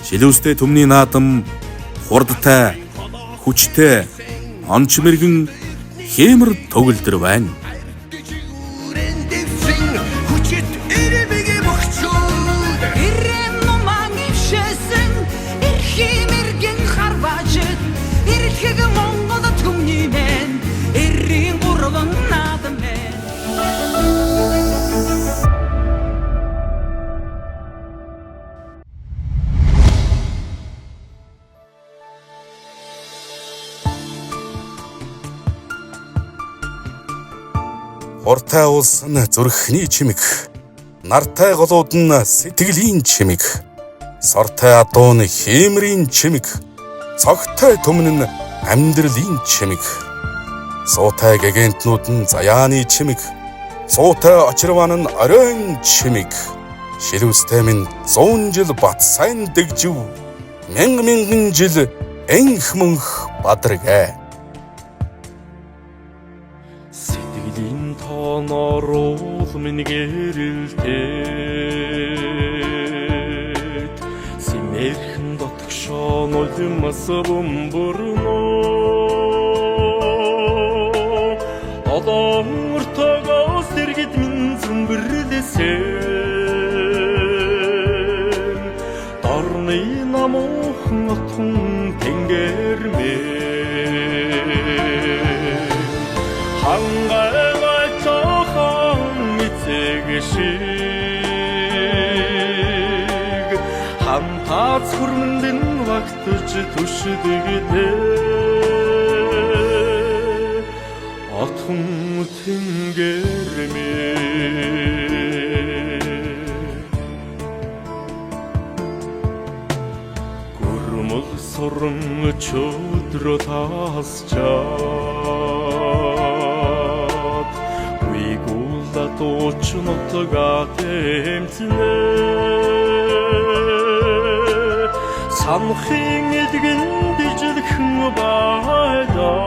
Шилүүстэй түмний наадам хурдтай, хүчтэй, онч мэрэгэн хиймэр төгөлдөр байна. Уртай улс нь зүрхний чимэг, нартай голууд нь сэтгэлийн чимэг, сортой адуу нь хиймрийн чимэг, цогтой түмэн нь амьдралын чимэг, суутай гэгэнтнүүд нь заяаны чимэг, суутай очирван нь оройн чимэг, шилүүстэй минь 100 жил бат сайн дэгжив, мянга мянган жил энх мөнх бадраг. Сэтгэлийн тооноор минь гэрэлтээд симэрхэн дотгошоо нулимс бөмбөрнө долоон өртөгөөс дэргэд минь зүмбэрлэсэн дорны намуухан отхон тэнгэр мэн хангай цохон эцэг шиг хамтаац хөрмөнд нь вагтж түшдэг отхон тэнгэр мэн гүрмэл суран чөдрө тасчаад уйгуулда дууч нутга тэмцнэ санхын эдгэн дижлэхэн байлаа.